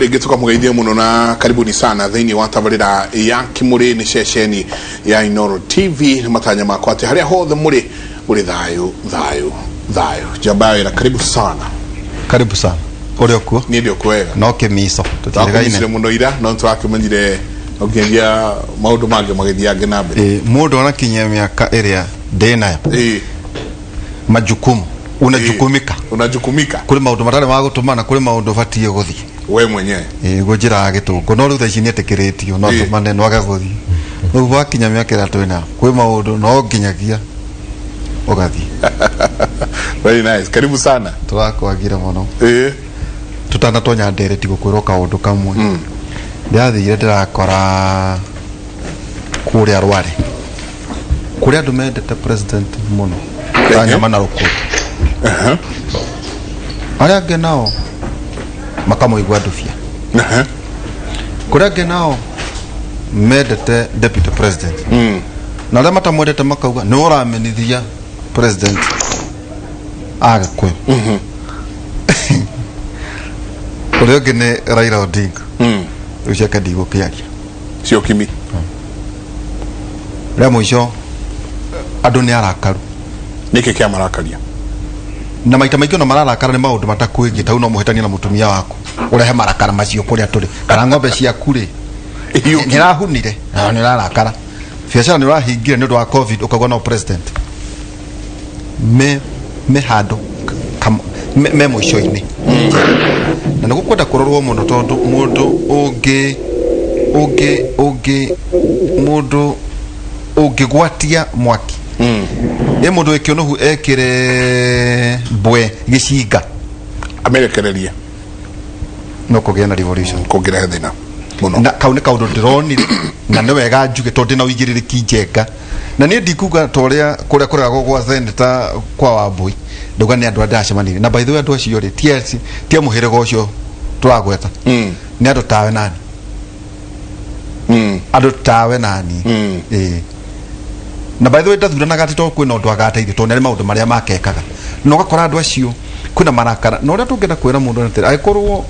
Rĩngĩ tũkamũgeithia mũno na karibuni sana thĩinĩ wa tabarĩra ya Kimũrĩ, nĩ ceceni ya Inoro TV. Nĩ matanya makwa atĩ harĩa hothe mũrĩ mũrĩ thayũ thayũ thayũ. Njamba ya wĩra, karibu sana. Karibu sana. Ũrĩ okuo? Niĩ ndĩ okuo wega. No kĩmico. Twakũmicire tũtiregaine mũno ira, no tũrakĩmenyire no nginyagia maũndũ mangĩ magĩthiange na mbere. Ĩ, mũndũ anakinyia mĩaka ĩrĩa ndĩ nayo, majukumu unajukumika. Unajukumika. Kũrĩ maũndũ matarĩ ma gũtũmana, kũrĩ maũndũ ũbatiĩ gũthiĩ we mwenyewe. Ĩ, njĩra ya gĩtũngũ, no rĩu thaa ici nĩetĩkĩrĩtio no tũmane no age gũthiĩ. Rĩu wakinya mĩaka ĩrĩa twĩnayo, kwĩ maũndũ no nginyagia ũgathiĩ. Very nice, karibu sana. Tũrakwagire mũno. Tũtanatonya ndereti, gũkwĩrwo kaũndũ kamwe. Ndĩrathire ndĩrakora kũrĩa Rware kũrĩa andũ mendete president mũno ta nyama na rũkũri, arĩa angĩ nao makamũigua ndubia. Kũrĩa angĩ nao mendete deputy president, na arĩa matamwendete makauga nĩ ũramenithia president Agĩkũyũ. Ũrĩa ũngĩ nĩ Raila Odinga. Rĩu ciake ndigũkĩaria. Cio kimi. Rĩa mũico andũ nĩ arakaru. Nĩkĩ kĩamarakaria? Na maita maingĩ ona mararakara nĩ maũndũ matakwĩgiĩ. Tau no mũhĩtanie na mũtumia waku ũrehe marakara macio kũrĩa tũrĩ, kana ng'ombe ciaku rĩ nĩ rahunire na nĩ ũrarakara, biacara nĩ ũrahingire nĩ ũndũ wa COVID, ũkauga no president me handũ me mũico-inĩ, na nĩ gũkwenda kũrorwo mũno, tondũ mũndũ ũngĩ ũngĩ ũngĩ mũndũ ũngĩgwatia mwaki, ĩ mũndũ wĩ kĩũnũhu ekĩre mbwe gĩcinga, amerekererie, no kũgĩe na revolution. Kũngĩrehe thĩna mũno. Na kau nĩ kaũndũ ndĩronire, na nĩ wega njuge tondũ ndĩna ũigĩrĩrĩki njenga, na niĩ ndikuga ta ũrĩa kũrĩa kũreragwo gwa seneta kwa Wambui. Ndauga nĩ andũ arĩa ndĩracemanirie na, by the way, andũ acio rĩ ti a mũhĩrĩga ũcio tũragweta. Nĩ andũ tawe nani, andũ tawe nani. Ĩĩ. Na by the way, ndathuranaga atĩ tondũ kwĩna ũndũ agateithio, tondũ nĩ arĩ maũndũ marĩa makekaga, na ũgakora andũ acio kwĩna marakara. Na ũrĩa tũngĩenda kwĩra mũndũ nĩ atĩrĩ, angĩkorwo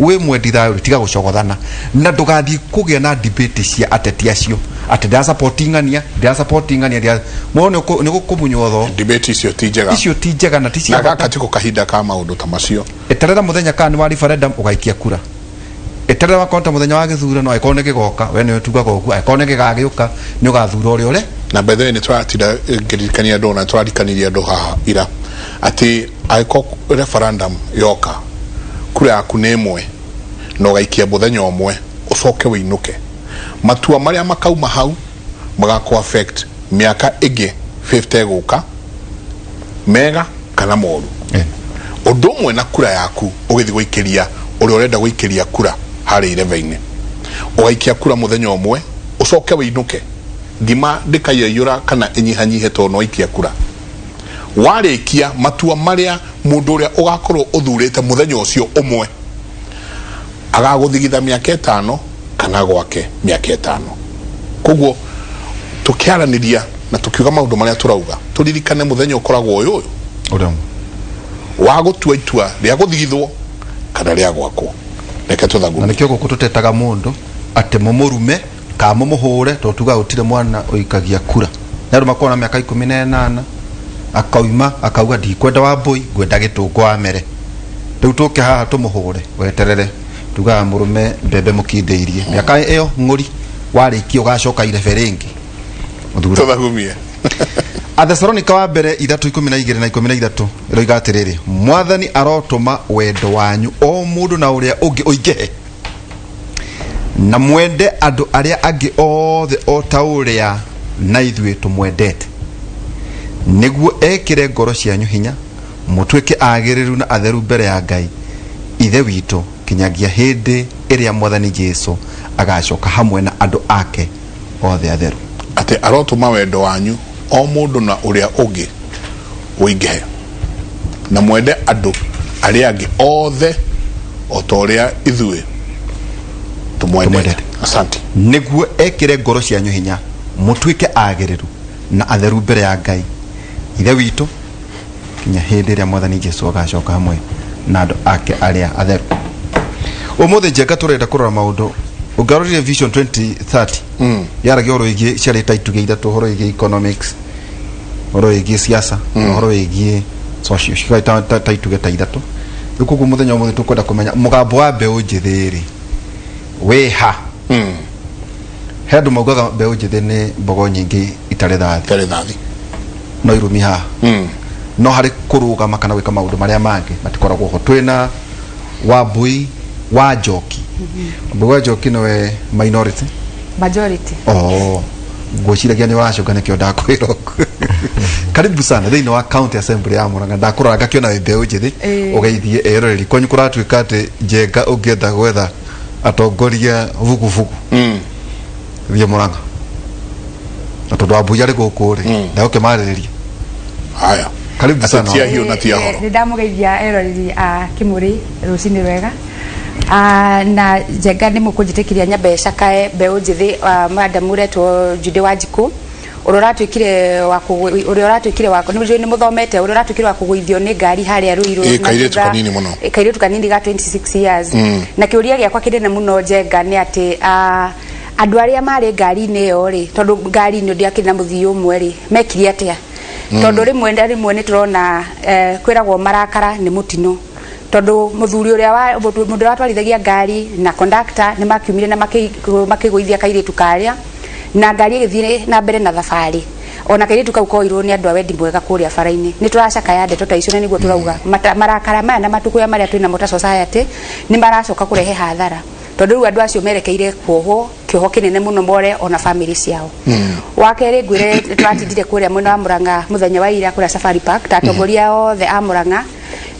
wĩ mwendi thayũ rĩ, tiga gũcogothana na ndũgathiĩ kũgĩa na debate cia ateti acio atĩ ndĩra support ng'ania, ndĩra support ng'ania, ndĩra mũno nĩ gũkũmunywo tho. Debate icio ti njega. Icio ti njega na ti cia na bata. Gaka tiko kahinda ka maũndũ ta macio. Eterera mũthenya kana nĩ wa referendum ũgaikia kura. Eterera wakorwo ta mũthenya wa gĩthurano, angĩkorwo nĩ gĩgoka, we nĩwe tugaga ũguo, angĩkorwo nĩ gĩgagĩũka, nĩ ũgathura ũrĩa ũrĩa. Na by the way, nĩ tũratinda ngĩririkania andũ, na tũrarikanirie andũ haha ira atĩ angĩkorwo referendum yoka, kura yaku nĩ ĩmwe na ũgaikia mũthenya ũmwe ũcoke wĩinũke. Matua marĩa makauma hau magakũ affect mĩaka ĩngĩ 50 ĩgũka, mega kana moru. Ũndũ ũmwe na kura yaku, ũgĩthiĩ gũikĩria ũrĩa ũrenda gũikĩria kura harĩa irebe-inĩ, ũgaikia kura mũthenya ũmwe ũcoke wĩinũke, ngima ndĩkaiyũra kana ĩnyihanyihe tondũ nĩwaikia kura. Warĩkia matua marĩa mũndũ ũrĩa ũgakorwo ũthurĩte mũthenya ũcio ũmwe agagũthigitha mĩaka 5 kana gwake mĩaka 5. Koguo tũkĩaranĩria na tũkiuga maũndũ marĩa tũrauga, tũririkane mũthenya ũkoragwo ũyũ ũyũ ũrĩa wa gũtua itua rĩa gũthigithwo kana rĩa gwakwo. Reke na tũthagumie. Nĩkĩo gũkũ tũtetaga mũndũ atĩ mũmũrume kana mũmũhũre, tondũ tugaga gũtirĩ mwana ũikagia kura. Nĩ andũ makoragwo na mĩaka 18, akauma akauga ndikwenda Wambũi, ngwenda Gĩtũngũ wa mere. Rĩu tũke haha tũmũhũre? Weterere, tugaga mũrũme mbembe mũkindĩirie mĩaka ĩyo ng'ũri, warĩkia ũgacoka irebe rĩngĩ ũthure. Tũthagumie. Athesalonika wa mbere 3:12 na 13 ĩroiga atĩrĩrĩ, Mwathani arotũma wendo wanyu o mũndũ na ũrĩa ũngĩ ũingĩhe, na mwende andũ arĩa angĩ othe o ta ũrĩa na ithuĩ tũmwendete, nĩguo ekĩre ngoro cianyu hinya mũtuĩke agĩrĩru na atheru mbere ya Ngai Ithe witũ kinyagia hĩndĩ ĩrĩa Mwathani Jesu agacoka hamwe na andũ ake othe atheru. Atĩ arotũma wendo wanyu o mũndũ na ũrĩa ũngĩ ũingĩhe, na mwende andũ arĩa angĩ othe o ta ũrĩa ithuĩ tũmwendete. Tũmwendete. Asante. Nĩguo ekĩre ngoro cianyu hinya mũtuĩke agĩrĩru na atheru mbere ya Ngai Ithe witũ kinya hĩndĩ ĩrĩa Mwathani Jesu agacoka hamwe na andũ ake arĩa atheru. Ũmũthĩ Njenga tũrenda kũrora maũndũ. Ũngĩarorire Vision 2030, yaragia ũhoro wĩgiĩ, ciarĩ ta itugĩ ithatũ, ũhoro wĩgiĩ economics, ũhoro wĩgiĩ siasa, na ũhoro wĩgiĩ social. Cikarĩ ta itugĩ ta ithatũ. Rĩu koguo mũthenya ũmũthĩ tũkwenda kũmenya mũgambo wa mbeũ njĩthĩ rĩ wĩha. He andũ maugaga mbeũ njĩthĩ nĩ mbogo nyingĩ itarĩ thathi. Itarĩ thathi. No irumi haha, no harĩ kũrũgama kana gwĩka maũndũ marĩa mangĩ matikoragwo ho. Twĩna Wambui wa Njoki. Wambui wa Njoki nĩwe minority? Majority. Oh, ngwĩciragia nĩ wacũnga, nĩkĩo ndakwĩra ũguo. Karibu sana thĩinĩ wa county assembly ya Murang'a. Ndakũrora ngakĩona wĩ mbeũ njĩthĩ. Ũgeithie eroreri kwanyu. Kũratuĩka atĩ Njenga, ũngĩenda gwetha atongoria vuguvugu, thiĩ Murang'a, na tondũ Wambui arĩ gũkũ rĩ, ndagũkĩmarĩrĩria. Haya. Karibu sana. Tia hiũ na tia horo. Nĩ ndamũgeithia eroreri a Kĩmũrĩ rũcinĩ rwega. Ah, na Njenga, nĩ mũkũnjĩtĩkĩria nyambe cakae mbeũ njĩthĩ, madam ũretwo Judy Wanjikũ, ũrĩa ũratuĩkire wa ũrĩa ũratuĩkire wa nĩ nĩ mũthomete, ũrĩa ũratuĩkire wa kũgũithio nĩ ngari harĩa Ruiru. Ĩ, na kairĩtu kanini mũno. Ĩ, kairĩtu kanini ga 26 years. Na kĩũria gĩakwa kĩnene mũno, Njenga, nĩ atĩ andũ arĩa marĩ ngari-inĩ ĩyo rĩ, tondũ ngari-inĩ ndĩakĩrĩ na mũthii ũmwe rĩ, mekire atĩa? Tondũ rĩmwe na rĩmwe nĩ tũrona kwĩragwo marakara nĩ mũtino, tondũ mũthuri ũrĩa wa mũndũ ũrĩa watwarithagia ngari na conductor nĩ makiumire na makĩgũithia kairĩtu karĩa, na ngari ĩgĩthiĩ na mbere na thabarĩ, ona kairĩtu kau koirwo nĩ andũ a wendi mwega kũrĩa bara-inĩ. Nĩ tũracakaya ndeto ta icio, na nĩguo tũrauga marakara maya na matukũya marĩa twĩnamo ta society nĩ maracoka kũrehe hathara, tondũ rĩu andũ acio merekeire kuohwo kĩoho kĩnene mũno, more ona family ciao. Wa kerĩ, ngwĩre nĩ tũratindire kũrĩa mwena wa Murang'a mũthenya wa ira, kũrĩa Safari Park, ta atongoria othe a Murang'a.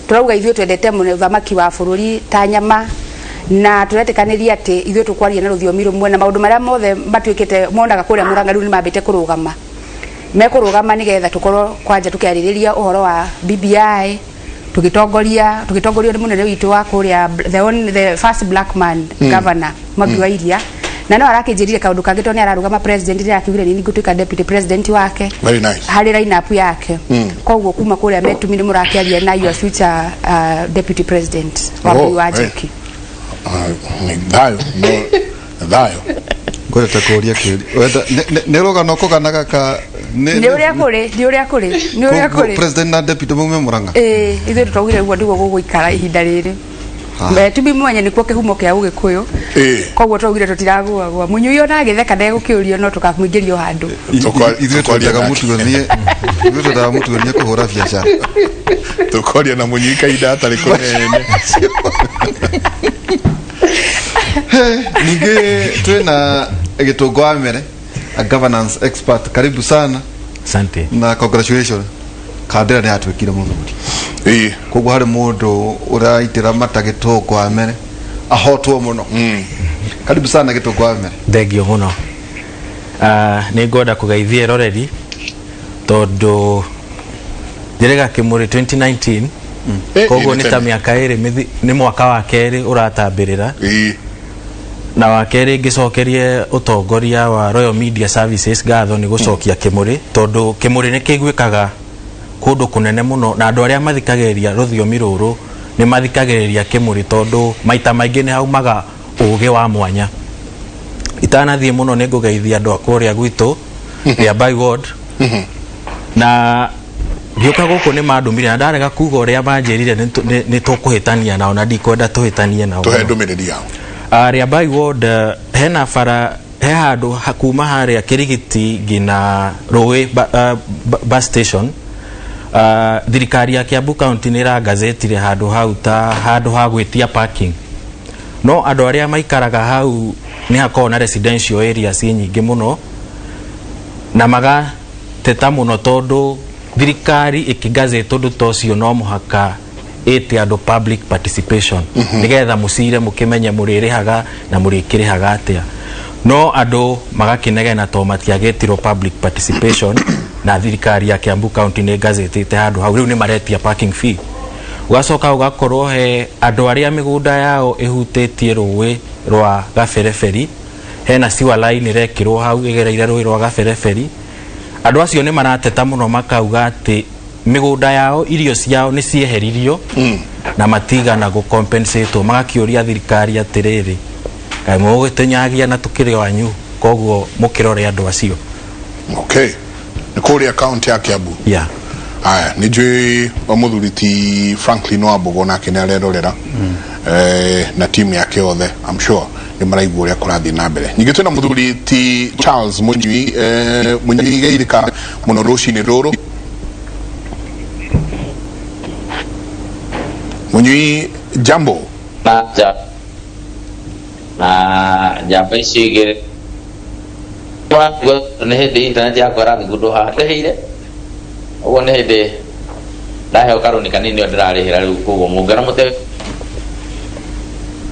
Tũrauga ithuĩ twendete mũno ũthamaki wa bũrũri ta nyama, na tũretĩkanĩria atĩ ithuĩ tũkwaria na rũthiomi rũmwe, na maũndũ marĩa mothe matuĩkĩte monaga kũrĩa Murang'a rĩu nĩ mambĩte kũrũgama, mekũrũgama, nĩgetha tũkorwo kwanja tũkĩarĩrĩria ũhoro wa BBI, tũgĩtongoria tũgĩtongorio nĩ mũnene witũ wa kũrĩa, the first black man governor, Mwangi wa Iria. Na no arakĩnjĩrire kaũndũ kangĩ, tondũ nĩ ararũgama president, nĩ arakiugire nĩ ngũtuĩka deputy president wake. Very nice. Harĩ line up yake. Koguo kuma kũrĩa metumi nĩ mũrakĩaria na your future deputy president, Wambui wa Njoki. Ah, nĩ thayũ, no thayũ. Ngwendete kũria kĩũria. Nĩ rũgano kũganaga ka nĩ ũrĩa kũrĩ, nĩ ũrĩa kũrĩ, nĩ ũrĩa kũrĩ. President na deputy maume Murang'a? Ĩĩ, ithuĩ tũtaugire ũguo nĩguo gũgũikara ihinda rĩrĩ. Tumi mwenye nĩkuo kĩhumo kĩa Ũgĩkũyũ. Koguo twaugire tũtiragũagũa mũnyui ona agĩtheka ndegũkĩũrio, no tũkamũingĩrio handũ. Ithuĩ Tũkwaria twendaga nake. mũtuonie, ithuĩ twendaga mũtuonie kũhũra biacara. Tũkwaria na mũnyui kahinda atarĩ kũnene. Ningĩ twĩna Gĩtũngo wa Mere, a governance expert. Karibu sana. Asante. Na congratulations, Kandĩra nĩ atuĩkire mũthuri. Koguo harĩ mũndũ ũraitĩra mata Gĩtũngo wa Mere ahotwo mũno. Karibu sana, Gĩtũngo wa Mere. Thengio mũno. Nĩ ngwenda kũgeithia eroreri, tondũ njĩrĩga Kĩmũrĩ 2019. Koguo Ĩ, nĩ ta tene. mĩaka ĩrĩ nĩ mwaka wa kerĩ ũratambĩrĩra, na wa kerĩ ngĩcokerie ũtongoria wa Royal Media Services ngatho nĩ gũcokia Kĩmũrĩ, tondũ Kĩmũrĩ nĩ kĩiguĩkaga kũndũ kũnene mũno, na andũ arĩa mathikagĩrĩria rũthiomi rũrũ nĩ mathikagĩrĩria Kĩmũrĩ, tondũ maita maingĩ nĩ haumaga ũgĩ wa mwanya. Itanathiĩ mũno, nĩ ngũgeithia andũ a kũrĩa gwitũ Rĩambai Ward, na ngĩũka gũkũ nĩ mandũmire, na ndarega kuga ũrĩa manjĩrire nĩ tũkũhĩtania nao, na ndikwenda tũhĩtanie nao Tũhe mũno. ndũmĩrĩri yao. Rĩambai Ward, hena bara, he handũ kuma harĩa Kĩrigiti nginya rũĩ bus station. Thirikari ya Kiambu County nĩ ĩrangazetire handũ hau ta handũ ha gwĩtia parking, no andũ arĩa maikaraga hau nĩ hakoragwo na residential areas nyingĩ mũno, na magateta mũno tondũ thirikari ĩkĩgazete ũndũ ta ũcio no mũhaka ĩte andũ public participation, nĩgetha mũcire mũkĩmenye mũrĩrĩhaga na mũrĩkĩrĩhaga atĩa. No andũ magakĩnegena to matiagĩtirwo public participation, na thirikari ya Kiambu County nĩ gazetĩte handũ hau, rĩu nĩ maretia parking fee. Ũgacoka ũgakorwo he andũ arĩa mĩgũnda yao ĩhutĩtie rũĩ rwa Gabereberi. Hena sewer line ĩrekĩrwo hau ĩgereire rũĩ rwa Gabereberi. Andũ acio nĩ marateta mũno, makauga atĩ mĩgũnda yao, irio ciao nĩ cieheririo. Na matigana gũ-compensate, magakĩũria thirikari atĩrĩrĩ, kaĩ mũgũgĩtũnyagia na tũkĩrĩ wanyu? Koguo mũkĩrore andũ acio. Okay, nĩ kũrĩa kaunti ya Kiambu. Yeah. Aya, nĩ njũĩ mũthuri ti Franklin Wambugu nake nĩ arerorera na timu yake yothe. I'm sure nĩ maraigua ũrĩa kũrathiĩ na mbere. Ningĩ twĩna mũthuri ti Charles Mũnyui. Mũnyui, geithĩka mũno rũcinĩ rũrũ. Mũnyui, jambo. Na nja na njamba icio igĩrĩ nĩ hĩndĩ internet yakwa ĩrathugundwo haha ndĩhĩire ũguo, nĩ hĩndĩ ndaheo karũni kanini nĩyo ndĩrarĩhĩra rĩu, koguo mũngĩona mũte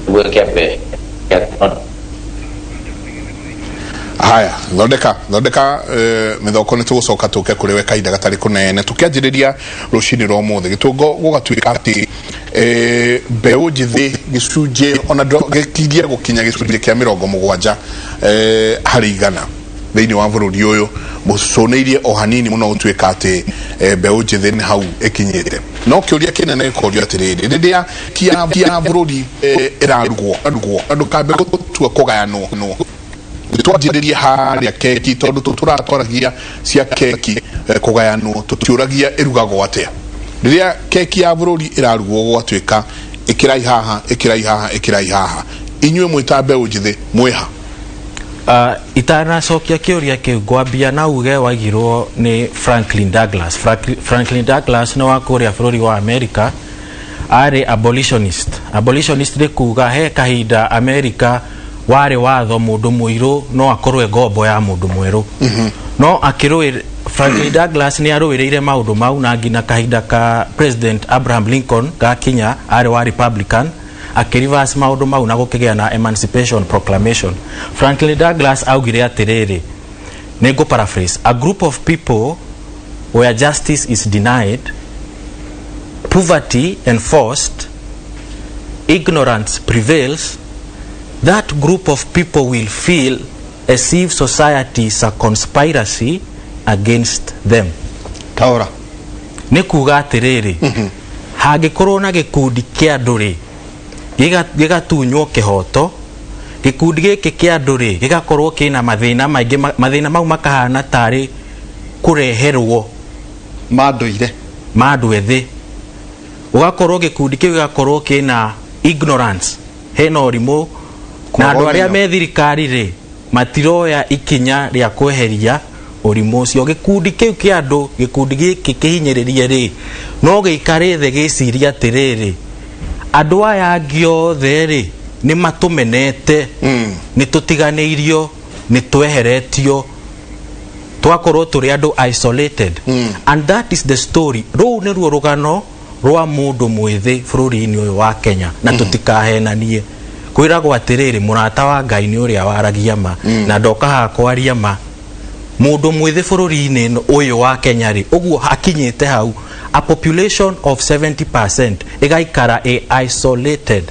gwĩke. Haya, thondeka thondeka mĩthoko, nĩ tũgũcoka tũke kũrĩ we kahinda gatarĩ kũnene. Tũkĩanjĩrĩria rũcinĩ rwa ũmũthĩ gĩtũngo gũgatuĩka atĩ mbeũ njĩthĩ gĩcunjĩ ona gĩkirie gũkinya gĩcunjĩ kĩa 70 harĩ igana thĩinĩ wa bũrũri ũyũ, mũcũnĩirie o hanini mũno gũtuĩka atĩ mbeũ njĩthĩ nĩ hau ĩkinyĩte. No kĩũria kĩnene gĩkorio atĩrĩrĩ, rĩrĩa kia bũrũri ĩrarugwo rugwo, ndũkambe gũtua kũgayanwo no twanjĩrĩrie harĩa keki, tondũ tũratwaragia cia keki kũgayanwo, tũtiũragia ĩrugagwo atĩa. Rĩrĩa keki ya bũrũri ĩrarugwo gũgatuĩka ĩkĩrai haha, ĩkĩrai haha, ĩkĩrai haha, inyuĩ mwĩta mbeũ njĩthĩ mwĩha? Itanacokia kĩũria kĩu, ngwambia na uge waigirwo nĩ Franklin Douglas. Franklin Douglas nĩ wa kũrĩa bũrũri wa America, arĩ abolitionist. Abolitionist nĩ kuga he kahinda America warĩ watho mũndũ mũirũ no akorwo e ngombo ya mũndũ mwerũ. No akĩrũĩ Franklin Douglas nĩ arũĩrĩire maũndũ mau, na nginya kahinda ka President Abraham Lincoln gakinya, arĩ wa Republican, akĩreverse maũndũ mau na gũkĩgĩa na Emancipation Proclamation. Franklin Douglas augire atĩrĩrĩ, nĩ ngũ paraphrase, "A group of people where justice is denied, poverty enforced, ignorance prevails, that group of people will feel as if society is a conspiracy against them." Taora. Nĩ kuga atĩrĩrĩ, hangĩkorwo na gĩkundi kĩa andũ rĩ, gĩgatunywo kĩhoto, gĩkundi gĩkĩ kĩa andũ rĩ, gĩgakorwo kĩna mathĩna maingĩ, mathĩna mau makahana tarĩ kũreherwo mandũire ma andũ ethĩ, ũgakorwo gĩkundi kĩu gĩgakorwo kĩna ignorance, hena ũrimũ, na andũ arĩa ũmenyo. Me thirikari rĩ, matiroya ikinya rĩa kweheria ũrimũ ũcio. Gĩkundi kĩu kĩa andũ, gĩkundi gĩkĩ kĩhinyĩrĩrie rĩ, no gĩikare thĩ gĩcirie atĩrĩrĩ, andũ aya angĩ othe rĩ, nĩ matũmenete, nĩ tũtiganĩirio, nĩ tweheretio, twakorwo tũrĩ andũ isolated. And that is the story. Rũu nĩruo rũgano rwa mũndũ mwĩthĩ bũrũri-inĩ ũyũ wa Kenya. Na tũtikahenanie, kwĩragwo atĩrĩrĩ, mũrata wa Ngai nĩ ũrĩa waragia ma, na ndoka haha kwaria ma. Mũndũ mwĩthĩ bũrũri-inĩ ũyũ wa Kenya rĩ, ũguo hakinyĩte hau, a population of 70% ĩgaikara ĩ isolated.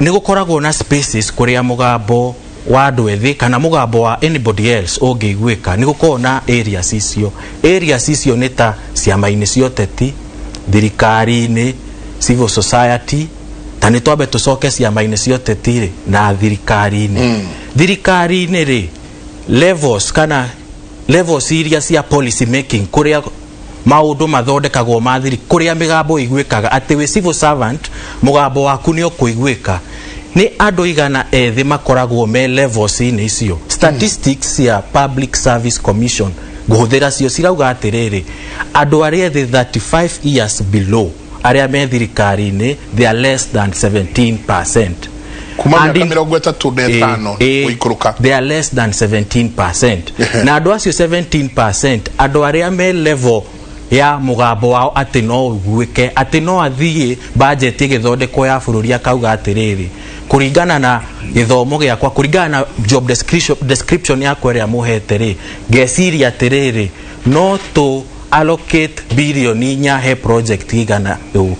Nĩ gũkoragwo na spaces kũrĩa mũgambo wa andũ ethĩ kana mũgambo wa anybody else ũngĩiguĩka. Nĩ gũkoragwo na areas icio. Areas icio nĩ ta ciama-inĩ cia ũteti, thirikari-inĩ, civil society. Ta nĩ twambe tũcoke ciama-inĩ cia ũteti rĩ na thirikari-inĩ. Thirikari-inĩ rĩ, levels kana levels iria cia policy making, kũrĩa maũndũ mathondekagwo ma thiri, kũrĩa mĩgambo ĩiguĩkaga atĩ wĩ civil servant mũgambo waku nĩ ũkũiguĩka, nĩ andũ igana ethĩ makoragwo me levels-inĩ icio? Statistics cia Public Service Commission ngũhũthĩra cio cirauga atĩrĩrĩ, andũ arĩa ethĩ 35 years below arĩa me thirikari-inĩ, they are less than 17%. Kuma And mĩaka 35 gũikũrũka. They are less than 17%. Na andũ acio 17%, andũ arĩa me level ya mũgambo wao atĩ no ũiguĩke, atĩ no athiĩ budget ĩgĩthondekwo ya bũrũri akauga atĩrĩrĩ, kũringana na gĩthomo gĩakwa, kũringana na job description yakwa ĩrĩa mũhete rĩ, ngeciria atĩrĩrĩ, no tũ allocate birioni 4 he project igana ũũ.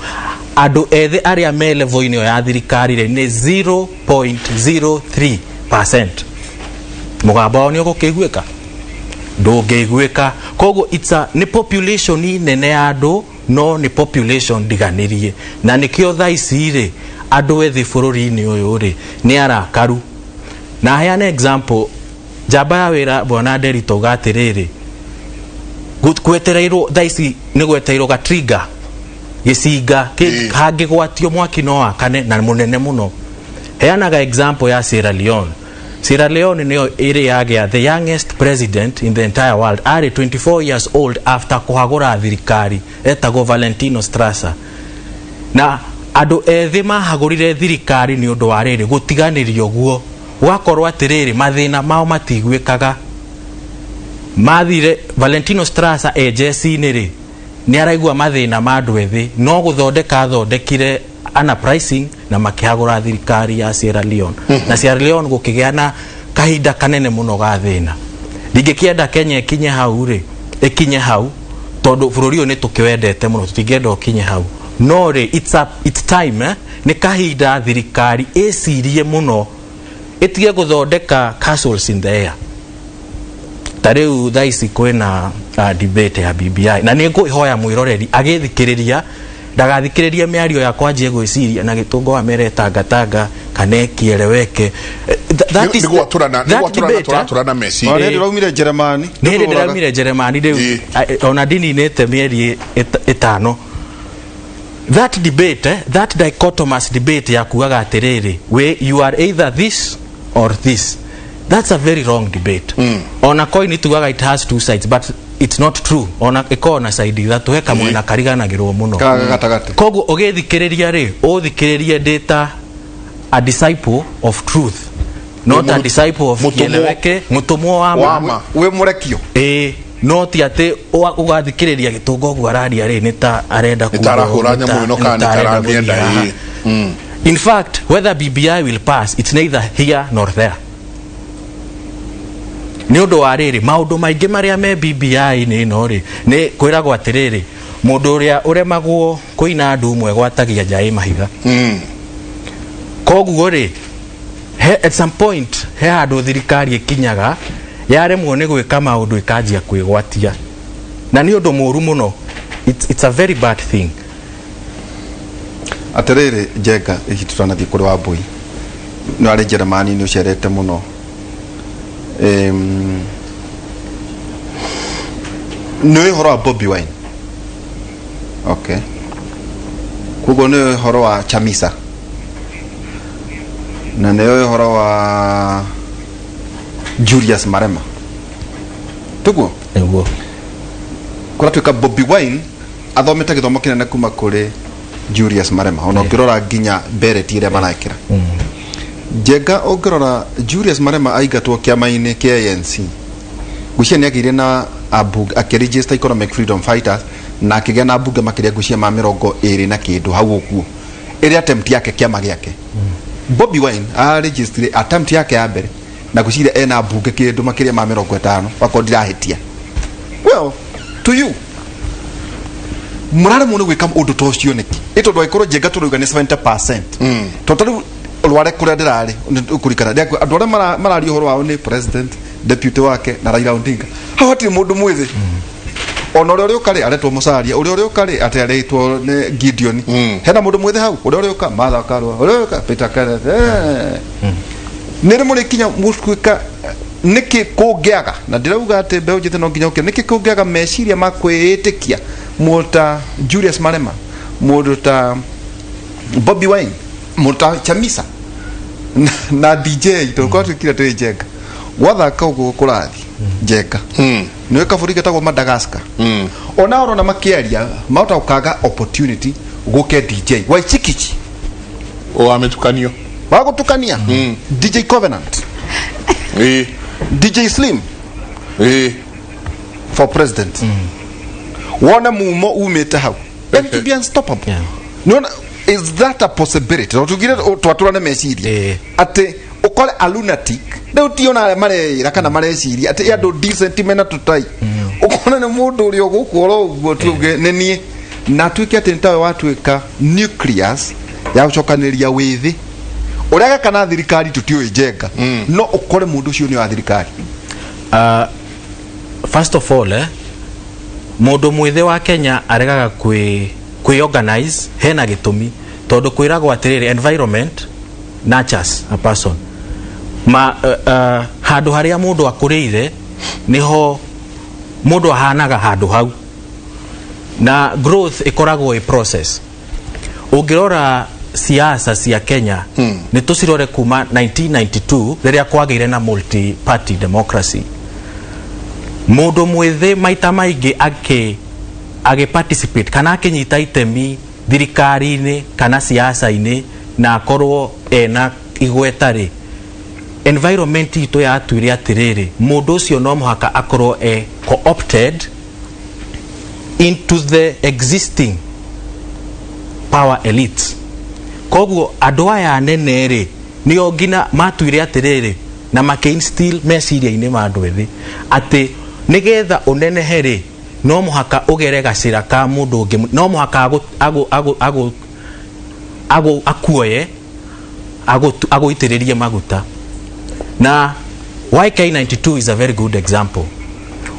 Andũ ethĩ arĩa me level-inĩ ĩyo ya thirikari rĩ, nĩ 0.03%. Mũgambo wao nĩ ũgũkĩiguĩka? Ndũngĩiguĩka. Koguo it's a, nĩ population nene ya andũ. No nĩ population ndiganĩrie, na nĩkĩo thaa ici rĩ, andũ ethĩ bũrũri-inĩ ũyũ rĩ, nĩ arakaru. Na heane example, njamba ya wĩra bwana Nderitu auga atĩrĩrĩ, gwetereirwo thaa ici nĩ gwetereirwo ga trigger, gĩcinga hangĩgwatio mwaki no wakane na mũnene mũno. Heanaga example ya Sierra Leone. Sierra Leone nĩyo ĩrĩ yagĩa the youngest president in the entire world, arĩ 24 years old after kũhagũra thirikari, etagwo Valentino Strasser. Na andũ ethĩ mahagũrire thirikari nĩ ũndũ wa rĩrĩ, gũtiganĩrio guo, gwakorwo atĩrĩrĩ, mathĩna mao matiguĩkaga. Mathire Valentino Strasser e jeci-inĩ rĩ, nĩ araigua mathĩna ma andũ ethĩ, no gũthondeka athondekire ana pricing na makĩhagũra thirikari ya Sierra Leone, na Sierra Leone gũkĩgĩa na kahinda kanene mũno ga thĩna. Ndingĩkĩenda Kenya ĩkinye hau rĩ, ĩkinye hau, tondũ bũrũri ũyũ nĩ tũkĩwendete mũno, tũtingĩenda ũkinye hau. No rĩ, it's time, eh? Nĩ kahinda thirikari ĩcirie mũno, ĩtige gũthondeka castles in the air. Ta rĩu thaa ici kwĩna debate ya BBI, na nĩ ngũhoya mwĩroreri agĩthikĩrĩria ndagathikĩrĩrie mĩario yakwa anjie gwĩciria na gĩtũngo wa mere tangatanga kana ekieleweke. That is Nĩ gwatũrana, nĩ that gwatũrana, debate, eh? tũratũrana meciria. Ona ndä raumire Jeremani. Nä hä ndä ndĩraumire Jeremani rĩu. Ona ndininĩte mĩeri 5. That debate, that dichotomous debate ya kugaga atĩrĩrĩ, we you are either this or this, that's a very wrong debate. Ona coin tugaga it has two sides, but it's not true. Ona ĩkoragwo na side ithatũ, he kamwena kariganagĩrwo mũno. Kaga gatagatĩ. Koguo ũgĩthikĩrĩria rĩ, ũthikĩrĩrie ndĩ ta a disciple of truth, not a disciple of Mũtũmwo. kieleweke, mũtũmwo wa Wa ma. ma. Wä må rekio. Ĩĩ, no ti atĩ ũgathikĩrĩria gĩtũngo ũguo araria rĩ, nĩ ta arenda Nĩ ta arahũra kuga ũũ, nyamũ ĩno nĩ kana nĩ ta ta arenda aramĩenda, gũthiĩ haha. In fact, whether BBI will pass, it's neither here nor there, nĩ ũndũ wa rĩrĩ, maũndũ maingĩ marĩa me BBI-inĩ ĩno rĩ, nĩ kwĩragwo atĩrĩrĩ, mũndũ ũrĩa ũremagwo kũina ndu ũmwe gwatagia nja ĩ mahiga. Koguo rĩ, at some point he handũ thirikari ĩkinyaga yaremwo nĩ gwĩka maũndũ, ĩkanjia kwĩgwatia, na nĩ ũndũ mũru mũno. It's a very bad thing. Atĩrĩrĩ Njenga, hihi tũtanathiĩ kũrĩ Wambui, nĩ warĩ Jeremani, nĩ ũcerete mũno. Nĩ ũĩ ũhoro wa Bobi Wine? Okay, koguo nĩ ũĩ ũhoro wa Chamisa, na nĩ ũĩ ũhoro wa Julius Marema, tiguo? Nĩguo. Kũratuĩka Bobi Wine athomete gĩthomo kĩnene kuma kũrĩ Julius Marema, ona ũngĩrora nginya bereti ĩrĩa marekĩra. Njenga, ũngĩrora Julius Marema aingatwo kĩama-inĩ kĩa ANC, ngwĩciria nĩ agĩire na ambunge, akĩregister Economic Freedom Fighters na akĩgĩa na ambunge makĩria, ngwĩciria ma 20 na kĩndũ hau ũguo, ĩrĩ attempt yake, kĩama gĩake. Bobi Wine aregistire attempt yake ya mbere na ngwĩciria ena ambunge kĩndũ makĩria ma 50, wakorwo ndirahĩtia. Well, to you, mũraremwo nĩ gwĩka ũndũ ta ũcio nĩkĩ? Ĩ tondũ angĩkorwo Njenga tũrauga nĩ 70%, tondũ ta rĩu rware kũrĩa ndĩrarĩ kũrikana andũ arĩa mararia ũhoro wao nĩ president, deputy wake na Raila Odinga. Hau hatirĩ mũndũ mwĩthĩ. Ona ũrĩa ũrĩũka rĩ, aretwo Musalia, ũrĩa ũrĩũka rĩ, atĩ aretwo nĩ Gideon. Hena mũndũ mwĩthĩ hau? Ũrĩa ũrĩũka Martha Karua, ũrĩa ũrĩũka Peter Kenneth, nĩ rĩ mũrĩkinya mũtuĩka nĩkĩ kũngĩaga? Na ndĩrauga atĩ mbeũ njĩthĩ no nginya ũke. Nĩkĩ kũngĩaga meciria ma kwĩĩtĩkia, mũndũ ta Julius Marema, mũndũ ta Bobi Wine, mũndũ ta Chamisa na DJ, tondũ kwatuĩkire tũrĩ Njenga gwathaka ũguo kũrathi Njenga nĩ kabũrũri getagwo Madagascar, ona ũrona makĩaria mahota gũkaga opportunity gũke DJ Waichikichi. Wa mĩtukanio. Wa gũtukania, DJ Covenant, DJ Slim for president, wone mumo umĩte hau, then it will be unstoppable. Nĩwona, is that a possibility? No tugire twatũrane meciria atĩ ũkore a lunatic rĩu, ti ona arĩa mareĩra kana mareciria atĩ andũ decent mena tũtai, ũkona nĩ mũndũ ũrĩa ũgũkũ oro ũguo, tuge nĩ niĩ, na atuĩke atĩ nĩ tawe watuĩka nucleus ya gũcokanĩrĩria wĩthĩ ũrĩa geka na thirikari tũtiũĩ. Njenga, no ũkore mũndũ ũcio nĩ wa thirikari. First of all, Mũndũ mwĩthĩ wa Kenya aregaga kwĩ organize hena gĩtũmi, tondũ kwĩragwo atĩrĩrĩ, environment nurtures a person. Ma handũ harĩa mũndũ akũrĩire nĩho mũndũ ahanaga handũ hau, na growth ĩkoragwo ĩ process. Ũngĩrora siasa cia Kenya, nĩ tũcirore kuma 1992 rĩrĩa kwagĩire na multi party democracy, mũndũ mwĩthĩ maita maingĩ agĩ participate kana akĩnyita itemi thirikari-inĩ kana siasa-inĩ na akorwo ena igweta rĩ, environment itũ yatuire atĩrĩrĩ, mũndũ ũcio no mũhaka akorwo e co-opted into the existing power elites. Koguo andũ aya anene rĩ, nĩo nginya matuire atĩrĩrĩ na makĩ-instill meciria-inĩ ma andũ ethĩ atĩ nĩgetha ũnenehe rĩ, no mũhaka ũgere gacĩra ka mũndũ ũngĩ, no mũhaka agũ, agũ, agũ, agũ, agũ, akuoye agũitĩrĩrie maguta. Na YK92 is a very good example.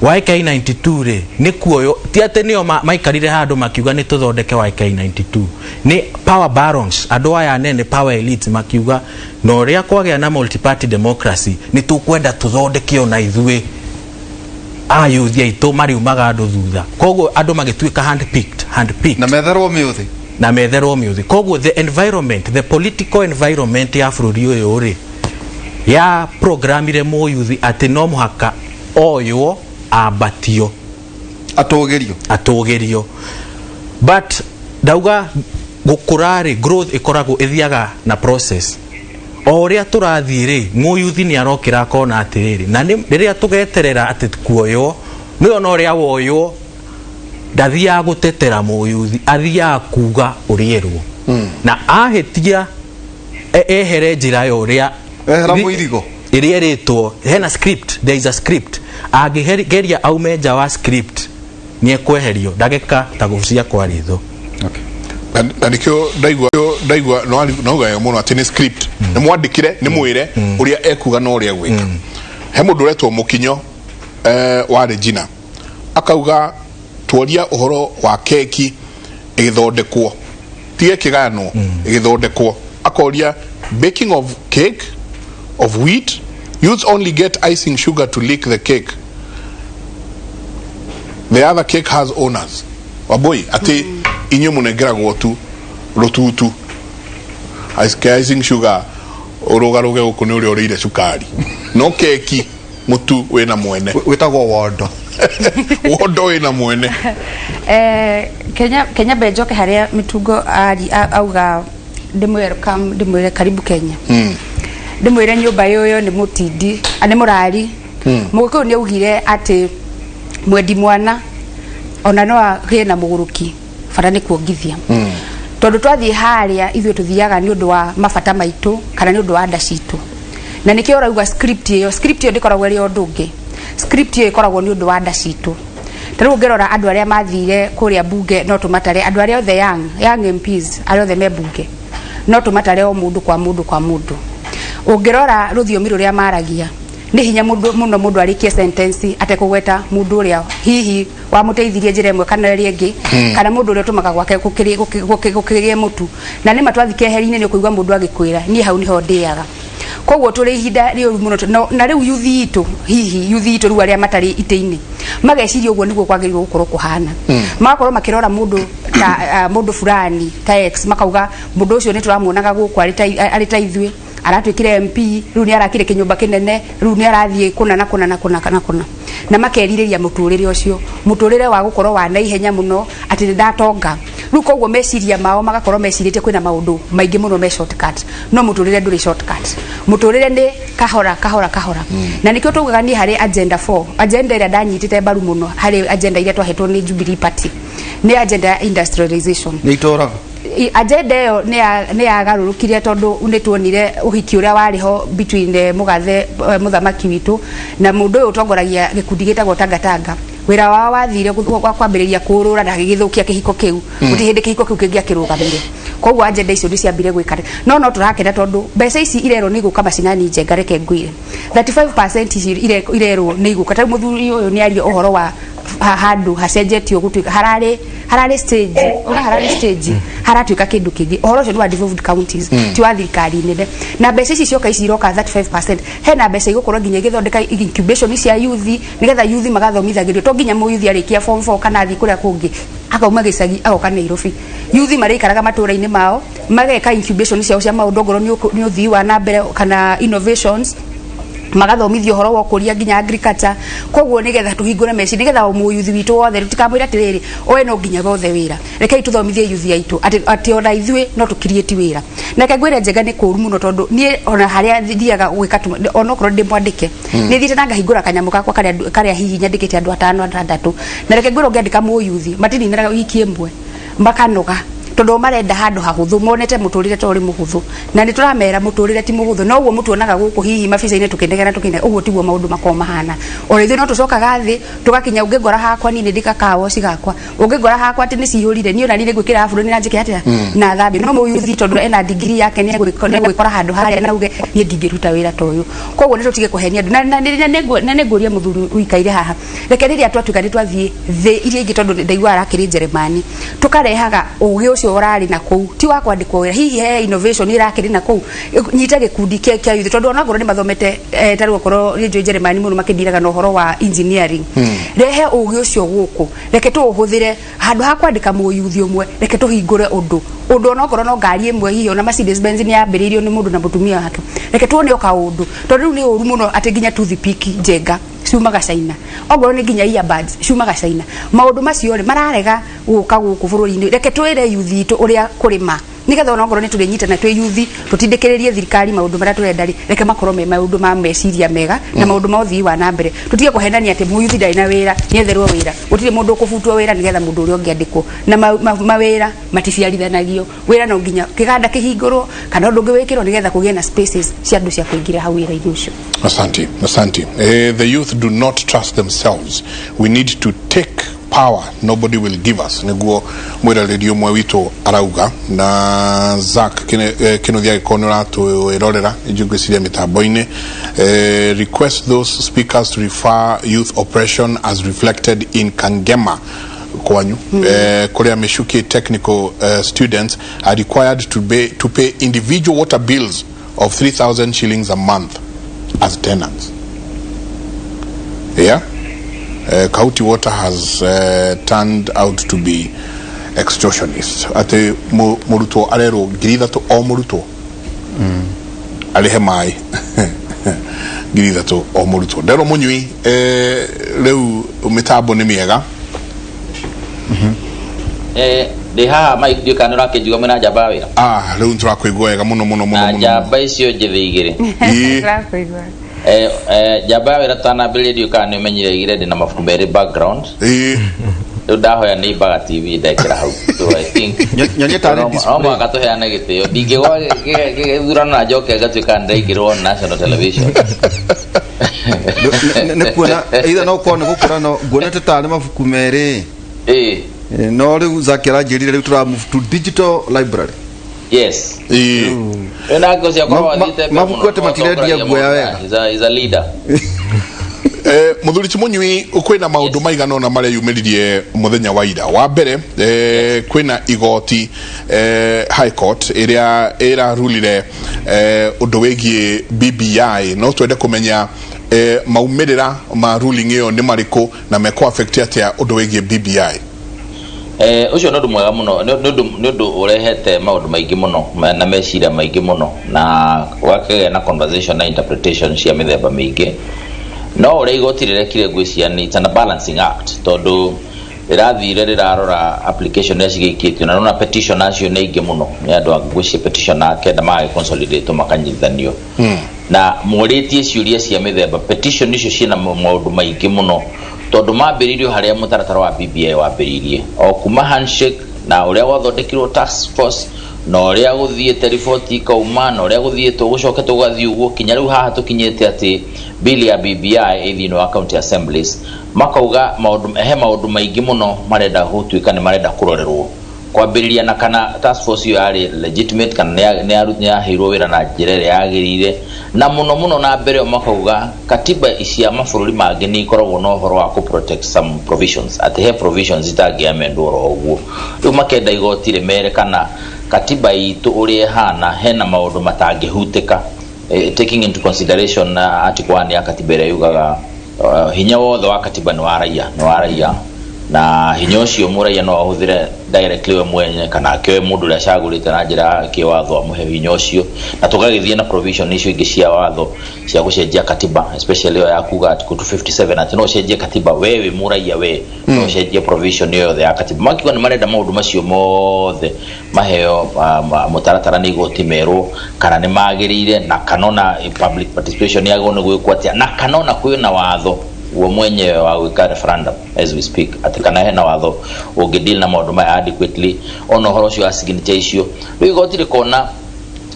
YK92 rĩ, nĩ kuoyo, ti atĩ nĩo maikarire handũ makiuga nĩ tũthondeke YK92. Nĩ power barons, andũ aya anene, power elites, makiuga na ũrĩa kwagĩa na multi-party democracy, nĩ tũkwenda tũthondeke ona ithuĩ ayuthi aitũ mariumaga andũ thutha. Koguo andũ magĩtuĩka hand picked, hand picked. Na metherwo mĩũthĩ. Na metherwo mĩũthĩ. Koguo the environment, the political environment ya bũrũri ũyũ rĩ, ya programire mũyuthi atĩ no mũhaka oywo, ambatio, atũgĩrio. Atũgĩrio. But ndauga gũkũra rĩ, growth ĩkoragwo ĩthiaga na process. O ũrĩa tũrathiĩ rĩ, mũyuthi nĩ arokĩra akona atĩrĩrĩ, na rĩrĩa tũgeterera atĩ kuoywo nĩyo, no ũrĩa woywo ndathiaga gũtetera mũyuthi, athiaga kuga ũrĩerwo na ahĩtia ehere njĩra ya ũrĩa Ehera mũirigo. Ĩrĩa ĩrĩtwo hena script, there is a script. Angĩgeria aume nja wa script, nĩ ekweherio ndagĩka ta gũcia kwa ritho. Na nĩkĩo ndaigua nauga wega mũno atĩ nĩ script, nĩ mwandĩkire, nĩ mwĩre ũrĩa ekuga na ũrĩa egwĩka. He mũndũ ũretwo Mũkinyo wa Regina akauga tuoria ũhoro wa keki ĩgĩthondekwo, tiga ĩkĩgayanwo, ĩgĩthondekwo. Akoria, baking of cake of wheat, youths only get icing sugar to lick the cake, the other cake has owners. Wambui, atĩ inyuĩ mũnengeragwo tu rũtutu icing sugar ũrũgarũge gũkũ nĩ ũrĩa ũrĩire cukari, no keki mũtu wĩna mwene. Wĩtagwo wondo. Wondo wĩna mwene. Kenya mbe njoke harĩa Mĩtungo auga, ndĩmwelcome, ndĩmwĩre karibu Kenya, ndĩmwĩre nyũmba yoyo nĩ mũtindi nĩ mũrari. Mũgĩkũyũ nĩ augire atĩ mwendi mwana ona no agĩe na mũgũrũki, bata nĩ kuongithia. Tondũ twathiĩ harĩa ithuĩ tũthiaga nĩ ũndũ wa mabata maitũ kana nĩ ũndũ wa nda citũ, na nĩkĩo ũrauga script ĩyo, script ĩyo ndĩkoragwo ĩrĩ ũndũ ũngĩ, script ĩyo ĩkoragwo nĩ ũndũ wa nda citũ. Ta rĩu ũngĩrora andũ arĩa mathire kũrĩa bunge, no tũmatare andũ arĩa othe young MPs arĩa othe me bunge, no tũmatare o mũndũ kwa mũndũ kwa mũndũ. Ũngĩrora rũthiomi rũrĩa maragia, nĩ hinya mũndũ mũno mũndũ arĩkie sentence atekũgweta mũndũ ũrĩa hihi wamũteithirie njĩra ĩmwe kana ĩrĩa ĩngĩ, kana mũndũ ũrĩa ũtũmaga gwake gũkĩgĩe mũtu. Na nĩma twathiĩ keheri-inĩ nĩ ũkũigua mũndũ agĩkwĩra, "Niĩ hau nĩho ndĩaga." Koguo tũrĩ ihinda rĩũru mũno. Na rĩu yuthi itũ, hihi yuthi itũ rĩu arĩa matarĩ itĩ-inĩ mageciria ũguo nĩguo kwagĩrĩirwo gũkorwo kũhana, magakorwo makĩrora mũndũ ta mũndũ fulani ta X, makauga mũndũ ũcio nĩ tũramuonaga gũkũ arĩ ta ithuĩ, aratuĩkire MP, rĩu nĩ arakire kĩnyũmba kĩnene, rĩu nĩ arathiĩ kũna na kũna na kũna na kũna, na makerirĩria mũtũrĩre ũcio, mũtũrĩre wa gũkorwo wa naihenya mũno, atĩ nĩ ndatonga rĩu. Koguo meciria mao magakorwo mecirĩtie kwĩna maũndũ maingĩ mũno me shortcut, no mũtũrĩre ndũrĩ shortcut. Mũtũrĩre nĩ kahora kahora kahora. Na nĩkĩo taugaga niĩ harĩ agenda 4, agenda ĩrĩa ndanyitĩte mbaru mũno harĩ agenda iria twahetwo nĩ Jubilee Party nĩ agenda ya industrialization. Nĩ itũraga. Agenda ĩyo nĩ yagarũrũkire tondũ nĩ tuonire ũhiki ũrĩa warĩ ho between mũgathe mũthamaki witũ na mũndũ ũyũ ũtongoragia gĩkundi gĩtagwo Tangatanga. Wĩra wao wathire wa kwambĩrĩria kũũrũra na gĩgĩthũkia kĩhiko kĩu. Gũtirĩ hĩndĩ kĩhiko kĩu kĩngĩakĩrũgamire. Koguo agenda icio nĩ ciambire gwĩka, no tũrakena tondũ mbeca ici irerwo nĩ igũka macinani. Njenga, reke ngwĩre, 35% ici irerwo nĩ igũka. Ta rĩu mũthuri ũyũ nĩ aria ũhoro wa Handũ hacenjetio gũtuĩka hararĩ stage, ũra hararĩ stage haratuĩka kĩndũ kĩngĩ. Ũhoro ũcio nĩ wa devolved counties, ti wa thirikari nene. Na mbeca ici cioka, ici iroka 35%, hena mbeca igũkorwo nginya igĩthondeka incubation cia youth, nĩgetha youth magathomithagĩrio. To nginya mũyuthi arĩkia form 4 kana athiĩ kũrĩa kũngĩ akauma gĩcagi agoka Nairobi. Youth marĩikaraga matũra-inĩ mao, mageka incubation ciao cia maũndũ, ongorwo nĩ ũthii wa na mbere kana innovations, magathomithio ũhoro wa ũkũria nginya agriculture. Koguo nĩgetha tũhingũre meciria, nĩgetha o mũyuthi witũ wothe tũtikamwĩra atĩrĩrĩ, oe no nginya wothe wĩra. Rekei tũthomithie yuthi aitũ atĩ ona ithuĩ no tũkiriĩti wĩra. Na reke ngwĩre, Njega, nĩ kũũru mũno, tondũ niĩ ona harĩa thiaga gwĩka onokorwo ndĩ mwandĩke, nĩ thiĩte na ngahingũra kanyamũ gakwa karĩa hihi nyandĩkĩte andũ atano, atandatũ. Na reke ngwĩre, ũngĩandĩka mũyuthi matininĩraga wiki ĩmwe makanoga, tondũ marenda handũ hahũthũ, monete mũtũrĩre ta ũrĩ mũhũthũ. Na nĩ tũramera mũtũrĩre ti mũhũthũ. No ũguo mũtuonaga gũkũ hihi mabica-inĩ tũkĩnegena tũkĩnegena, ũguo tiguo maũndũ makoragwo mahana. Ona ithuĩ no tũcokaga thĩ tũgakinya. Ũngĩngora hakwa niĩ nĩ ndĩkakawoci gakwa, ũngĩngora hakwa atĩ nĩ cihũrire, niĩ ona niĩ nĩ ngwĩkĩra aburoni na njĩke atĩa na thambie. No mũyuthi tondũ ena digiri yake, nĩ egwĩkora handũ harĩa na auge, "Niĩ ndingĩruta wĩra ta ũyũ." Koguo nĩ tũtige kũhenia andũ. Na nĩ ngũria mũthuri ũikaire haha, reke rĩrĩa twatuĩka nĩ twathiĩ thĩ iria ingĩ, tondũ ndaigua arakĩrĩ Njeremani, tũkarehaga ũgĩ ũcio ũrarĩ na kũu, ti wa kwandĩkwo wĩra. Hihi he innovation irakĩrĩ na kũu, nyita gĩkundi kĩa youth, tondũ onakorwo nĩ mathomete, ta rĩu okorwo nĩ njũĩ Njeremani mũno makĩndiraga na ũhoro wa engineering, rehe ũgĩ ũcio gũkũ, reke tũũhũthĩre handũ ha kwandĩka mũyuthi ũmwe. Reke tũhingũre ũndũ onokorwo no ngari ĩmwe, hihi ona Mercedes Benz nĩ yambĩrĩirio nĩ mũndũ na mũtumia wake. Reke tuone o kaũndũ, tondũ rĩu nĩ ũru mũno atĩ nginya toothpick, Njenga, ciumaga China, ongorwo nĩ nginya earbuds ciumaga China. Maũndũ macio rĩ mararega gũka gũkũ bũrũri-inĩ. Reke twĩre yuthi itũ ũrĩa kũrĩma, nĩgetha ona okorwo nĩ tũrĩnyitana twĩ yuthi tũtindĩkĩrĩrie thirikari maũndũ marĩa tũrenda rĩ, reke makorwo me maũndũ ma meciria mega na maũndũ ma ũthii wa na mbere. Tũtige kũhenania atĩ mũyuthi ndarĩ na wĩra, nĩetherwo wĩra. Gũtirĩ mũndũ ũkũbutwo wĩra nĩgetha mũndũ ũrĩa ũngĩ andĩkwo. Na mawĩra maticiarithanagio. Wĩra no nginya kĩganda kĩhingũrwo kana ũndũ ũngĩ wĩkĩrwo, nĩgetha kũgĩe na spaces cia andũ cia kũingĩra hau wĩra-inĩ ũcio. Asante, asante. The youth do not trust themselves. We need to take power. Nobody will give us. Niguo mwĩrarĩrio ũmwe witũ arauga. Na Zack Kĩnuthia, agĩkorwo nĩ ũratwĩrorera ithuĩ, ngwĩciria mĩtambo-inĩ, request those speakers to refer youth oppression as reflected in Kangema kwanyu, kuria Michuki Technical students are required to pay individual water bills of 3000 shillings a month as tenants. Yeah, County Water has turned out to be extortionist. Ati murutwo arerwo 3,000 o murutwo arihe mai, 3,000 o murutwo. Nderwo munyui, riu mitambo ni miega. Ndĩ haha, Mike, ndiũĩ kana nĩ ũrakĩnjigua mwĩna njamba ya wĩra. Ah, riu niturakuigua wega muno muno muno. Na Muno. Njamba icio njĩthĩ igĩrĩ. Ĩĩ. Tũrakũigua. Njamba ya wĩra, tũtanambĩrĩria, ndiũĩ kana nĩ ũmenyire igĩrĩ ndĩ na mabuku merĩ background. Rĩu ndahoya nĩ Mbaga TV ndekĩra hau, so I think Nyonie tarĩ no display. mũhaka tũheane gĩtĩo. Ndingĩgwa gĩthurano na njoke ngatuĩka nĩndaingĩrwo on national television. Nĩ kuona either no ũkorwo nĩ gũkũra, no nguonete tarĩ mabuku merĩ. No rĩu Zaki aranjĩrire rĩu tũra move to digital library. Yes. Wĩna ngo ciakwa wathiĩte mbere Mabuku mũno, atĩ matirendia no guoya wega. He's a leader. Muthuri ti munyui, kwina maundu maigana ona maria yumiririe muthenya wa ira. Wa mbere, kwina igoti, high court iria irarulire undu wigie BBI. No twende kumenya maumirira ma ruling iyo ni mariku na meko affect atia undu wigie BBI. Ũcio nĩ ũndũ mwega mũno, nĩ ũndũ ũrehete maũndũ maingĩ mũno na meciria maingĩ mũno, na ũgakĩgĩa na conversation na interpretation cia mĩthemba mĩingĩ. No ũrĩa igoti rĩrekire, ngwĩciria nĩ it's a balancing act, tondũ rĩrathire rĩrarora application iria cigĩikĩtio, na nona petition acio nĩ aingĩ mũno, nĩ andũ a ngwĩciria petition a kenda magagĩconsolidate makanyitithanio na morĩtie ciũria cia mĩthemba. Petition icio ciĩna maũndũ maingĩ mũno, tondũ mambĩrĩirio harĩa mũtaratara wa BBI wambĩrĩirie o kuma handshake, na ũrĩa gwathondekirwo task force, na ũrĩa gũthiĩte riboti ikauma, na ũrĩa gũthiĩte gũcokete gũgathiĩ ũguo kinya rĩu haha tũkinyĩte atĩ bill ya BBI ĩ thĩinĩ wa county assemblies. Makauga maũndũ, he maũndũ maingĩ mũno marenda gũtuĩka nĩ marenda kũrorerwo. Kwambĩrĩria na kana task force ĩyo yarĩ legitimate kana nĩ yaheirwo wĩra na njĩra ĩrĩa yagĩrĩire, na mũno mũno na mbere ĩyo makauga katiba cia mabũrũri mangĩ nĩ ikoragwo na ũhoro wa kũ protect some provisions, atĩ he provisions itangĩamendwo oro ũguo. Rĩu makenda igoti rĩmere kana katiba itũ ũrĩa ĩhana hena maũndũ matangĩhutĩka, taking into consideration article 1 ya katiba ĩrĩa yugaga hinya wothe wa katiba nĩ wa raia, nĩ wa raia, na hinya ũcio mũraia no ahũthĩre directly we mwenye kana akĩoe mũndũ ũrĩa acagũrĩte na njĩra ya kĩwatho amũhe hinya ũcio. Na tũgagĩthiĩ na provision icio ingĩ cia watho cia gũcenjia katiba, especially ĩyo ya kuga article 257 atĩ no ũcenjie katiba we wĩ mũraia, we no ũcenjie provision ĩyo yothe ya katiba. Makiuga nĩ marenda maũndũ macio mothe maheo mũtaratara nĩ igoti, merwo kana nĩ magĩrĩire na kana ona public participation yagĩrĩirwo nĩ gwĩkwo atĩa, na kana ona kwĩna watho guo mwenyewe wa gwĩka referendum as we speak, atĩ kana hena watho ũngĩ deal na maũndũ maya adequately, ona ũhoro ũcio wa signature icio. Rĩu igoti rĩkona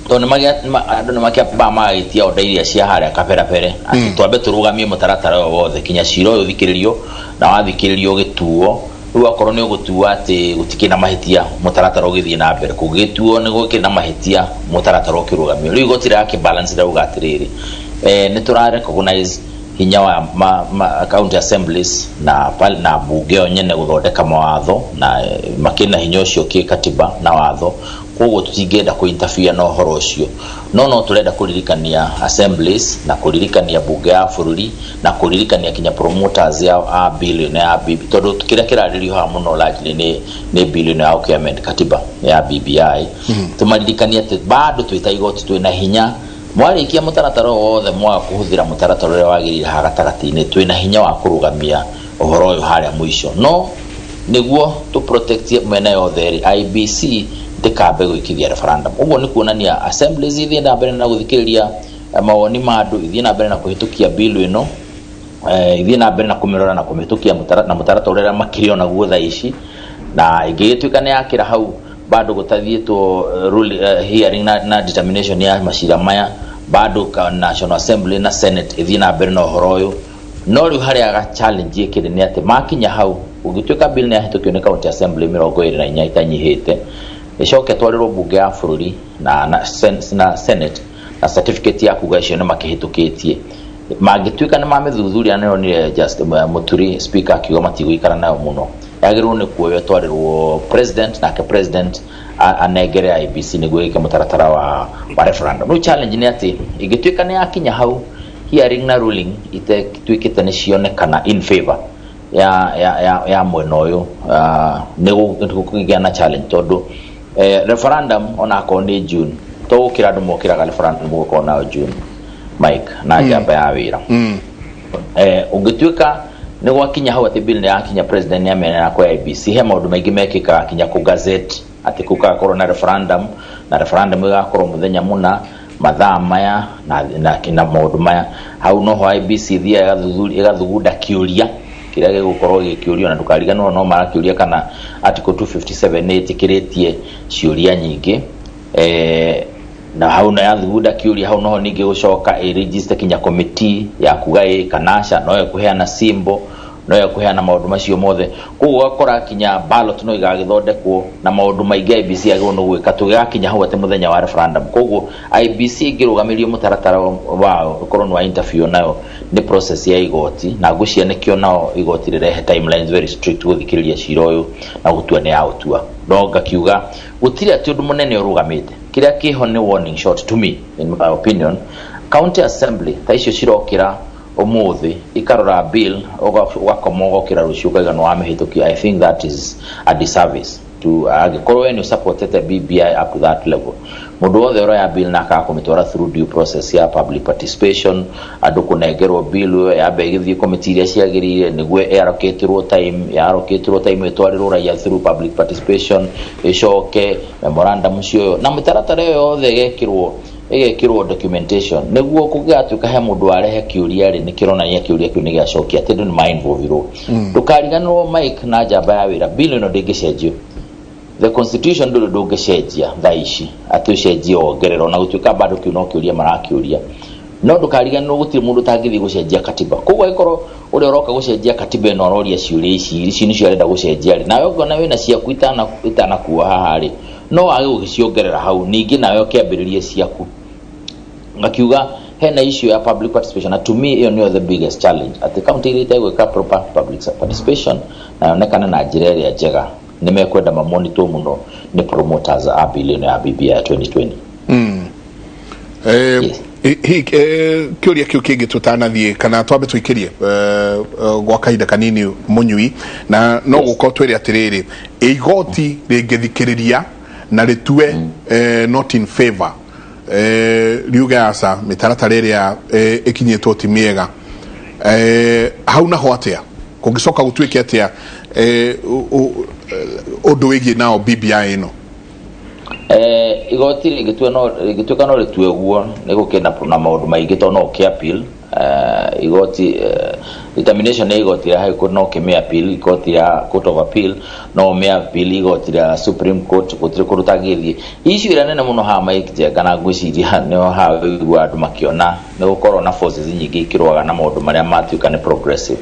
tondũ andũ nĩ makĩambaga magagĩtia order iria cia harĩa kaberabere atĩ twambe tũrũgamie mũtaratara ũyũ wothe kinya cira ũyũ ũthikĩrĩrio, na wathikĩrĩrio ũgĩtuo. Rĩu akorwo nĩ ũgũtua atĩ gũtikĩrĩ na mahĩtia, mũtaratara ũgĩthiĩ na mbere; kũngĩgĩtuo nĩ gũkĩrĩ na mahĩtia, mũtaratara ũkĩrũgamio. Rĩu igoti rĩrakĩ balance, rĩrauga atĩrĩrĩ, nĩ tũra recognize hinya wa county assemblies na bunge yo nyene gũthondeka mawatho, na makĩrĩ na hinya ũcio kĩkatiba na watho, koguo tũtingĩenda kũ interfere na ũhoro ũcio. No tũrenda kũririkania assemblies na kũririkania bunge ya bũrũri na kũririkania kinya promoters ya a bill ĩno ya BB, tondũ kĩrĩa kĩrarĩrio haha mũno largely nĩ bill ĩno ya gũkĩ-amend katiba ya BBI. Tũmaririkanie atĩ bado twĩ ta igoti twĩna hinya. Mwarĩkia mũtaratara ũyũ wothe, mwaga kũhũthĩra mũtaratara ũrĩa wagĩrĩire haha gatagatĩ-inĩ, twĩna hinya wa kũrũgamia ũhoro ũyũ harĩa mũico. No nĩguo tũ protect mĩena yothe rĩ, IEBC ndĩkambe gwĩkithia referendum. Ũguo nĩ kuonania assemblies ithiĩ na mbere na gũthikĩrĩria mawoni ma andũ, ithiĩ na mbere na kũhĩtũkia bill ĩno, ithiĩ na mbere na kũmĩrora na kũmĩhĩtũkia na mũtaratara ũrĩa makĩrĩ onaguo thaa ici. Na ĩngĩgĩtuĩka nĩ yakĩra hau bado gũtathiĩtwo hearing na determination ya macira maya, bado ka National Assembly na Senate ĩthiĩ na mbere na ũhoro ũyũ. No rĩu harĩa ga challenge ĩkĩrĩ nĩ atĩ makinya hau, ũngĩtuĩka bill nĩ yahĩtũkio nĩ county assembly 24 itanyihĩte, ĩcoke ĩtwarĩrwo bunge ya bũrũri na Senate na certificate ya kuga icio nĩ makĩhĩtũkĩtie, mangĩtuĩka nĩ mamĩthuthuria, nĩ onire just Mũturi speaker akiuga matigũikara nayo mũno, yagĩrĩirwo nĩ kuoywo ĩtwarĩrwo president, nake president anengere IEBC nĩguo ĩke mũtaratara wa referendum. Rĩu challenge nĩ atĩ ĩngĩtuĩka nĩ yakinya hau, hearing na ruling ituĩkĩte nĩ cionekana in favor ya mwena ũyũ, nĩ gũkũgĩa na challenge, tondũ referendum onakorwo nĩ June, to gũkĩra andũ mokĩraga referendum gũkorwo nayo June, Mike na njamba ya wĩra. Ũngĩtuĩka nĩ gwakinya hau atĩ bill nĩ yakinya, president nĩ amenera kwa IEBC, he maũndũ maingĩ mekĩkaga kinya kũ gazette atĩ kũu gagakorwo na referendum, na referendum ĩgakorwo mũthenya mũna, mathaa maya na maũndũ maya. Hau noho IEBC ĩthiaga ĩgathugunda kĩũria kĩrĩa gĩgũkorwo gĩkĩũrio, na ndũkariganĩrwo no marakĩũria kana article 257 nĩ ĩtĩkĩrĩtie ciũria nyingĩ. Na hau na yathugunda kĩũria hau noho ningĩ gũcoka ĩregister kinya committee ya kuga ĩ kana aca, no ĩkũheana symbol, no ĩkũheana maũndũ macio mothe. Koguo ũgakora kinya ballot no igagĩthondekwo na maũndũ maingĩ IEBC yagĩrĩirwo nĩ gwĩka tũgĩgakinya hau atĩ mũthenya wa referendum. Koguo IEBC ĩngĩrũgamĩrio mũtaratara wao ũkorwo nĩ wa interview nayo nĩ process ya igoti, na ngwĩciria nĩkĩo nao igoti rĩrehe timelines very strict gũthikĩrĩria cira ũyũ na gũtua nĩ ya gũtua. No ngakiuga gũtirĩ atĩ ũndũ mũnene ũrũgamĩte. Kĩrĩa kĩho nĩ warning shot to me, in my opinion. County assembly ta icio cirokĩra ũmũthĩ ikarora bill, ũgakoma ũgokĩra rũciũ ũkaiga nĩ wamĩhĩtũkia, I think that is a disservice to angĩkorwo we nĩ ũsupportete BBI up to that level. Mũndũ wothe ũroya bill na akaga kũmĩtwara through due process ya public participation, andũ kũnengerwo bill ĩyo yambe ĩgĩthiĩ committee iria ciagĩrĩire nĩguo ĩarokĩtĩrwo time, yarokĩtĩrwo time ĩtwarĩrwo raia through public participation, ĩcoke memorandum cioyo na mĩtaratara ĩyo yothe ĩgekĩrwo documentation, nĩguo kũngĩgatuĩka he mũndũ warehe kĩũria rĩ, nĩ kĩronania kĩũria kĩu nĩ gĩacokia atĩ andũ nĩ ma-involvirwo. Ndũkariganĩrwo, Mike na njamba ya wĩra, bill ĩno ndĩngĩcenjio. The constitution ndũrĩ ndũngĩcenjia thaa ici atĩ ũcenjie wongerera, ona gũtuĩka bado kĩu no kĩũria marakĩũria. No ndũkariganĩrwo gũtirĩ mũndũ ũtangĩthiĩ gũcenjia katiba. Koguo angĩkorwo ũrĩa ũroka gũcenjia katiba ĩno aroria ciũria ici, ici nĩcio arenda gũcenjia rĩ, nawe ũngĩona wĩna ciaku itanakuo haha rĩ, no wage gũgĩciongerera hau, ningĩ nawe ũkĩambĩrĩrie ciaku. Ngakiuga hena issue ya public participation, na to me ĩyo nĩyo the biggest challenge, atĩ county iria itegwĩka proper public participation na yonekane na njĩra ĩrĩa njega, nĩ mekwenda mamonitwo mũno nĩ promoters a bill ĩno ya BBI ya 2020. Yes. Kĩũria kĩu kĩngĩ tũtanathiĩ kana twambe tũikĩrie gwa kahinda kanini mũnyui na no gũkorwo twĩre atĩrĩrĩ, igoti rĩngĩthikĩrĩria na rĩtue not in favor, riuge aca, mĩtaratara ĩrĩa ĩkinyĩtwo ti mĩega, hau naho atĩa kũngĩcoka gũtuĩke atĩa ũndũ wĩgiĩ nao BBI ĩno? Igoti rĩngĩtua no rĩngĩtuĩka no rĩtue guo, nĩ gũkĩ na maũndũ maingĩ tondũ no ũkĩ appeal igoti, determination ya igoti rĩa High Court no ũkĩmĩ appeal igoti rĩa Court of Appeal, no ũmĩ appeal igoti rĩa Supreme Court. Gũtirĩ kũndũ ũtangĩthiĩ. Issue ĩrĩa nene mũno haha, Mike Njenga, na ngwĩciria nĩho haha wĩigua andũ makĩona nĩ gũkorwo na forces nyingĩ ikĩrũaga na maũndũ marĩa matuĩka nĩ progressive,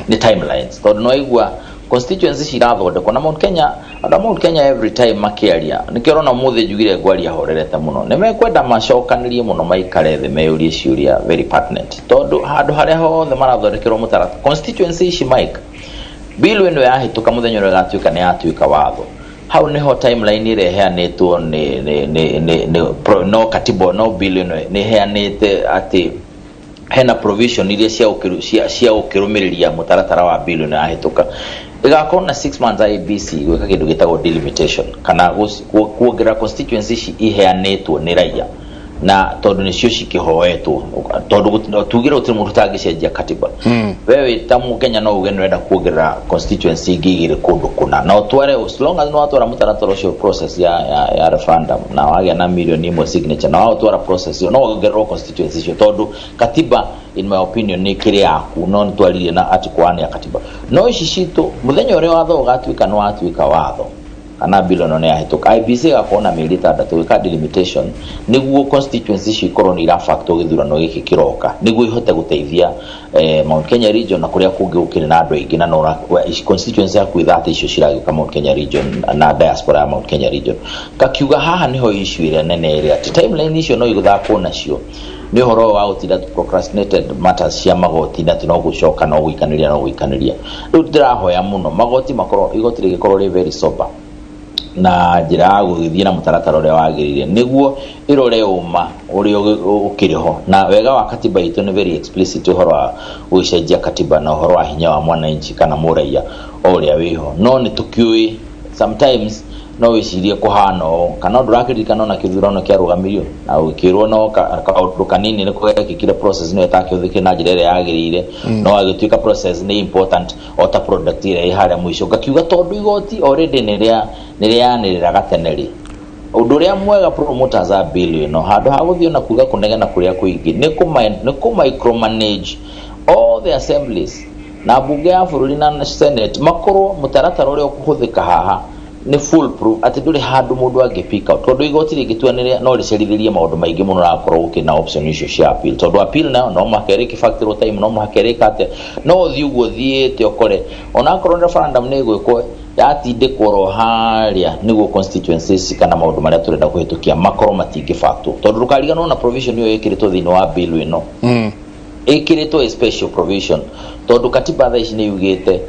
nĩ timelines, tondũ nĩ waigua constituency cirathondekwo na Mount Kenya. Andũ a Mount Kenya every time makĩaria, nĩkĩo ũrona ũmũthĩ njugire ngwaria horerete mũno, nĩ mekwenda macokanĩrie mũno, maikare thĩ, meyũrie ciũria very pertinent, tondũ handũ harĩa hothe marathondekerwo mũtaratara constituency ici, Mike, bill ĩno yahĩtũka, mũthenya ũrĩa ĩgatuĩka nĩ yatuĩka watho, hau nĩho timeline ĩrĩa ĩheanĩtwo nĩ no katiba, no bill ĩno nĩ ĩheanĩte atĩ hena provision iria cia gũkĩrũmĩrĩria mũtaratara wa bill ĩno yahĩtũka. Ĩgakorwo na 6 months IEBC gwĩka kĩndũ gĩtagwo delimitation kana kuongerera constituency ici iheanĩtwo nĩ raia, na tondũ nĩcio cikĩhoetwo, tondũ tugire gũtirĩ mũndũ ũtangĩcenjia katiba. We wĩ ta mũkenya no uge nĩũrenda kuongerera constituency ingĩ igĩrĩ kũndũ kũna, na ũtware, as long as nĩwatwara mũtaratara ũcio process ya referendum na wagĩa na 1 million signature na waũtwara process ĩyo, no wongererwo constituency icio, tondũ katiba in my opinion nĩ kĩrĩ yaku, no nĩtwaririe na article 1 ya katiba. No ici citũ, mũthenya ũrĩa watho ũgatuĩka nĩ watuĩka watho kana bill ĩno nĩ yahĩtũka, IEBC ĩgakorwo na mĩeri 6 gwĩka delimitation nĩguo constituency icio ikorwo nĩ irabactwo gĩthurano gĩkĩ kĩroka, nĩguo ihote gũteithia Mount Kenya region na kũrĩa kũngĩ gũkĩrĩ na andũ aingĩ, na no constituency hakuhĩ 30 icio ciragĩũka Mount Kenya region na diaspora ya Mount Kenya region. Kakiuga haha nĩho issue ĩrĩa nene ĩrĩa atĩ timeline icio no igũthakwo nacio nĩ ũhoro wa gũtinda procrastinated matters cia magoti, na atĩ no gũcoka no gũikanĩria no gũikanĩria. Rĩu ndĩrahoya mũno magoti makorwo, igoti rĩgĩkorwo rĩ very sober na njĩra ya gũgĩthiĩ na mũtaratara ũrĩa wagĩrĩire, nĩguo ĩrore ũma ũrĩa ũkĩrĩ ho. Na wega wa katiba itũ nĩ very explicit ũhoro wa gũgĩcenjia katiba na ũhoro wa hinya wa mwananchi kana mũraia o ũrĩa wĩho. No nĩ tũkĩũĩ sometimes no wĩcirie kũhana ũũ, kana ũndũ ũrakĩririkana ona kĩthurano kĩarũgamirio na gũkĩrwo no kaũndũ kanini nĩ gwekĩkire, process nĩyo ĩtakĩhũthĩkire na njĩra ĩrĩa yagĩrĩire, no agĩtuĩka process nĩ important o ta product ĩrĩa ĩ harĩa mũico. Ngakiuga tondũ igoti already nĩ rĩanĩrĩraga tene rĩ, ũndũ ũrĩa mwega promoters a bill ĩno, handũ ha gũthiĩ na kuga kũnegena kũrĩa kũingĩ, nĩ kũ micromanage all the assemblies na bunge ya bũrũri na senate, makorwo mũtaratara ũrĩa ũkũhũthĩka haha nĩ full proof, atĩ ndũrĩ handũ mũndũ angĩ pick out, tondũ igoti rĩngĩtua no rĩcerithĩrie maũndũ maingĩ mũno, rakorwo gũkĩrĩ na option icio cia appeal, tondũ appeal nayo no mũhaka ĩrĩkĩbactĩrwo time, no mũhaka ĩrĩka atĩa, no ũthiĩ ũguo ũthiĩte ũkore onakorwo referendum nĩ ĩgwĩkwo yatindĩkwo ro harĩa nĩguo constituencies kana maũndũ marĩa tũrenda kũhĩtũkia makorwo matingĩbactwo, tondũ ndũkariganĩrwo na provision ĩyo ĩkĩrĩtwo thĩinĩ wa bill ĩno, ĩkĩrĩtwo a special provision, tondũ katiba thaa ici nĩ yugĩte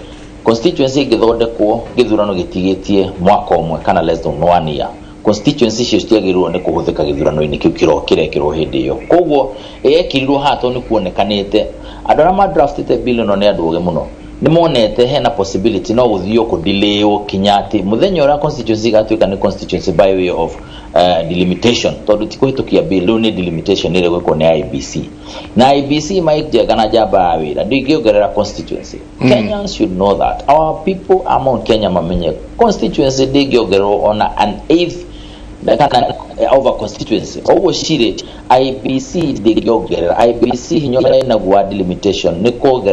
constituency ĩngĩthondekwo gĩthurano gĩtigĩtie mwaka ũmwe kana less than one year, constituency icio citiagĩrĩirwo nĩ kũhũthĩka gĩthurano-inĩ kĩu kĩrekĩrwo hĩndĩ ĩyo. Koguo ĩekĩrirwo haha tondũ nĩ kuonekanĩte andũ arĩa madraftĩte bill ĩno nĩ andũ ogĩ mũno, nĩ monete hena possibility no gũthiĩ kũdelaywo kinya atĩ mũthenya ũrĩa constituency igatuĩka nĩ constituency by way of delimitation, tondũ ti kũhĩtũkia bill, rĩu nĩ delimitation ĩrĩa ĩgwĩkwo nĩ IEBC. Na IEBC, Mike Njenga, na njamba ya wĩra ndĩngĩongerera constituency. Kenyans should know that, our people a Mount Kenya mamenye constituency ndĩngĩongererwo ona an eighth kana over constituency ũguo cirĩ. IEBC ndĩngĩongerera. IEBC hinya ũrĩa ĩnaguo wa delimitation nĩ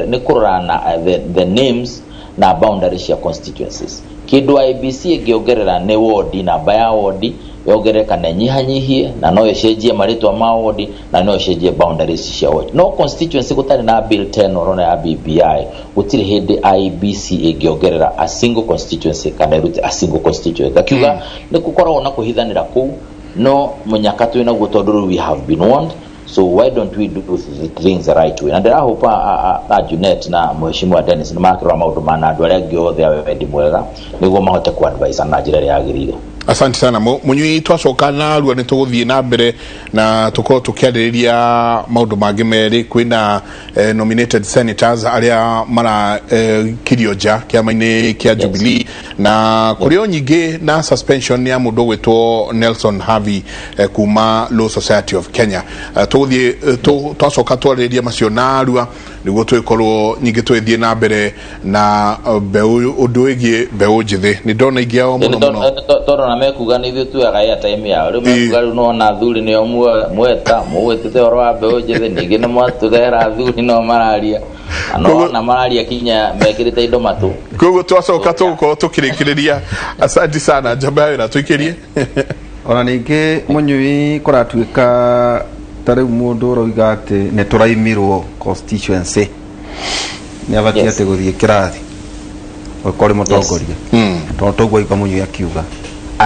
nĩ kũrora na the names na boundary cia constituencies. Kĩndũ IEBC ĩngĩongerera nĩ wodi, namba ya wodi. Yongerere kana ĩnyihanyihie, na no ĩcenjie marĩtwa ma ward, na no ĩcenjie boundaries cia ward. No constituency gũtarĩ na bill 10 ũrona ya BBI, gũtirĩ hĩndĩ IEBC ĩngĩongerera a single constituency kana ĩrute a single constituency. Ngakiuga nĩ gũkoragwo na kũhithanĩra kũu, no mũnyaka twĩ naguo tondũ rĩu we have been warned, so why don't we do things the right way? Na ndĩrahopa a Junet na Mheshimiwa Dennis nĩ makĩrora maũndũ mana andũ arĩa angĩ othe a wendi mwega nĩguo mahote ku advise na njĩra ĩrĩa yagĩrĩire. Asante sana. Mũnyui, twacoka narua nĩ tũgũthiĩ na mbere na tũkorwo tũkĩarĩrĩria maũndũ mangĩ merĩ. Kwĩna nominated senators arĩa mara kirio nja kĩama-inĩ kĩa Jubilee, na kũrĩ o nyingĩ na suspension ya mũndũ ũgwĩtwo Nelson Havi kuma Law Society of Kenya. Tũgũthiĩ twacoka twarĩrĩria macio narua nĩguo twĩkorwo nyingĩ twĩthiĩ na mbere na mbeũ, ũndũ wĩgiĩ mbeũ njĩthĩ. Nĩ ndona ingĩ ao mũno mũno. Tondũ na mekuga nĩ ithuĩ tuoyaga airtime yao rĩu. Mekuga rĩu nona athuri nĩo mweta mũgwĩtĩte ũhoro wa mbeũ njĩthĩ, ningĩ nĩ mwatũrehera athuri no mararia na no mararia kinya mekĩrĩte indo matũ. Koguo twacoka tũgũkorwo tũkĩrĩkĩrĩria. Asante sana, njamba ya wĩra, tũikĩrie. Ona ningĩ mũnyui, kũratuĩka ta rĩu mũndũ ũroiga atĩ nĩ tũraimirwo constituency nĩ abatiĩ atĩ gũthiĩ kĩrathi ũkorwo ũrĩ mũtongoria, tondũ toguo aigua mũnyui akiuga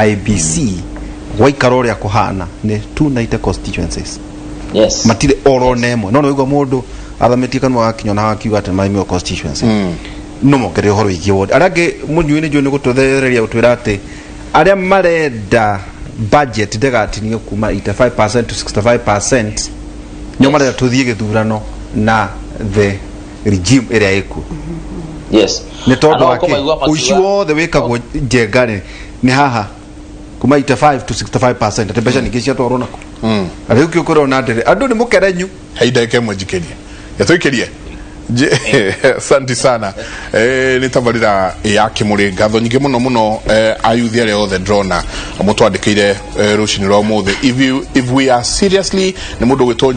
IEBC gwaikara ũrĩa kũhana nĩ 290 constituencies, matirĩ oro na ĩmwe, no nĩ waigua mũndũ athamĩtie kanua gakinya na akiuga atĩ maimirwo constituency, no mongerere ũhoro wĩgiĩ ward. Arĩa angĩ, mũnyui, nĩ njũĩ nĩ gũtũthereria gũtwĩra atĩ arĩa marenda budget ndĩgatinio kuma 85% to 65% nĩo marenda tũthiĩ gĩthurano na the regime ĩrĩa ĩkuo. Nĩ tondũ Na no wa kĩ ũkũmaigua ũici makiuga- wothe wĩkagwo njenga rĩ nĩ haha kuma 85 to 65%, atĩ mbeca ningĩ ciatwarwo nako na rĩu kĩo kũrona ndĩrĩ andũ nĩ mũkerenyu. Hei, ndagĩka ĩmwe njikĩrie, yatũikĩrie. Asante sana. Nĩ tabarĩra ya Kĩmũrĩ. Ngatho nyingĩ mũno mũno ayuthi arĩa othe ndĩrona mũtwandĩkĩire rũcinĩ rwa ũmũthĩ. If we are seriously, nĩ mũndũ ũgwĩtwo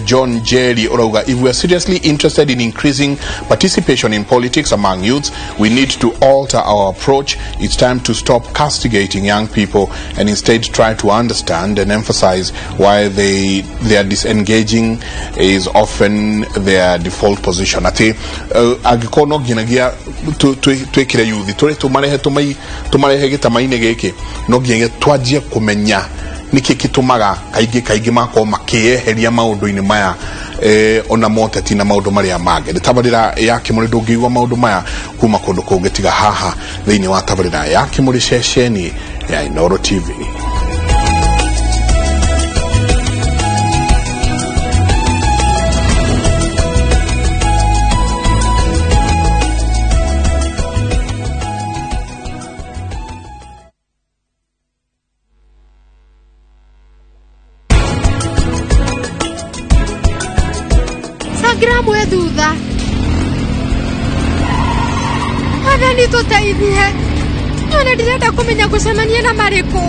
John Jerry ũrauga, "If we are seriously interested in increasing participation in politics among youths, we need to alter our approach. It's time to stop castigating young people and instead try to understand and emphasize why they are disengaging is often their default position." Atĩ angĩkorwo no nginyagia twĩkĩre yuthi tũrĩ tũmarehe tũmarehe gĩtama-inĩ gĩkĩ, no nginyagia twanjie kũmenya nĩkĩ gĩtũmaga kaingĩ kaingĩ makorwo makĩyeheria maũndũ-inĩ maya, ona moteti na maũndũ marĩa mangĩ. Nĩ tabarĩra ya Kĩmũrĩ. Ndũngĩigua maũndũ maya kuma kũndũ kũngĩ tiga haha thĩinĩ wa tabarĩra ya Kĩmũrĩ, ceceni ya Inooro TV. Cangira mwe thutha. Mwathani tũteithie, ona ndirenda kũmenya ngũcemania na marĩkũ,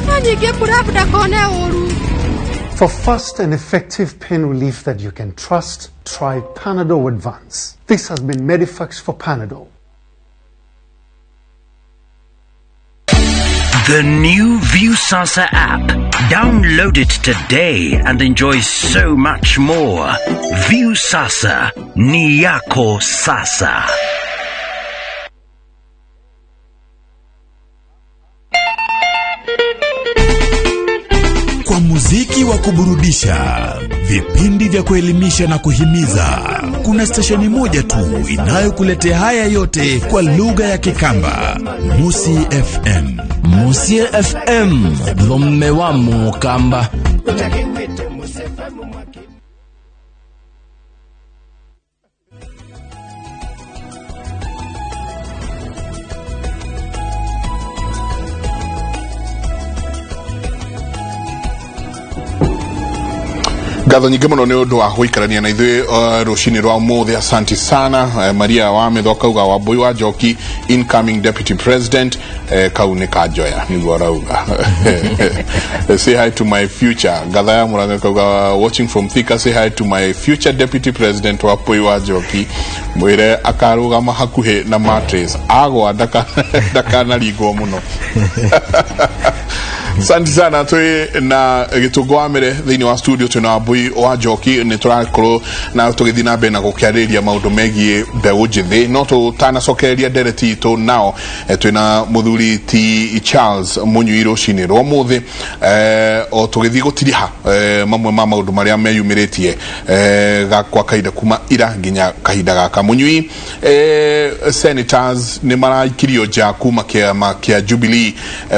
no ningĩ mburabu ndakone ũru. For fast and effective pain relief that you can trust, try Panadol Advance. This has been Medifax for Panadol. The new Viusasa app. Download it today and enjoy so much more. Viusasa, ni yako sasa. Kwa muziki wa kuburudisha, vipindi vya kuelimisha na kuhimiza, kuna stesheni moja tu inayokuletea haya yote kwa lugha ya Kikamba, Musi FM. Musie FM, lomme wa Mukamba. Ngatho nyingĩ mũno nĩ ũndũ wa gũikarania na ithuĩ rũcinĩ rwa ũmũthĩ. Asante sana. Maria wa Mĩtho akauga Wambui wa Njoki incoming deputy president, kau nĩ kanjoya nĩguo arauga. "Say hi to my future." Ngatha ya Mũrang'a kauga, "Watching from Thika, say hi to my future deputy president Wambui wa Njoki, mwĩre akarũgama hakuhĩ na mattress agwa ndakanaringwo mũno." Asante sana. Twi na Gĩtũngũ wa Mere thĩinĩ wa studio, twĩna Wambui wa Njoki. Nĩ tũrakorwo na tũgĩthiĩ na mbere na gũkĩarĩrĩria maũndũ megiĩ mbeũ njĩthĩ, no tũtanacokereria ndereti itũ nao, twĩna mũthuri ti Charles Mũnyui rũcinĩ rwa ũmũthĩ, o tũgĩthiĩ gũtiriha mamwe ma maũndũ marĩa meyumĩrĩtie kwa kahinda kuma ira nginya kahinda gaka. Mũnyui, senators nĩ maraikirio nja kuma kĩama kĩa Jubilee.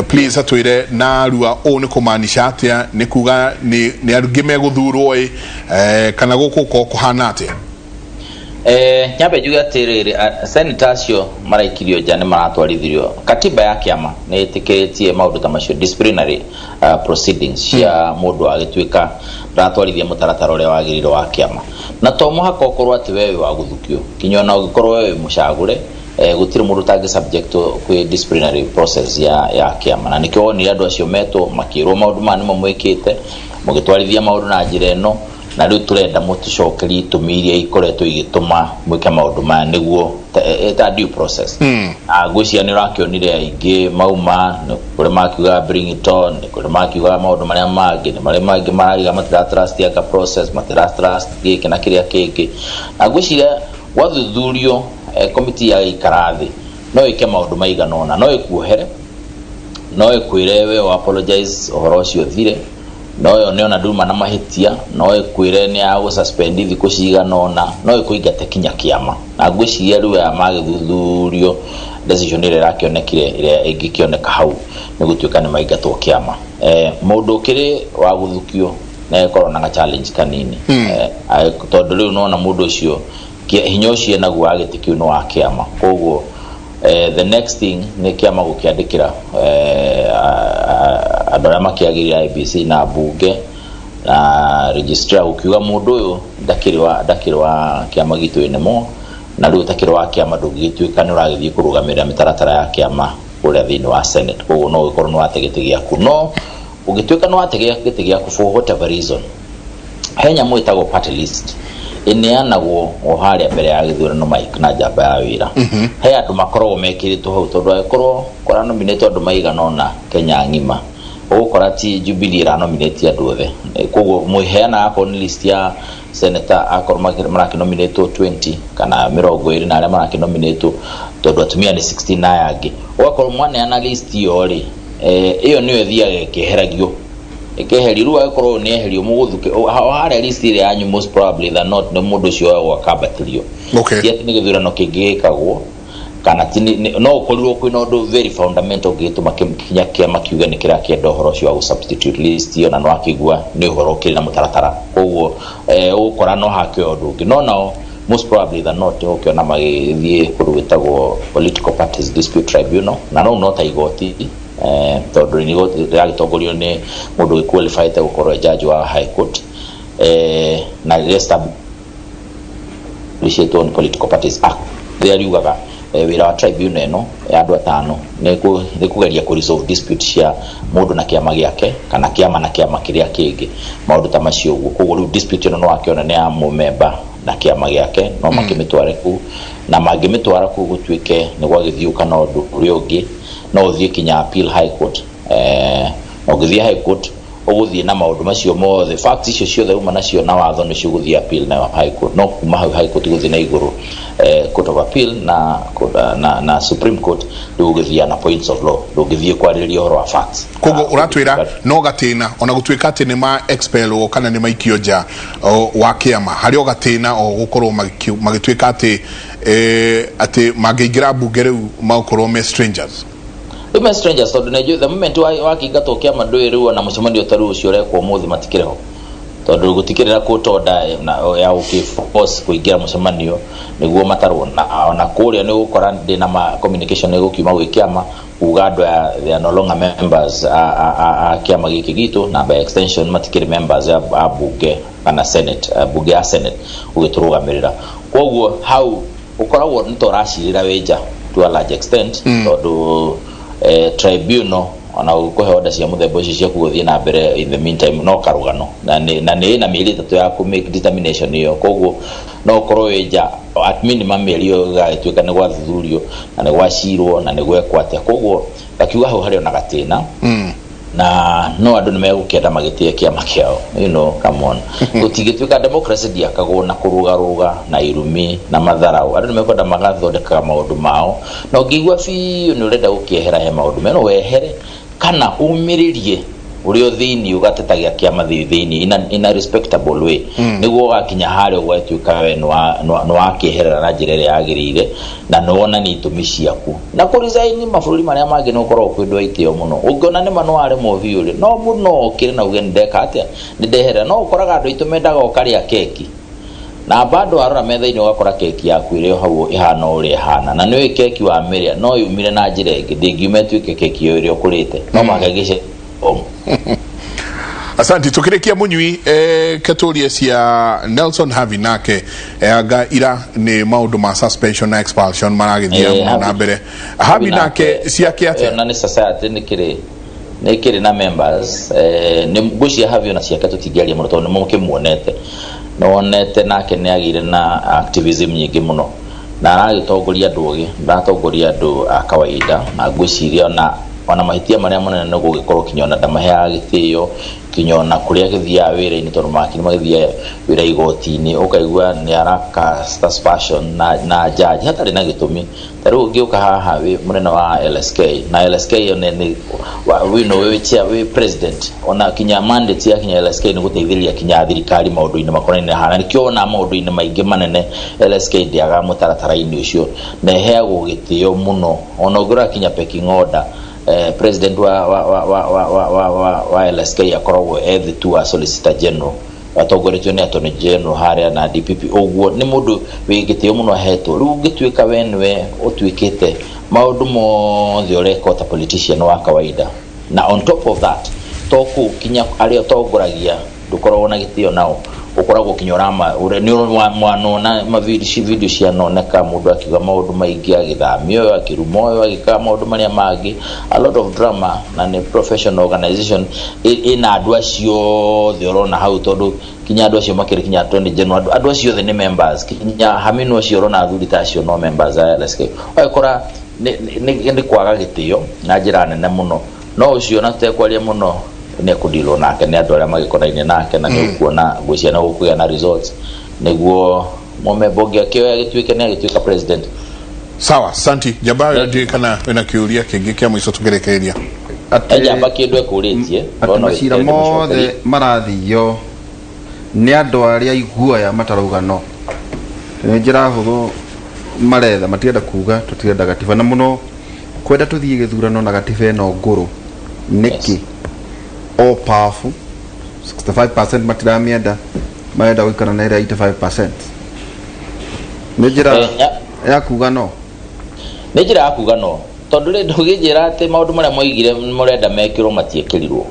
Please atwĩre narua, ũũ nĩ kũmaanisha atĩa? Nĩ kuga nĩ angĩ megũthurwo ĩ, kana gũkũ gũkorwo kũhana atĩa? Nyambe njuge atĩrĩrĩ, senator acio maraikirio nja nĩ maratwarithirio. Katiba ya kĩama nĩ ĩtĩkĩrĩtie maũndũ ta macio, disciplinary proceedings cia mũndũ agĩtuĩka ndaratwarithia mũtaratara ũrĩa wagĩrĩire wa kĩama. Na to mũhaka ũkorwo atĩ we wĩ wa gũthukio, kinya ona ũngĩkorwo we wĩ mũcagũre, gũtirĩ mũndũ ũtangĩ subject kwĩ disciplinary process ya kĩama. Na nĩkĩo wonire andũ acio metwo makĩrwo maũndũ maya nĩmo mwĩkĩte, mũgĩtwarithia maũndũ na njĩra ĩno, na rĩu tũrenda mũtũcokerie itũmi iria ikoretwo igĩtũma mwĩke maũndũ maya, nĩguo ta due process. Ngwĩciria nĩ ũrakĩonire aingĩ mauma, nĩ kũrĩ makiuga "Bring it on", nĩ kũrĩ makiuga maũndũ marĩa mangĩ, nĩ marĩ mangĩ marauga matira trust anga process, matira trust gĩkĩ na kĩrĩa kĩngĩ. Na ngwĩciria gwathuthurio, komiti ya gĩikara thĩ no ĩke maũndũ maigana ũna: no ĩkuohere, no ĩkwĩre we o apologize, ũhoro ũcio ũthire, no yone ona nduma na mahĩtia, no ĩkwĩre nĩ ya gũsuspend thikũ cigana ũna, no ĩkũingate kinya kĩama. Na ngwĩciria rĩu aya magĩthuthurio, decision ĩrĩa ĩrakĩonekire, ĩrĩa ĩngĩkĩoneka hau, nĩ gũtuĩka nĩ maingatwo kĩama. Mũndũ ũkĩrĩ wa gũthukio nĩ agĩkorwo na ga challenge kanini, tondũ rĩu nona mũndũ ũcio hinya ũcio enaguo wa gĩtĩ kĩu nĩ wa kĩama. Koguo the next thing nĩ kĩama gũkĩandĩkĩra andũ arĩa makĩagĩrĩire, IEBC na mbunge na registrar, gũkiuga mũndũ ũyũ ndakĩrĩ wa kĩama gitũ anymore, na rĩu ũtakĩrĩ wa kĩama ndũngĩgĩtuĩka nĩ ũragĩthiĩ kũrũgamĩrĩra mĩtaratara ya kĩama kũrĩa thĩinĩ wa Senate. Koguo no ũgĩkorwo nĩ wate gĩtĩ gĩaku. No ũngĩtuĩka nĩ wate gĩtĩ gĩaku for whatever reason, he nyamũ ĩtagwo party list ĩneanagwo o harĩa mbere ya gĩthurano, Mike, na njamba ya wĩra. He andũ makoragwo mekĩrĩtwo hau, tondũ angĩkorwo kũranominĩtwo andũ maigana ũna Kenya ng'ima, ũgũkora ti Jubilee ĩranominate andũ othe. Koguo mũheanaga akorwo nĩ list ya senator, akorwo marakĩnominatwo 20 kana 20 na arĩa marakĩnominatwo, tondũ atumia nĩ 16 na aya angĩ, ũgakorwo mwaneana list ĩyo rĩ, ĩyo nĩyo ĩthiaga ĩkĩeheragio, ĩkeherio. Rĩu angĩkorwo nĩ eherio, mũgũthuke o harĩa list ĩrĩa yanyu, most probably than not nĩ mũndũ ũcio wagwo akambatĩrio. Ti atĩ nĩ gĩthurano kĩngĩ gĩkagwo kana ti no ũkorirwo kwĩna ũndũ very fundamental ũngĩgĩtũma kinya kĩama kiuge nĩ kĩrakĩenda ũhoro ũcio wa gũ substitute list ĩyo, na no akĩigua nĩ ũhoro ũkĩrĩ na mũtaratara. Koguo ũgũkora no hakĩoya ũndũ ũngĩ, no nao most probably than not ũkĩona magĩthiĩ kũndũ gwĩtagwo Political Parties Dispute Tribunal, na no ta igoti, tondũ nĩ igoti rĩragĩtongorio nĩ mũndũ wĩ gũkorwo e judge wa High Court, na rĩ establishĩtwo nĩ Political Parties Act, rĩrĩa riugaga wĩra wa tribunal ĩno ya andũ atano nĩ kũgeria kũ resolve dispute cia mũndũ na kĩama gĩake kana kĩama na kĩama kĩrĩa kĩngĩ, maũndũ ta macio ũguo. Koguo rĩu dispute ĩno no wakĩona nĩ ya mũmemba na kĩama gĩake, no makĩmĩtware kũu, na mangĩmĩtwara kũu gũtuĩke nĩ gwagĩthiũka na ũndũ ũrĩa ũngĩ, no ũthiĩ kinya appeal High Court. Na ũngĩthiĩ High Court, ũgũthiĩ na maũndũ macio mothe, facts icio ciothe uma nacio na watho nĩcio ũgũthiĩ appeal nayo High Court. No kuma hau High Court gũthiĩ na igũrũ, Court of Appeal na Supreme Court, rĩu ũgĩthiĩ na points of law, ndũngĩthiĩ kwarĩrĩria ũhoro wa facts. Koguo ũratwĩra no gatĩna, ona gũtuĩka atĩ nĩ ma expel kana nĩ maikio nja wa kĩama, harĩ o gatĩna o gũkorwo magĩtuĩka atĩ atĩ mangĩingĩra mbunge rĩu magũkorwo me strangers. Rĩu me strangers, tondũ nĩ the moment wakĩingatwo kĩama, ndũĩ rĩu ona mũcemanio ta rĩu ũcio ũrekwo ũmũthĩ matikĩrĩ ho, tondũ gũtikĩrĩ na court order ya gũkĩ force kũingĩra mũcemanio nĩguo matarwo. Na ona kũrĩa nĩ ũgũkora ndĩna ma communication nĩ gũkiuma gwĩ kĩama kuga andũ aya, they are no longer members a kĩama gĩkĩ gitũ, na by extension matikĩrĩ members a bunge kana Senate, bunge ya Senate gũgĩtũrũgamĩrĩra. Koguo hau ũkoragwo nĩ ta ũracirĩra wĩ nja to a large extent, tondũ tribunal ona gũkũhe order cia mũthemba ũcio ciaku gũthiĩ na mbere in the meantime no karũgano, na nĩ na mĩeri 3 ya kũ make determination ĩyo. Koguo no ũkorwo wĩ nja at minimum mĩeri ĩyo ĩgagĩtuĩka nĩ gwathuthurio na nĩ gwacirwo na nĩ gwekwo atĩa. Koguo ngakiuga hau harĩ ona gatĩna. Na no andũ nĩ megũkĩenda magĩtĩe kĩama kĩao. Come on, gũtingĩtuĩka democracy ndiakagwo na kũrũgarũga na irumi na matharau. Andũ nĩ mekwenda magathondekaga maũndũ mao, na ũngĩigua biũ nĩ ũrenda gũkĩehera he maũndũ meno, wehere kana umĩrĩrie ũrĩa thĩinĩ ũgatetagia kĩama thĩinĩ in a respectable way, nĩguo ũgakinya harĩa ũgatuĩka we nĩ wakĩeherera na njĩra ĩrĩa yagĩrĩire na nĩ wonania itũmi ciaku. Na kũresign mabũrũri marĩa mangĩ nĩ ũkoragwo kwĩ ndũ aitĩo mũno. Ũngĩona nĩma nĩ waremwo biũ rĩ, no mũno ũkĩre na uge nĩ ndeka atĩa, nĩ ndeherera. No ũkoraga andũ aitũ mendaga ũkarĩa keki na bado warora metha-inĩ ũgakora keki yaku ĩrĩ o hau ĩhana o ũrĩa ĩhana, na nĩ ũĩ keki wamĩrĩa no yumire na njĩra ĩngĩ, ndĩngiuma ĩtuĩke keki ĩyo ĩrĩa ũkũrĩte no mũhaka ĩgĩce. Asanti. Tukirikia munyui, keturie cia Nelson Havi nake, anga ira ni maundu ma suspension na expulsion maragithia muno na mbere. Havi nake ciake atia? Na nĩ society nĩ kĩrĩ na members, nĩ ngwĩciria Havi ona ciake tũtingĩaria mũno tondũ nĩ mũkĩmuonete, nĩwonete nake nĩ agĩire na activism nyingĩ mũno na aragĩtongoria andũ ogĩ, ndaratongoria andũ a kawaida. Na ngwĩciria ona mahĩtia marĩa manene nĩ gũgĩkorwo kinya ona ndamaheaga gĩtĩo, kinya ona kũrĩa gĩthiaga wĩra-inĩ, tondũ makiri magĩthiĩ wĩra igoti-inĩ ũkaigua nĩ araka suspension na judge hatarĩ na gĩtũmi. Ta rĩu ũngĩũka haha wĩ mũnene wa LSK, na LSK ĩyo nĩ wĩ chair, wĩ president, ona kinya mandate ya kinya LSK nĩ gũteithĩrĩria kinya thirikari maũndũ-inĩ makonainie na hana. Nĩkĩo ona maũndũ-inĩ maingĩ manene LSK ndĩagaga mũtaratara-inĩ ũcio na ĩheagwo gĩtĩo mũno. Ona ũngĩrora kinya pecking order, president wa LSK akoragwo e thĩ tu wa Solicitor General, atongoretio nĩ Attorney General harĩa na DPP. Ũguo nĩ mũndũ wĩ gĩtĩo mũno ahetwo. Rĩu ũngĩtuĩka we nĩwe ũtuĩkĩte maũndũ mothe ũreka ta politician wa kawaida, na on top of that to kũu kinya arĩa ũtongoragia ndũkoragwo na gĩtĩo nao, ũkoragwo kinya ũrama nĩ mwanona mavideo cianoneka mũndũ akiuga maũndũ maingĩ, agĩthamia ũyũ, akĩruma ũyũ, agĩkaga maũndũ marĩa mangĩ, a lot of drama. Na nĩ professional organization ĩna andũ acio othe ũrona hau, tondũ kinya andũ acio makĩrĩ kinya Attorney General, andũ acio othe nĩ members, kinya Haminu acio ũrona athuri ta acio no members a LSK. Ũgakora nĩ kwaga gĩtĩo na njĩra nene mũno. No ũcio na tũtekwaria mũno nĩ ekũdirwo nake nĩ andũ arĩa magĩkonaine nake, na nĩ ũkuona ngwĩciria nĩ gũkũgĩa na results nĩguo mũmemba ũngĩ akĩoya gĩtuĩke nĩ agĩtuĩka president. Sawa, santi Njambayo. Ndiũĩ kana wĩna kĩũria kĩngĩ kĩa mũico tũkĩrĩkĩrĩria. Njamba kĩndũ ekũrĩtie. Atĩ macira mothe marathio nĩ andũ arĩa iguoya matarauga no nĩ njĩra hũthũ maretha, matirenda kuga tũtirenda gatiba na mũno kwenda tũthiĩ gĩthurano na gatiba ĩno ngũrũ nĩkĩ. All powerful 65% matiramĩenda, marenda gũikara na ĩrĩa 85%. Nĩ njĩra ya kuga no. Nĩ njĩra ya kuga no, tondũ rĩ ndũgĩnjĩra atĩ maũndũ marĩa moigire mũrenda mekĩrwo matiĩkĩrirwo,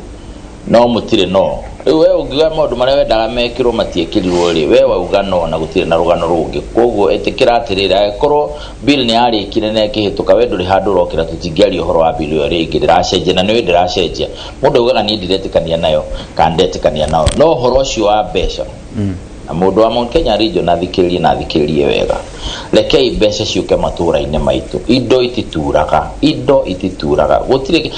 no mũtirĩ no. Rĩu we ũngiuga maũndũ marĩa wendaga mekĩrwo matiĩkĩrirwo rĩ, we wauga no na gũtirĩ na rũgano rũngĩ. Koguo ĩtĩkĩra atĩrĩrĩ, angĩkorwo bill nĩ yarĩkire na ĩkĩhĩtũka, we ndũrĩ handũ ũrokĩra, tũtingĩaria ũhoro wa bill ĩyo rĩngĩ. Ndĩracenjia na nĩũĩ ndĩracenjia. Mũndũ augaga niĩ ndiretĩkania nayo kana ndetĩkania nayo, no ũhoro ũcio wa mbeca na mũndũ wa Mount Kenya region athikĩrĩrie na athikĩrĩrie wega. Rekei mbeca ciũke matũra-inĩ maitũ. Indo itituraga, indo itituraga. Gũtirĩ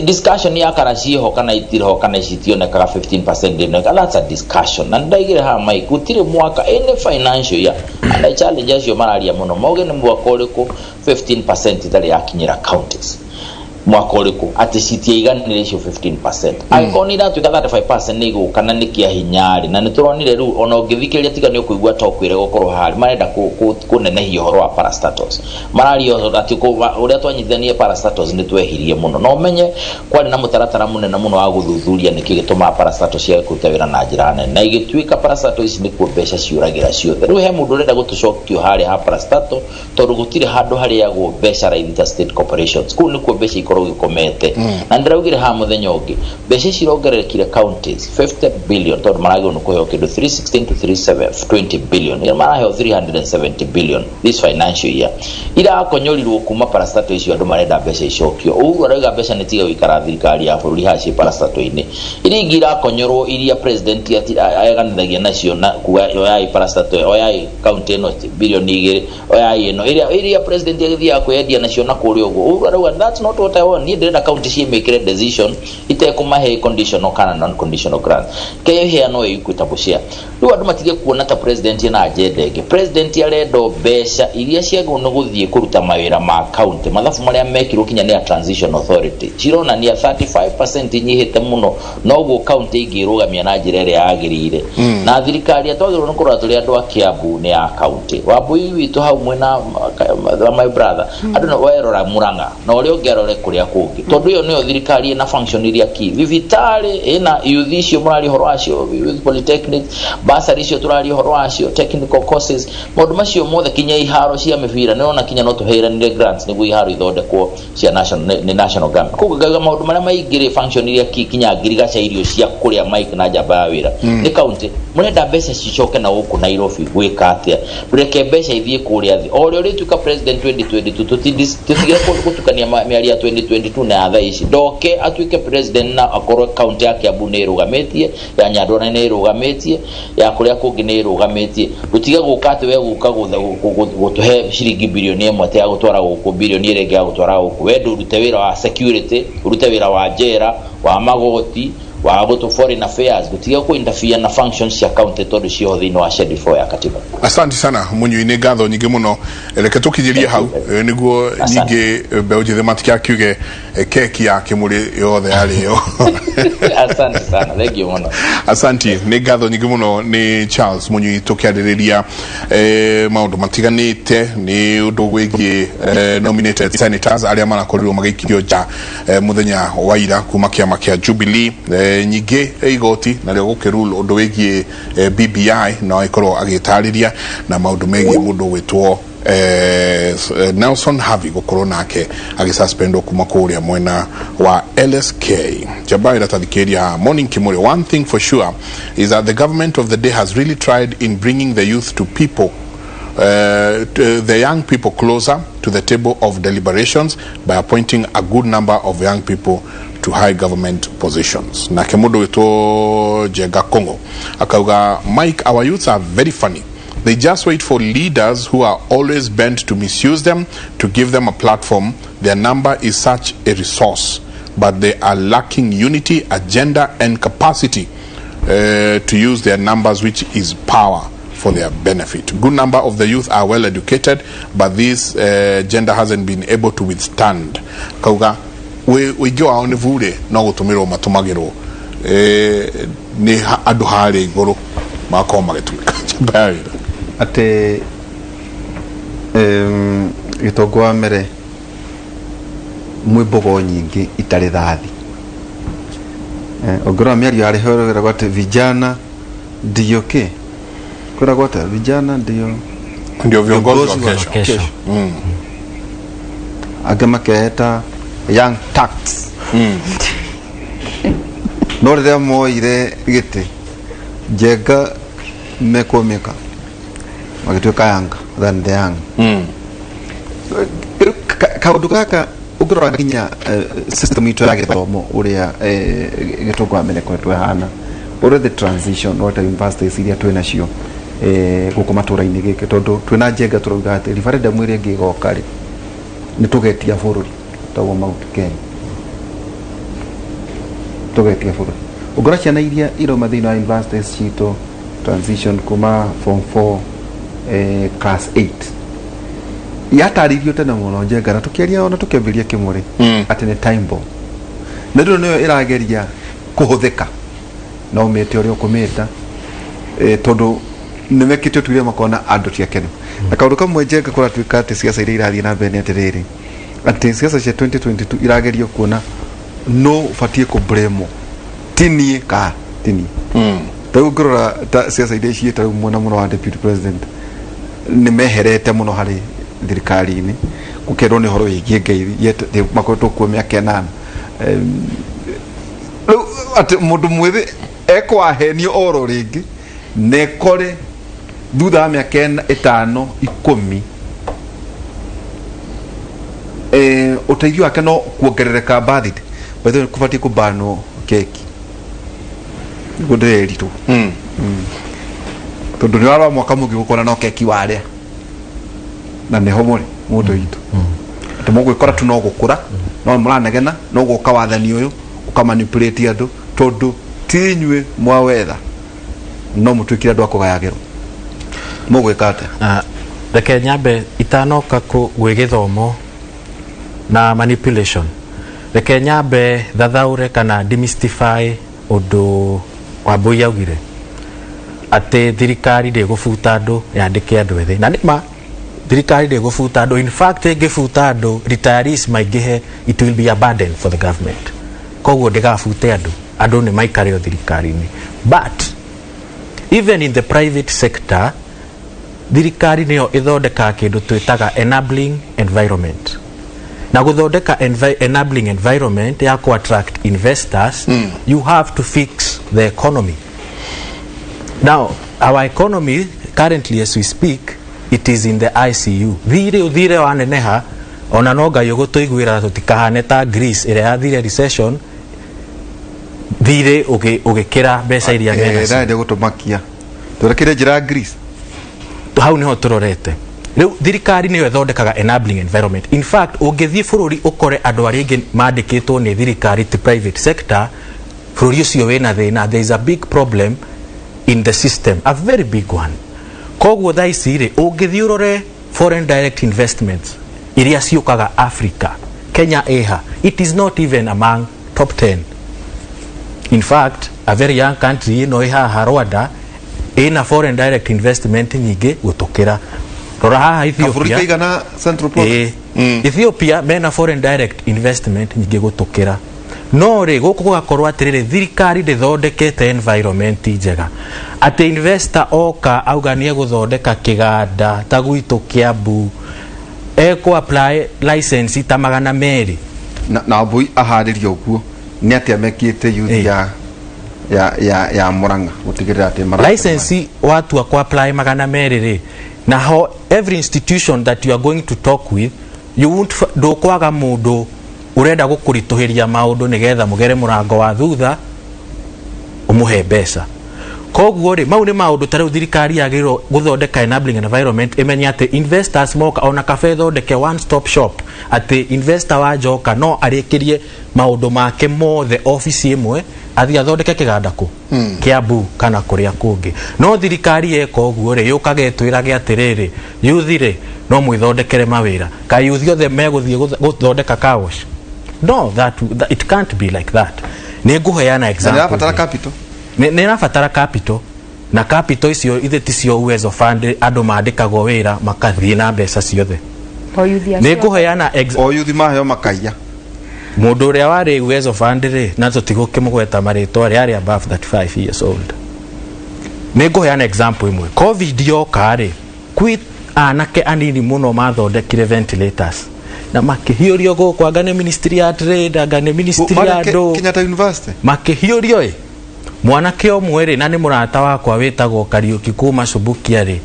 discussion ya kana ciĩho kana itirĩho kana ici itionekaga 15% ndĩoneka. That's a discussion na ndaigire haha mike gũtirĩ mwaka any financial year, and I challenge acio mararia mũno mauge nĩ mwaka ũrĩkũ 15% itarĩ yakinyĩra counties, mwaka ũrĩkũ atĩ citiaiganĩre icio 15%. Angĩkorwo nĩ iratuĩka 35% nĩ igũka na nĩ kĩa hinya rĩ, na nĩ tũronire rĩu ona ũngĩthikĩrĩria tiga nĩ ũkũigua ta ũkwĩre gũkorwo harĩ marenda kũnenehia ũhoro wa parastatals. Mararia atĩ ũrĩa twanyitithanie parastatals nĩ twehirie mũno, na ũmenye kwarĩ na mũtaratara mũnene mũno wa gũthuthuria nĩkĩ gĩtũmaga parastatals ciage kũruta wĩra na njĩra nene, na igĩtuĩka parastatals ici nĩkuo mbeca ciũragĩra ciothe. Rĩu he mũndũ ũrenda gũtũcokio harĩa ha parastatal, tondũ gũtirĩ handũ harĩagwo mbeca raithi ta state corporations. Kũu nĩkuo mbeca ikoragwo ikomete. Na ndĩraugire haha mũthenya ũngĩ mbeca ici irongererekire counties 50 billion, tondũ maragĩrĩirwo nĩ kũheo kĩndũ 316 to 320 billion. Ĩyo maraheo 370 billion this financial year irakonyorirwo kuma parastatal icio. Andũ marenda mbeca icokio. Ũguo arauga mbeca nĩ tiga gũikara thirikari ya bũrũri haha ciĩ parastatal-inĩ. Iria ingĩ irakonyorwo iria president eganithagia nacio na kuga oyai parastatal, oyai county ĩno bilioni 2, oyai ĩno, iria president agĩthiaga kwĩyendia nacio na kũrĩa ũguo. Ũguo arauga that's not what I want. Niĩ ndĩrenda county ciĩmĩkĩre decision itekũmahe conditional kana non conditional grant, keyo iheanwo ĩ equitable share. Rĩu andũ matige kuona ta president ena agenda ĩngĩ. President arenda o mbeca iria ciagĩrĩirwo nĩ gũthiĩ kũruta mawĩra ma county. Mathabu marĩa mekirwo kinya nĩ a transition authority cironania 35% inyihĩte mũno, noguo county ingĩrũgamia na njĩra ĩrĩa yagĩrĩire. Na thirikari twagĩrĩirwo nĩ kũrora tũrĩ andũ a Kiambu nĩ ya county. Wambui witũ hau mwena wa my brother, andũ no werora Murang'a na ũrĩa ũngĩ arore kũrĩa kũngĩ, tondũ ĩyo nĩyo thirikari ĩna function iria key. Thibitarĩ ĩna youth icio mũraria ũhoro wacio, youth polytechnic, bursary icio tũraria ũhoro wacio, technical courses, maũndũ macio mothe, kinya iharo cia mĩbira nĩrona kinya no tũheanire grants nĩguo iharo ithondekwo cia national, nĩ national government. Koguo ngauga maũndũ marĩa maingĩ rĩ, function iria key, kinya ngirigaca, irio cia kũrĩa, Mike, na njamba ya wĩra nĩ county. Mũrenda mbeca cicoke na gũkũ Nairobi gwĩka atĩa? Reke mbeca ithiĩ kũrĩa thĩ. O ũrĩa ũrĩtuĩka president 2022, tũtigire gũtukania mĩario ya 2022 na ya thaa ici. Ndoke atuĩke president na akorwo county ya Kiambu nĩ ĩrũgamĩtie, ya Nyandarua nĩ ĩrũgamĩtie, ya kũrĩa kũngĩ nĩ ĩrũgamĩtie. Tũtige gũka atĩ we gũka gũtũhe ciringi bilioni 1 atĩ ya gũtwara gũkũ, bilioni ĩrĩa ĩngĩ ya gũtwara gũkũ. We ndũrute wĩra wa security, ũrute wĩra wa njera, wa magoti, wa gũtũ foreign affairs. Gũtige kũ interfere na functions cia county tondũ ciho thĩinĩ wa schedule 4 ya katiba. Asante sana Munyui, nĩ ngatho nyingĩ mũno. Reke tũkinyĩrie hau nĩguo Asante. ningĩ mbeũ njĩthĩ matigakiuge keki ya Kĩmũrĩ yothe yarĩo. Asante sana, thank you mũno. Asanti, nĩ ngatho nyingĩ mũno. Nĩ Charles Munyui tũkĩarĩrĩria maũndũ matiganĩte nĩ ũndũ wĩgiĩ nominated senators arĩa marakorirwo magĩikio nja mũthenya wa ira kuma kĩama kĩa Jubilee. Nyingĩ igoti narĩo gũkĩrule ũndũ wĩgiĩ BBI, no ĩkorwo agĩtarĩria na maũndũ megiĩ mũndũ gwĩtwo Nelson Havi gũkorwo nake agĩsuspendwo kuma kũrĩa mwena wa LSK. Njamba ĩratathikĩria morning Kimuri. One thing for sure is that the government of the day has really tried in bringing the youth to people, the young people closer to the table of deliberations by appointing a good number of young people to high government positions. Nake mũndũ wĩtwo Jenga Kongo akauga, "Mike, our youths are very funny. They just wait for leaders who are always bent to misuse them to give them a platform. Their number is such a resource, but they are lacking unity, agenda and capacity to use their numbers, which is power, for their benefit. Good number of the youth are well educated, but this gender hasn't been able to withstand." Kauga ũingĩ wao nĩ burĩ no gũtũmĩrwo matũmagĩrwo nĩ andũ harĩa igũrũ magakorwo magĩtũmĩka. Njamba ya wĩra. Atĩ gĩtongo wa mbere mwĩ mbogo nyingĩ itarĩ thathi. Ũngĩrora mĩario yarĩ ho ĩragwo atĩ vijana ndio kĩ kwĩragwo atĩ vijana ndio ndio viongozi wa viongozi wa kesho. Kesho. Angĩ maketa young tax, no rĩrĩa moire gĩtĩ njenga mekwo mĩka magĩtuĩka young than the young. Rĩu kaũndũ gaka ũngĩrora nginya system itũ ya gĩthomo, ũrĩa gĩtongo wa mbere koretwo ĩhana, ũrĩa the transition wata universities iria twĩ nacio gũkũ matũra-inĩ gĩkĩ, tondũ twĩna njenga tũrauga atĩ referendum ĩrĩa ĩngĩ ĩgoka rĩ, nĩ tũgetia bũrũri tagwo Mount Kenya, tũgetia bũrũri. Ũngĩrora ciana iria irauma thĩinĩ wa universities citũ, transition kuma form 4, class 8, yatarĩirio tene mũno njenga na tũkĩaria ona tũkĩambĩrĩria kĩmũrĩ atĩ nĩ time bomb, na rĩu nĩyo ĩrageria kũhũthĩka no ũmĩte ũrĩa ũkũmĩta, tondũ nĩ mekĩte ũtuĩria makona andũ ti akenu. Na kaũndũ kamwe njenga kũratuĩka atĩ ciaca iria irathiĩ na mbere nĩ atĩrĩrĩ, atĩ ciaca cia 2022 iragerio kuona no batiĩ kũ ti niĩ ka ti niĩ. Ta rĩu ũngĩrora ta ciaca iria ciĩta rĩu mwena mũno wa deputy president nĩ meherete mũno harĩ thirikari-inĩ, gũkerwo nĩ ũhoro wĩgiĩ ngeithi, yet makoretwo kuo mĩaka 8. Rĩu atĩ mũndũ mwĩthĩ ekwahenio oro rĩngĩ na ekore thutha wa mĩaka 5, 10, ũteithio wake no kuongerereka birthday. By the way, kũbatiĩ kũbanwo keki nĩguo ndĩrerirwo, tondũ nĩ warora mwaka mũngĩ gũkora no keki warĩa na nĩho mũrĩ mũndũ witũ atĩ mũgwĩkora tu no gũkũra. No mũranegena no gũka wathani ũyũ ũkamanipulate andũ, tondũ ti inyuĩ mwawetha, no mũtuĩkire andũ a kũgayagĩrwo. Mũgwĩka atĩa? Ah, reke nyambe itanoka gwĩ gĩthomo na manipulation, reke nyambe thathaũre kana demystify ũndũ Wambui augire atĩ thirikari ndĩgũbuta andũ yandĩke andũ ethĩ. Na nĩma thirikari ndĩgũbuta andũ. In fact, ĩngĩbuta andũ, retirees maingĩhe, it will be a burden for the government. Koguo ndĩgabute andũ, andũ nĩ maikare o thirikari-inĩ. But even in the private sector, thirikari nĩyo ĩthondekaga kĩndũ twĩtaga enabling environment. Na gũthondeka enabling environment ya ku attract investors, you have to fix the economy. Now our economy currently, as we speak, it is in the ICU. Thirĩ ũthire waneneha, ona no Ngai ũgũtũiguĩra tũtikahane ta Greece ĩrĩa yathire recession, thirĩ ũgĩkĩra mbeca iria menacio. Naende gũtũmakia twerekere njĩra ya Greece. Hau niho turorete. Rĩu thirikari nĩyo ĩthondekaga enabling environment. In fact, ũngĩthiĩ bũrũri ũkore andũ arĩa aingĩ mandĩkĩtwo nĩ thirikari ti private sector, bũrũri ũcio wĩna thĩna. There is a big problem in the system, a very big one. Koguo thaa ici rĩ, ũngĩthiĩ ũrore foreign direct investments iria ciũkaga Africa, Kenya ĩha? It is not even among top 10. In fact, a very young country ĩno ĩ haha, Rwanda, ĩna foreign direct investment nyingĩ gũtũkĩra. Rora haha kabũrũri Ethiopia. Kaigana Central Province. Ĩĩ. Ethiopia mena foreign direct investment nyingĩ gũtũkĩra. No rĩ, gũkũ gũgakorwo atĩrĩrĩ, thirikari ndĩthondekete environment njega atĩ investor oka auga nĩ egũthondeka kĩganda ta gwitũ Kiambu, ekũ apply license ta 200. Na Wambui aharĩria ũguo nĩ atĩa mekĩte youth ya Murang'a gũtigĩrĩra atĩ License watua ku apply 200 rĩ, naho every institution that you are going to talk with, you won't ndũkwaga mũndũ ũrenda gũkũritũhĩria maũndũ nĩgetha mũgere mũrango wa thutha ũmũhe mbeca. Koguo rĩ, mau nĩ maũndũ ta rĩu thirikari yagĩrĩirwo gũthondeka enabling environment, ĩmenye atĩ investors moka, ona kabe ĩthondeke one stop shop, atĩ investor wa njoka no arĩkĩrie maũndũ make mothe obici ĩmwe, athiĩ athondeke kĩganda kũ Kiambu kana kũrĩa kũngĩ. No thirikari yeka ũguo rĩ, yũkaga ĩtwĩrage atĩrĩrĩ, youth rĩ, no mwĩthondekere mawĩra. Kaĩ youth othe megũthiĩ gũthondeka car wash? No, that it can't be like that. Nĩ ngũheana Na example. nĩrabatara capital. Nĩ ĩrabatara capital, na capital icio ithe ticio Uwezo Fund, andũ mandĩkagwo wĩra makathiĩ na mbeca ciothe. O yuthi Nĩ acio. ngũheana O youth maheo makaiya. Mũndũ ũrĩa warĩ Uwezo Fund rĩ, na tũtigũkĩmũgweta marĩtwa rĩ, arĩ above 35 years old. Nĩ ngũheana example ĩmwe. Covid yoka rĩ, kwĩ anake anini mũno mathondekire ventilators na makĩhiũrio gũkũ, anga nĩ ministry ya trade, anga nĩ ministry ya Marĩ andũ. Kenyatta University. Makĩhiũrio ĩ, mwanake ũmwe rĩ, na nĩ mũrata wakwa wĩtagwo Kariũki kuma Subukia rĩ,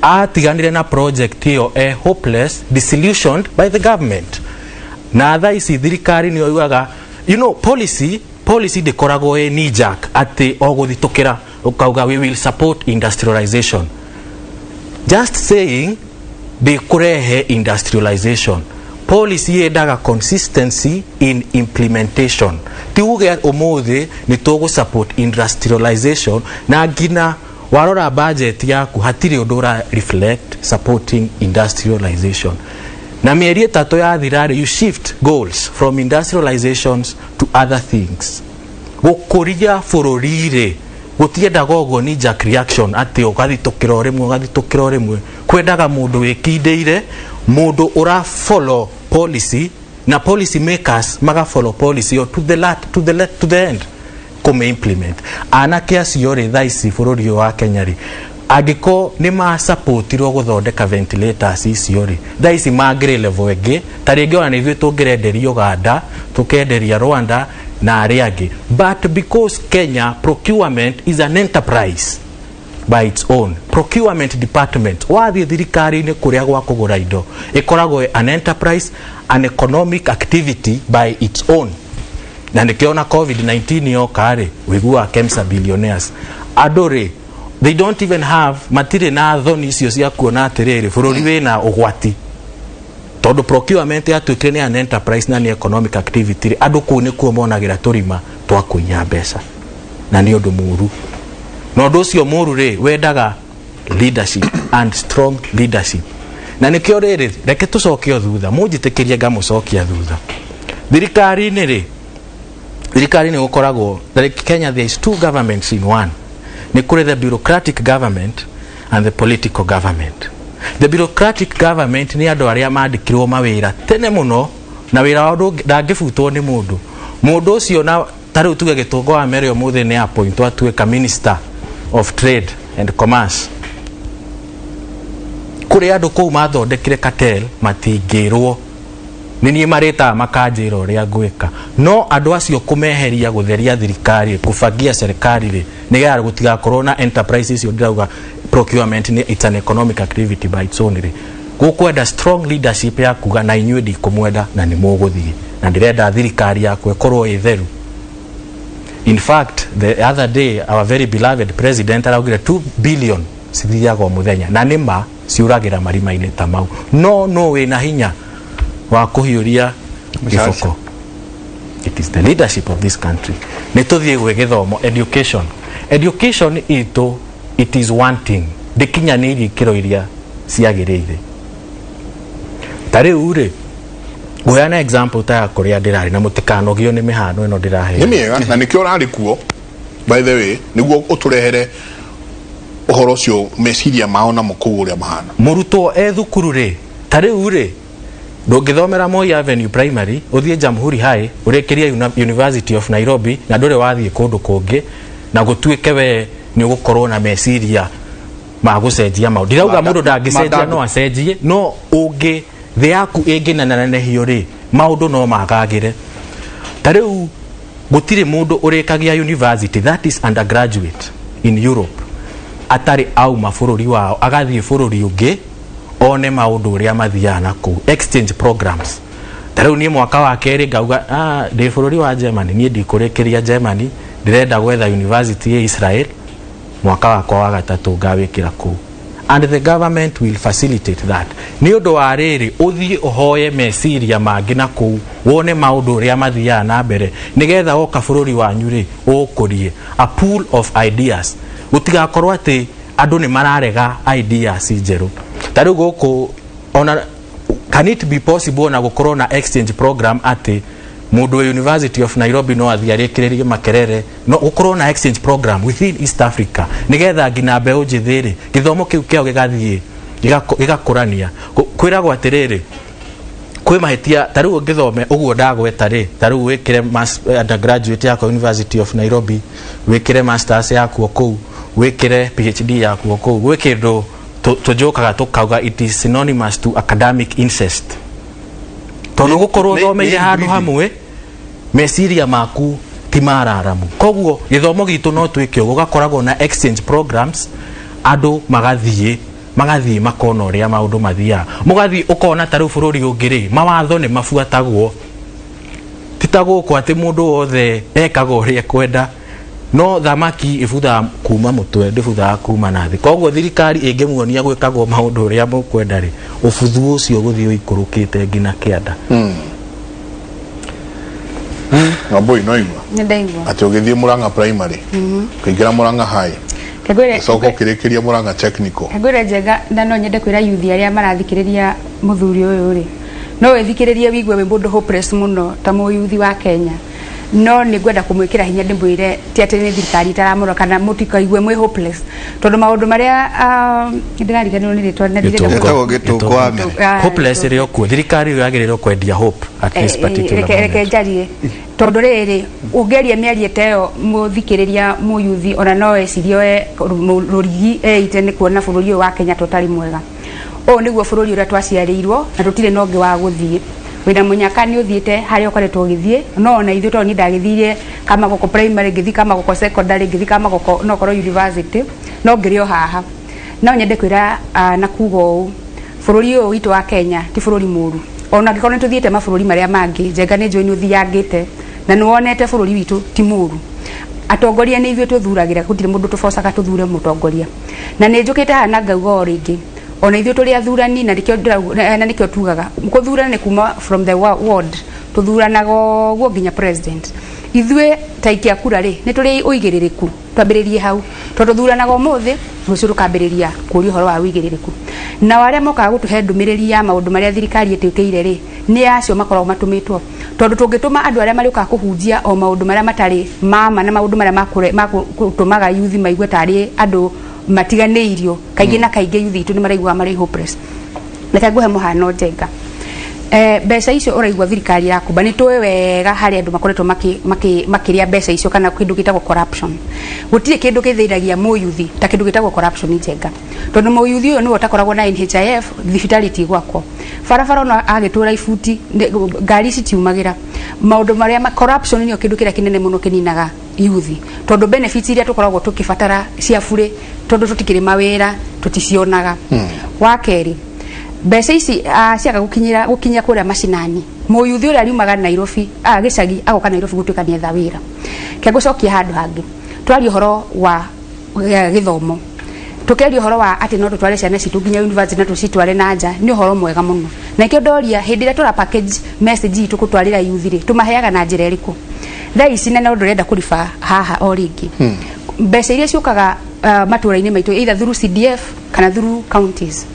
atiganire na project ĩyo e hopeless, disillusioned by the government. Na thaa ici thirikari nĩyo yugaga, policy ndĩkoragwo ĩ knee jerk atĩ o gũthitũkĩra ũkauga we will support industrialization. Just saying ndĩkũrehe industrialization. Policy yendaga consistency in implementation. Ti uge ũmũthĩ nĩ tũgũ support industrialization na ngina warora budget yaku hatirĩ ũndũ ũra reflect supporting industrialization, na mĩeri 3 yathira rĩ, you shift goals from industrializations to other things. Gũkũria bũrũri rĩ, gũtiendaga ũguo knee jerk reaction atĩ ũgathitũkĩra o rĩmwe, ũgathitũkĩra o rĩmwe. Kwendaga mũndũ wĩkindĩire, mũndũ ũra follow policy, na policy makers maga follow policy ĩyo to the end kũmĩ implement. Anake acio rĩ, thaa ici bũrũri ũyũ wa Kenya rĩ, angĩkorwo nĩ masupportirwo gũthondeka ventilators icio rĩ, thaa ici mangĩrĩ level ĩngĩ. Ta rĩngĩ ona nĩ ithuĩ tũngĩrenderia Uganda, tũkenderia Rwanda na arĩa angĩ. But because Kenya procurement is an enterprise by its own, procurement department, wathiĩ thirikari-inĩ kũrĩa gwa kũgũra indo, ĩkoragwo an enterprise, an economic activity by its own. Na nĩkĩo na COVID-19 yoka rĩ, ũiguaga KEMSA billionaires. Andũ rĩ, they don't even have, matirĩ na thoni icio cia kuona atĩrĩrĩ, bũrũri wĩna ũgwati. Tondũ procurement yatuĩkire nĩ an enterprise na nĩ economic activity rĩ, andũ kũu nĩkuo monagĩra tũrima twa kũiya mbeca, na nĩ ũndũ mũru. Na ũndũ ũcio mũru rĩ, wendaga leadership and strong leadership. Na nĩkĩo rĩrĩ, reke tũcoke o thutha, mũnjĩtĩkĩrie ngamũcokia thutha. Thirikari-inĩ rĩ, thirikari-inĩ gũkoragwo, like Kenya there is two governments in one. Nĩ kũrĩ the bureaucratic government and the political government. The bureaucratic government nĩ andũ arĩa mandĩkirwo mawĩra tene mũno, na wĩra wao ndangĩbutwo nĩ mũndũ. Mũndũ ũcio, na ta rĩu tuge Gĩtũngo wa Mere ũmũthĩ nĩ appointwo atuĩka Minister of Trade and Commerce, kũrĩ andũ kũu mathondekire cartel, matingĩrwo nĩ niĩ marĩtaga makanjĩra ũrĩa ngwĩka. No andũ acio kũmeheria, gũtheria thirikari, kũbangia serikali rĩ, nĩgetha gũtigakorwo na enterprise icio ndĩrauga procurement nĩ it's an economic activity by its own rĩ, gũkwenda strong leadership ya kuga na inyuĩ ndikũmwenda na nĩ mũgũthiĩ, na ndĩrenda thirikari yakwa ĩkorwo ĩ theru. In fact, the other day our very beloved president araugire 2 billion cithiaga o mũthenya, na nĩ ma ciũragĩra marima-inĩ ta mau. No wĩna hinya wa kũhiũria gĩboko, it is the leadership of this country. Nĩ tũthiĩ gwĩ gĩthomo, education. Education itũ, it is wanting, ndĩkinyanĩirie ikĩro iria ciagĩrĩire. Ta rĩu rĩ, ngũheana example ta ya kũrĩa ndĩrarĩ, na mũtikanogio nĩ mĩhano ĩno ndĩraheana. Nĩ mĩega, na nĩkĩo ũrarĩ kuo, by the way, nĩguo ũtũrehere ũhoro ũcio, meciria mao namo kũu ũrĩa mahana. Mũrutwo e thukuru rĩ, ta rĩu rĩ, ndũngĩthomera Moi Avenue Primary, ũthiĩ Jamhuri High, ũrĩkĩrie University of Nairobi, na ndũrĩ wathiĩ kũndũ kũngĩ, na gũtuĩke we nĩ ũgũkorwo na meciria ma gũcenjia maũndũ. Ndirauga mũndũ ndangĩcenjia, no acenjie, no ũngĩ thĩ yaku ĩngĩnenanenehio rĩ, maũndũ no magagĩre. Ta rĩu gũtirĩ mũndũ ũrĩkagia university, that is undergraduate, in Europe atarĩ auma bũrũri wao agathiĩ bũrũri ũngĩ one maũndũ ũrĩa mathiaga na kũu, exchange programs. Ta rĩu niĩ mwaka wa kerĩ ngauga, ah, ndĩ bũrũri wa Germany, niĩ ndikũrĩkĩria Germany, ndĩrenda gwetha university ya Israel. Mwaka wakwa wa gatatũ ngawĩkĩra kũu, and the government will facilitate that, nĩ ũndũ wa rĩrĩ, ũthiĩ ũhoe meciria mangĩ na kũu, wone maũndũ ũrĩa mathiaga na mbere, nĩgetha woka bũrũri wanyu rĩ, ũkũrie a pool of ideas, gũtigakorwo atĩ andũ nĩ mararega ideas njerũ. Ta rĩu gũkũ ona, can it be possible na gũkorwo na exchange program atĩ mũndũ wa University of Nairobi no athiĩ arĩkĩrĩrie Makerere, no gũkorwo na exchange program within East Africa, nĩgetha nginya mbeũ njĩthĩ rĩ, gĩthomo kĩu kĩao gĩgathiĩ gĩgakũrania. Kwĩragwo atĩrĩrĩ, kwĩ mahĩtia. Ta rĩu ũngĩthome ũguo ndagweta rĩ, ta rĩu wĩkĩre undergraduate yakwa University of Nairobi, wĩkĩre masters yaku o kũu, wĩkĩre PhD yaku o kũu, gwĩ kĩndũ tũnjũkaga tũkauga it is synonymous to academic incest, tondũ gũkorwo ũthomeire nĩ handũ breeding. hamwe, meciria maku ti mararamu. Koguo gĩthomo gitũ no twĩke ũguo, gũgakoragwo na exchange programs, andũ magathiĩ makona ũrĩa maũndũ mathiaga, mũgathiĩ ũkona ta rĩu bũrũri ũngĩ rĩ, mawatho nĩ mabuatagwo, ti ta gũkũ atĩ mũndũ wothe ekaga ũrĩa ekwenda. No thamaki ĩbuthaga kuma mũtwe, ndĩbuthaga kuma na thĩ. Koguo thirikari ĩngĩmuonia gwĩkagwo maũndũ ũrĩa mũkwenda rĩ, ũbuthu ũcio gũthiĩ ũikũrũkĩte nginya kĩanda. Wambui, no igua Nĩ ndaigua. Atĩ ũgĩthiĩ Murang'a Primary, ũkĩingĩra Murang'a High, Ngwĩre ũcoka ũkĩrĩkĩria Murang'a Technical. Ngwĩre Njega, na no nyende kwĩra yuthi arĩa marathikĩrĩria mũthuri ũyũ rĩ, no wĩthikĩrĩrie wigue wĩ mũndũ hopeless mũno ta mũyuthi wa Kenya, no nĩ ngwenda kũmwĩkĩra hinya, ndĩmwĩre ti atĩ nĩ thirikari itaramũrora, kana mũtikaigue mwĩ hopeless, tondũ maũndũ marĩa ndĩrariganĩrwo nĩ rĩtwa na ndirenda Gĩtũngũ. Etagwo Gĩtũngũ wa Mere. Ah, Hopeless ĩrĩ o kuo, thirikari ĩyo yagĩrĩirwo kwendia hope at this particular reke moment. Njarie, tondũ rĩrĩ, ũngĩaria mĩario ta ĩyo, mũthikĩrĩria mũyuthi ona no ecirie oe rũrigi eite nĩ kuona bũrũri ũyũ wa Kenya tũtarĩ mwega. Ũyũ nĩguo bũrũri ũrĩa twaciarĩirwo, na tũtirĩ na ũngĩ wa gũthiĩ. Wĩna mũnyaka nĩ ũthiĩte harĩa ũkoretwo ũgĩthiĩ, no ona ithuĩ, tondũ niĩ ndagĩthire Kamagoko Primary, ngĩthiĩ Kamagoko Secondary, ngĩthiĩ Kamagoko, no korwo university no ngĩrĩ o haha. No nyende kwĩra na kuga ũũ, bũrũri ũyũ witũ wa Kenya ti bũrũri mũru, ona angĩkorwo nĩ tũthiĩte mabũrũri marĩa mangĩ. Njenga, nĩ njũĩ nĩ ũthiangĩte na nĩ wonete bũrũri witũ ti mũru. Atongoria nĩ ithuĩ twĩthuragĩra, gũtirĩ mũndũ tũbocaga tũthure mũtongoria. Na nĩ njũkĩte haha na ngauga o rĩngĩ, Ona ithuĩ tũrĩ athurani, na nĩkĩo na nĩkĩo tugaga kũthurana nĩ kuma from the ward, tũthuranaga ũguo nginya president. Ithuĩ ta aikia kura rĩ, nĩ tũrĩ ũigĩrĩrĩku. Twambĩrĩrie hau, tondũ thuranaga ũmũthĩ, rũciũ rũkambĩrĩria kũria ũhoro wa ũigĩrĩrĩku. Nao arĩa mokaga gũtũhe ndũmĩrĩri ya maũndũ marĩa thirikari ĩtwĩkĩire rĩ, nĩ acio makoragwo matũmĩtwo, tondũ tũngĩtũma andũ arĩa marĩũkaga kũhunjia o maũndũ marĩa matarĩ mama na maũndũ marĩa makũtũmaga yuthi maigue tarĩ andũ matiganĩirio kaingĩ na kaingĩ, yuthi itũ nĩ maraiguaga marĩ hopeless. Reke nguhe mũhano, Njenga. Mbeca icio ũraigua thirikari yakumba, nĩ tũĩ wega harĩ andũ makoretwo makĩrĩa mbeca icio, kana kĩndũ gĩtagwo corruption. Gũtirĩ kĩndũ gĩthĩnagia mũyuthi ta kĩndũ gĩtagwo corruption, Njenga, tondũ mũyuthi ũyũ nĩwe ũtakoragwo na NHIF, thibitarĩ ti gwakwo, barabara ona agĩtũra ibuti ngari citiumagĩra, maũndũ marĩa corruption nĩyo kĩndũ kĩrĩa kĩnene mũno kĩninaga yuthi, tondũ benefits iria tũkoragwo tũkĩbatara cia burĩ, tondũ tũtikĩrĩ mawĩra, tũticionaga. Wa kerĩ, mbeca ici ciaga gũkinyĩra gũkinya kũrĩa macinani, mũyuthi ũrĩa ariumaga Nairobi, gĩcagi agoka Nairobi gũtuĩka nĩetha wĩra. Ke ngũcokia handũ hangĩ, twaria ũhoro wa gĩthomo, tukeria ũhoro wa atĩ no tũtware ciana citũ nginya university na tũcitware na nja, nĩ ũhoro mwega mũno. Na ikĩo ndoria, hĩndĩ ĩrĩa tũra package message itũ gũtwarĩra youth rĩ, tũmaheaga na njĩra ĩrĩkũ thaa ici? Na no ndũrenda kũriba haha o rĩngĩ, mbeca iria ciũkaga matũra-inĩ maitũ, either through CDF kana through counties.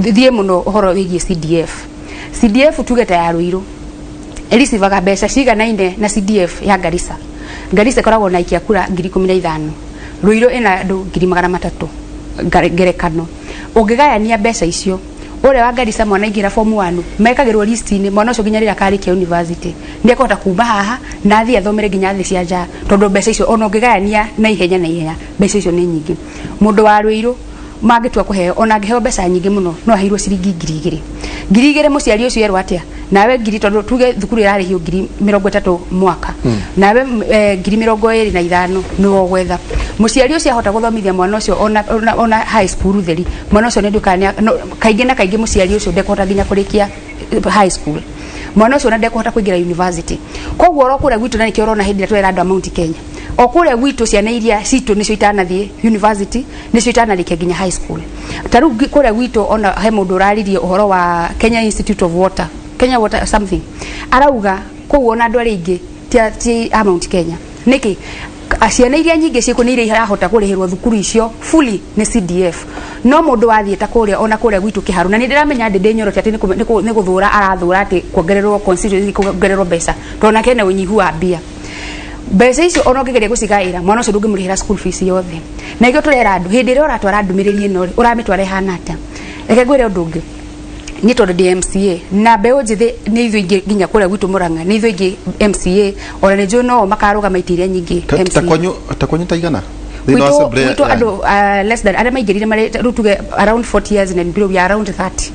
Thiĩ mũno ũhoro wĩgiĩ CDF. CDF tuge ta ya Ruiru ĩricivaga mbeca ciganaine na CDF ya Garissa. Garissa ĩkoragwo na aikia kura 15,000, Ruiru ĩna andũ 300,000. Ngerekano, ũngĩgayania mbeca icio, ũrĩa wa Garissa mwana aingĩra form 1 mekagĩrwo list-inĩ, mwana ũcio nginya rĩrĩa akarĩkia university nĩ ekũhota kuma haha na athiĩ athomere nginya thĩ cia nja, tondũ mbeca icio ona ũngĩgayania na ihenya na ihenya, mbeca icio nĩ nyingĩ. Mũndũ wa Ruiru mangĩtua kũheo, ona angĩheo mbeca nyingĩ mũno, no aheirwo ciringi 2,000. 2,000, mũciari ũcio erwo atĩa? Nawe ngiri, tondũ tuge thukuru ĩrarĩhio 30,000 mwaka, nawe 25,000 nĩwe ũgwetha. Mũciari ũcio ahota gũthomithia mwana ũcio ona high school theri, mwana ũcio nĩ nduĩkaga kaingĩ na kaingĩ mũciari ũcio ndekũhota nginya kũrĩkia high school, mwana ũcio ona ndekũhota kũingĩra university. Koguo oro kũrĩa gwitũ, na nĩkĩo ũrona hĩndĩ ĩrĩa twera andũ a Mount Kenya, o kũrĩa gwitũ ciana iria citũ nĩcio itanathiĩ university, nĩcio itanarĩkia nginya high school. Ta rĩu kũrĩa gwitũ, ona he mũndũ ũraririe ũhoro wa Kenya Institute of Water, Kenya Water something, arauga kũu ona andũ arĩa aingĩ ti a Mount Kenya. Nĩkĩ? Ciana iria nyingĩ ciĩkuo nĩ iria irahota kũrĩhĩrwo thukuru icio fully nĩ CDF. No mũndũ wathiĩ ta kũrĩa, ona kũrĩa gwitũ Kĩharu, na nĩ ndĩramenya ndĩ Nyorote atĩ nĩ gũthũra arathũra atĩ kuongererwo constituency, kuongererwo mbeca, tondũ nake ena ũnyihu wa mbia. Mbeca icio ona ũngĩgeria gũcigaĩra mwana ũcio, ndũngĩmũrĩhĩra school fees yothe. Na ikĩo tũrera andũ, hĩndĩ ĩrĩa ũratwara ndũmĩrĩri ĩno rĩ, ũramĩtwara ĩhana atĩa? Reke ngwĩre ũndũ ũngĩ. Niĩ tondũ ndĩ MCA na mbeũ njĩthĩ nĩ ithuĩ aingĩ nginya kũrĩa gwitũ Mũrang'a, nĩ ithuĩ aingĩ MCA, ona nĩ njũĩ no makarũgama itĩ iria nyingĩ Ta MCA. Ta kwanyu ta igana thĩinĩ wa Gwitũ assembly gwitũ andũ less than arĩa maingĩrire marĩ rĩu tuge around 40 years and below, we are around 30.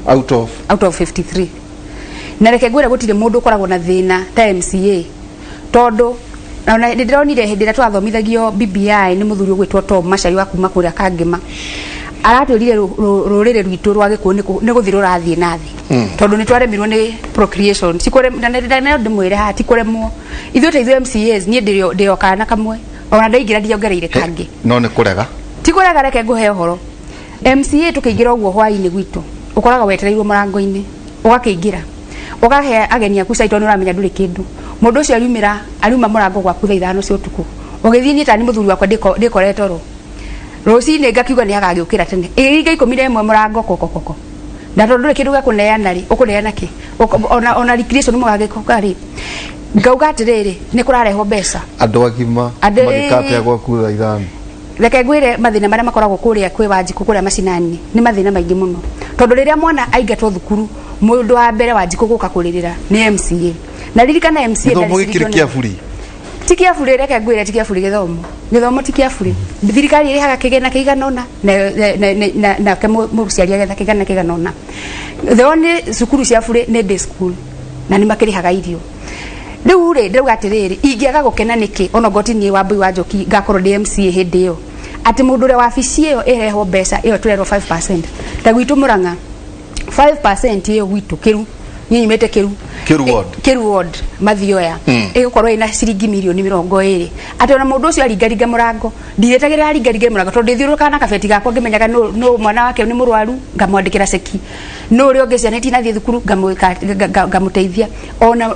Out of? Out of 53. Na reke ngwĩre, gũtirĩ mũndũ ũkoragwo na thĩna ta MCA, tondũ ona nĩ ndĩronire hĩndĩ ĩrĩa twathomithagio BBI nĩ mũthuri ũgwĩtwo Tom Macari wa kuma kũrĩa Kangema, aratwĩrire rũrĩrĩ rwitũ rwa Gĩkũyũ nĩ gũthiĩ rũrathiĩ na thĩ, tondũ nĩ twaremirwo nĩ procreation. Ti na ndĩmwĩre haha, ti kũremwo ithuĩ ta ithuĩ MCAs. Niĩ ndĩ o kana kamwe, ona ndaingĩra ndiongereire kangĩ. No nĩ kũrega. Ti kũrega. Reke ngũhe ũhoro. MCA tũkĩingĩra ũguo hwaĩ-inĩ gwitũ, ũkoraga wetereirwo mũrango-inĩ, ũgakĩingĩra, ũkahe ageni aku cai, tondũ nĩ ũramenya ndũrĩ kĩndũ. Mũndũ ũcio ariumĩra, ariuma mũrango gwaku thaa 5 cia ũtukũ ũgĩthiĩ. Niĩ tani mũthuri wakwa ndĩkore toro rũcinĩ, ngakiuga nĩ agagĩũkĩra tene, ĩringa 11 mũrango kokokoko, na tondũ ndũrĩ kĩndũ gĩa kũneana rĩ, ũkũneana kĩ? Ona recreation mũgagĩkoka rĩ, ngauga atĩrĩrĩ, nĩ kũrarehwo mbeca. Andũ agima magĩkatea gwaku thaa 5. Reke ngwĩre, mathĩna marĩa makoragwo kũrĩa kwĩ Wanjikũ kũrĩa macinani nĩ mathĩna maingĩ mũno, tondũ rĩrĩa mwana aingatwo thukuru, mũndũ wa mbere Wanjikũ gũka kũrĩrĩra nĩ MCA. Na ririkana MCA gĩthomo ndarĩ gĩkĩrĩ ciringi kĩa buri. Ti kĩa buri. Reke ngwĩre, ti kĩa buri. Gĩthomo ti kĩa buri. Thirikari ĩrĩhaga kĩgĩna kĩigana ũna, nake mũciari agetha kĩgana kĩigana ũna. The only cukuru cia buri nĩ day school, na nĩ makĩrĩhaga irio. Rĩu rĩ, ndĩrauga atĩrĩrĩ, ingĩaga gũkena nĩkĩ ona ngoti niĩ Wambui wa Njoki ngakorwo ndĩ MCA hĩndĩ ĩyo, atĩ mũndũ ũrĩa wabici ĩyo ĩrehwo mbeca ĩyo tũrerwo 5%, ta gwitũ Mũrang'a 5% ĩyo gwitũ kĩru Niĩ nyumĩte Kĩru. Kĩru ward. Kĩru ward Mathioya. Ĩgũkorwo ĩna ciringi mirioni 20, atĩ ona mũndũ ũcio aringaringa mũrango, ndirĩtagĩrĩra aringaringe mũrango, tondũ ndĩthiũrũrũkaga na kabeti gakwa ngĩmenyaga nũ mwana wake nĩ mũrwaru, ngamwandĩkĩra ceki, nũ ũrĩa ũngĩ ciana itinathiĩ thukuru, ngamũteithia ona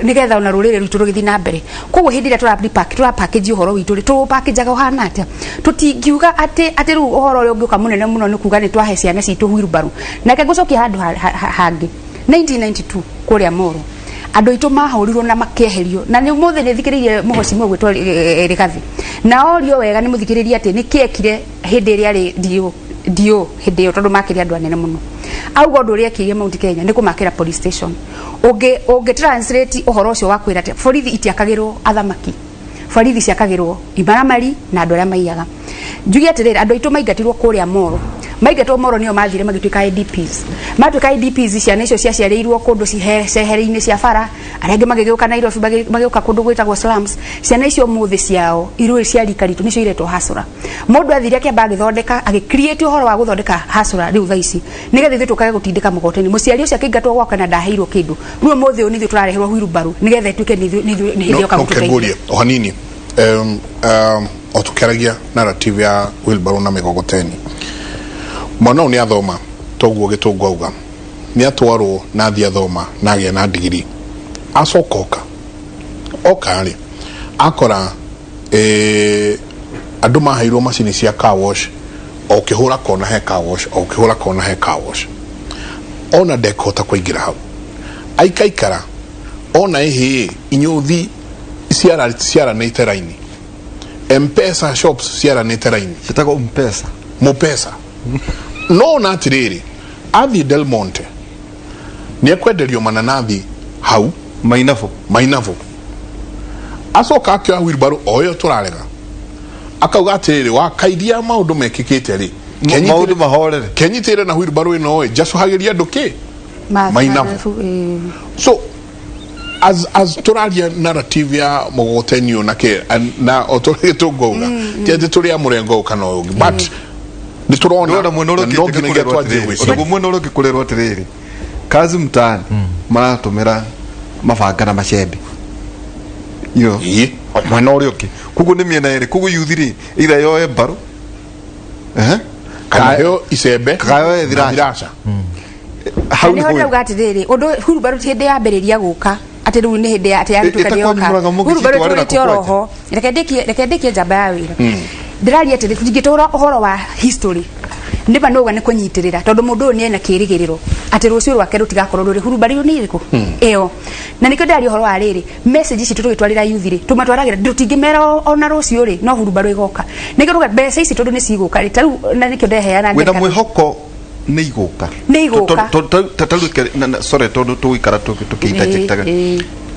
nĩgetha ona rũrĩrĩ rwitũ rũgĩthiĩ na mbere. Koguo hĩndĩ ĩrĩa tũra package ũhoro witũ rĩ, tũũpackageaga ũhana atĩa? Tũtingiuga atĩ rĩu ũhoro ũrĩa ũngĩũka mũnene mũno nĩ kuga nĩ twahe ciana citũ wheelbarrow. Nake ngũcokia handũ hangĩ 1992 kũrĩa Moro, andũ aitũ mahũrirwo na makĩeherio, na nĩ ũmũthĩ nĩ thikĩrĩirie mũhoci mwe gwĩtwo Rigathi, na orio wega nĩ mũthikĩrĩria atĩ nĩ kĩekire hĩndĩ ĩrĩa arĩ DO hĩndĩ ĩyo, tondũ makĩrĩ andũ anene mũno, auga ũndũ ũrĩa ekĩire Mount Kenya nĩ kũmakĩra police station. Ũngĩ translate ũhoro ũcio wa kwĩra atĩ borithi itiakagĩrwo athamaki, borithi ciakagĩrwo imaramari na andũ arĩa maiyaga. Njuge atĩrĩrĩ, andũ aitũ maingatirwo kũrĩa Moro, maingatwo Moro nĩo mathire magĩtuĩka IDPs. Matuĩka IDPs, ciana icio ciaciarĩirwo kũndũ cehere-inĩ cia bara, arĩa angĩ magĩgĩũka Nairobi, magĩũka kũndũ gwĩtagwo slums. Ciana icio ũmũthĩ ciao irũĩ cia rika ritũ nĩcio iretwo hasũra. Mũndũ athire akĩamba agĩthondeka, agĩ-create ũhoro wa gũthondeka hasũra rĩu thaa ici, nĩgetha ithuĩ tũkage gũtindĩka mũgoteni. Mũciari ũcio akĩingatwo gwake na ndaheirwo kĩndũ, rĩu ũmũthĩ ũyũ nĩ ithuĩ tũrareherwo wheelbarrow nĩgetha ĩtuĩke nĩ hĩndĩ yoka No gũtũteithia. Kengurie o hanini, o tukĩaragia narrative ya wheelbarrow na mĩgogoteni, mwana ũyũ nĩ athoma, toguo gĩtũngũ auga nĩ atwarwo na athiĩ athoma na agĩa na ndigiri, acoka oka rĩ, akora andũ maheirwo macini cia car wash, o ũkĩhũra kona he car wash, o ũkĩhũra kona he car wash, ona ndekũhota kũingĩra hau. Aikaikara ona ĩhĩ inyũthi ciaranĩte raini, Mpesa shops ciaranĩte raini. Citagwo Mpesa. Mupesa. No ona atĩrĩrĩ, athiĩ Del Monte nĩ ekwenderio mananathi hau. Mainabo. Mainabo. Acoka akĩoya wheelbarrow o ĩyo tũrarega, akauga atĩrĩrĩ, wakairia maũndũ mekĩkĩte rĩ, maũndũ mahorere, kenyitĩre na wheelbarrow ĩno ĩ njacũhagĩria andũ kĩ Mainabo. So as tũraria narrative ya mũgogoteni ũyũ na kĩ na o tũrĩ tũngauga ti atĩ tũrĩ a mũrengo ũyũ kana ũyũ ũngĩ, but nĩ tũrona ndona mwena ũrĩa na no ũngĩ nginyagia kũrerwo twanjie atĩrĩrĩ, gwĩciria. ũndũ mwena ũrĩa ũngĩ kũrerwo atĩrĩrĩ, kazi mtaani maratũmĩra mabanga na macembe mwena ũrĩa ũngĩ, koguo nĩ mĩena ĩrĩ, koguo yuthi rĩ either yoe mbaru. Kana heo icembe kana yoe na thiraca. Thiraca. Hau nĩho nĩho ndauga atĩrĩrĩ, ũndũ hurumbaru ti hĩndĩ yambĩrĩria gũka atĩ rĩu nĩ hĩndĩ atĩ yarutũka Ĩtakwanyu nĩyoka. mũraga mũngĩcitwarĩra Hurumbaru tũrĩte kũ oro ho. Reke ndĩkie njamba ya wĩra. Ndĩraria atĩrĩ, tũtingĩtũra ũhoro wa history nĩma nĩuga nĩ kũnyitĩrĩra, tondũ mũndũ ũyũ nĩ ena kĩrĩgĩrĩro atĩ rũciũ rwake rũtigakorwo rũrĩ hurumbaru nĩ ĩrĩkũ ĩyo. Na nĩkĩo ndĩraria ũhoro wa rĩrĩ, message ici tũgĩtwarĩra youth rĩ, tũmatwaragĩra, tũtingĩmera ona rũciũ rĩ no hurumbaru ĩgoka. Nĩkĩo tuga mbeca ici tondũ nĩ cigũka rĩ, ta rĩu na nĩkĩo ndeheana wĩna ngerekano. Mwĩhoko nĩ igũka. Nĩ igũka. Sorry, tondũ tũgũikara tũkĩinterjectaga,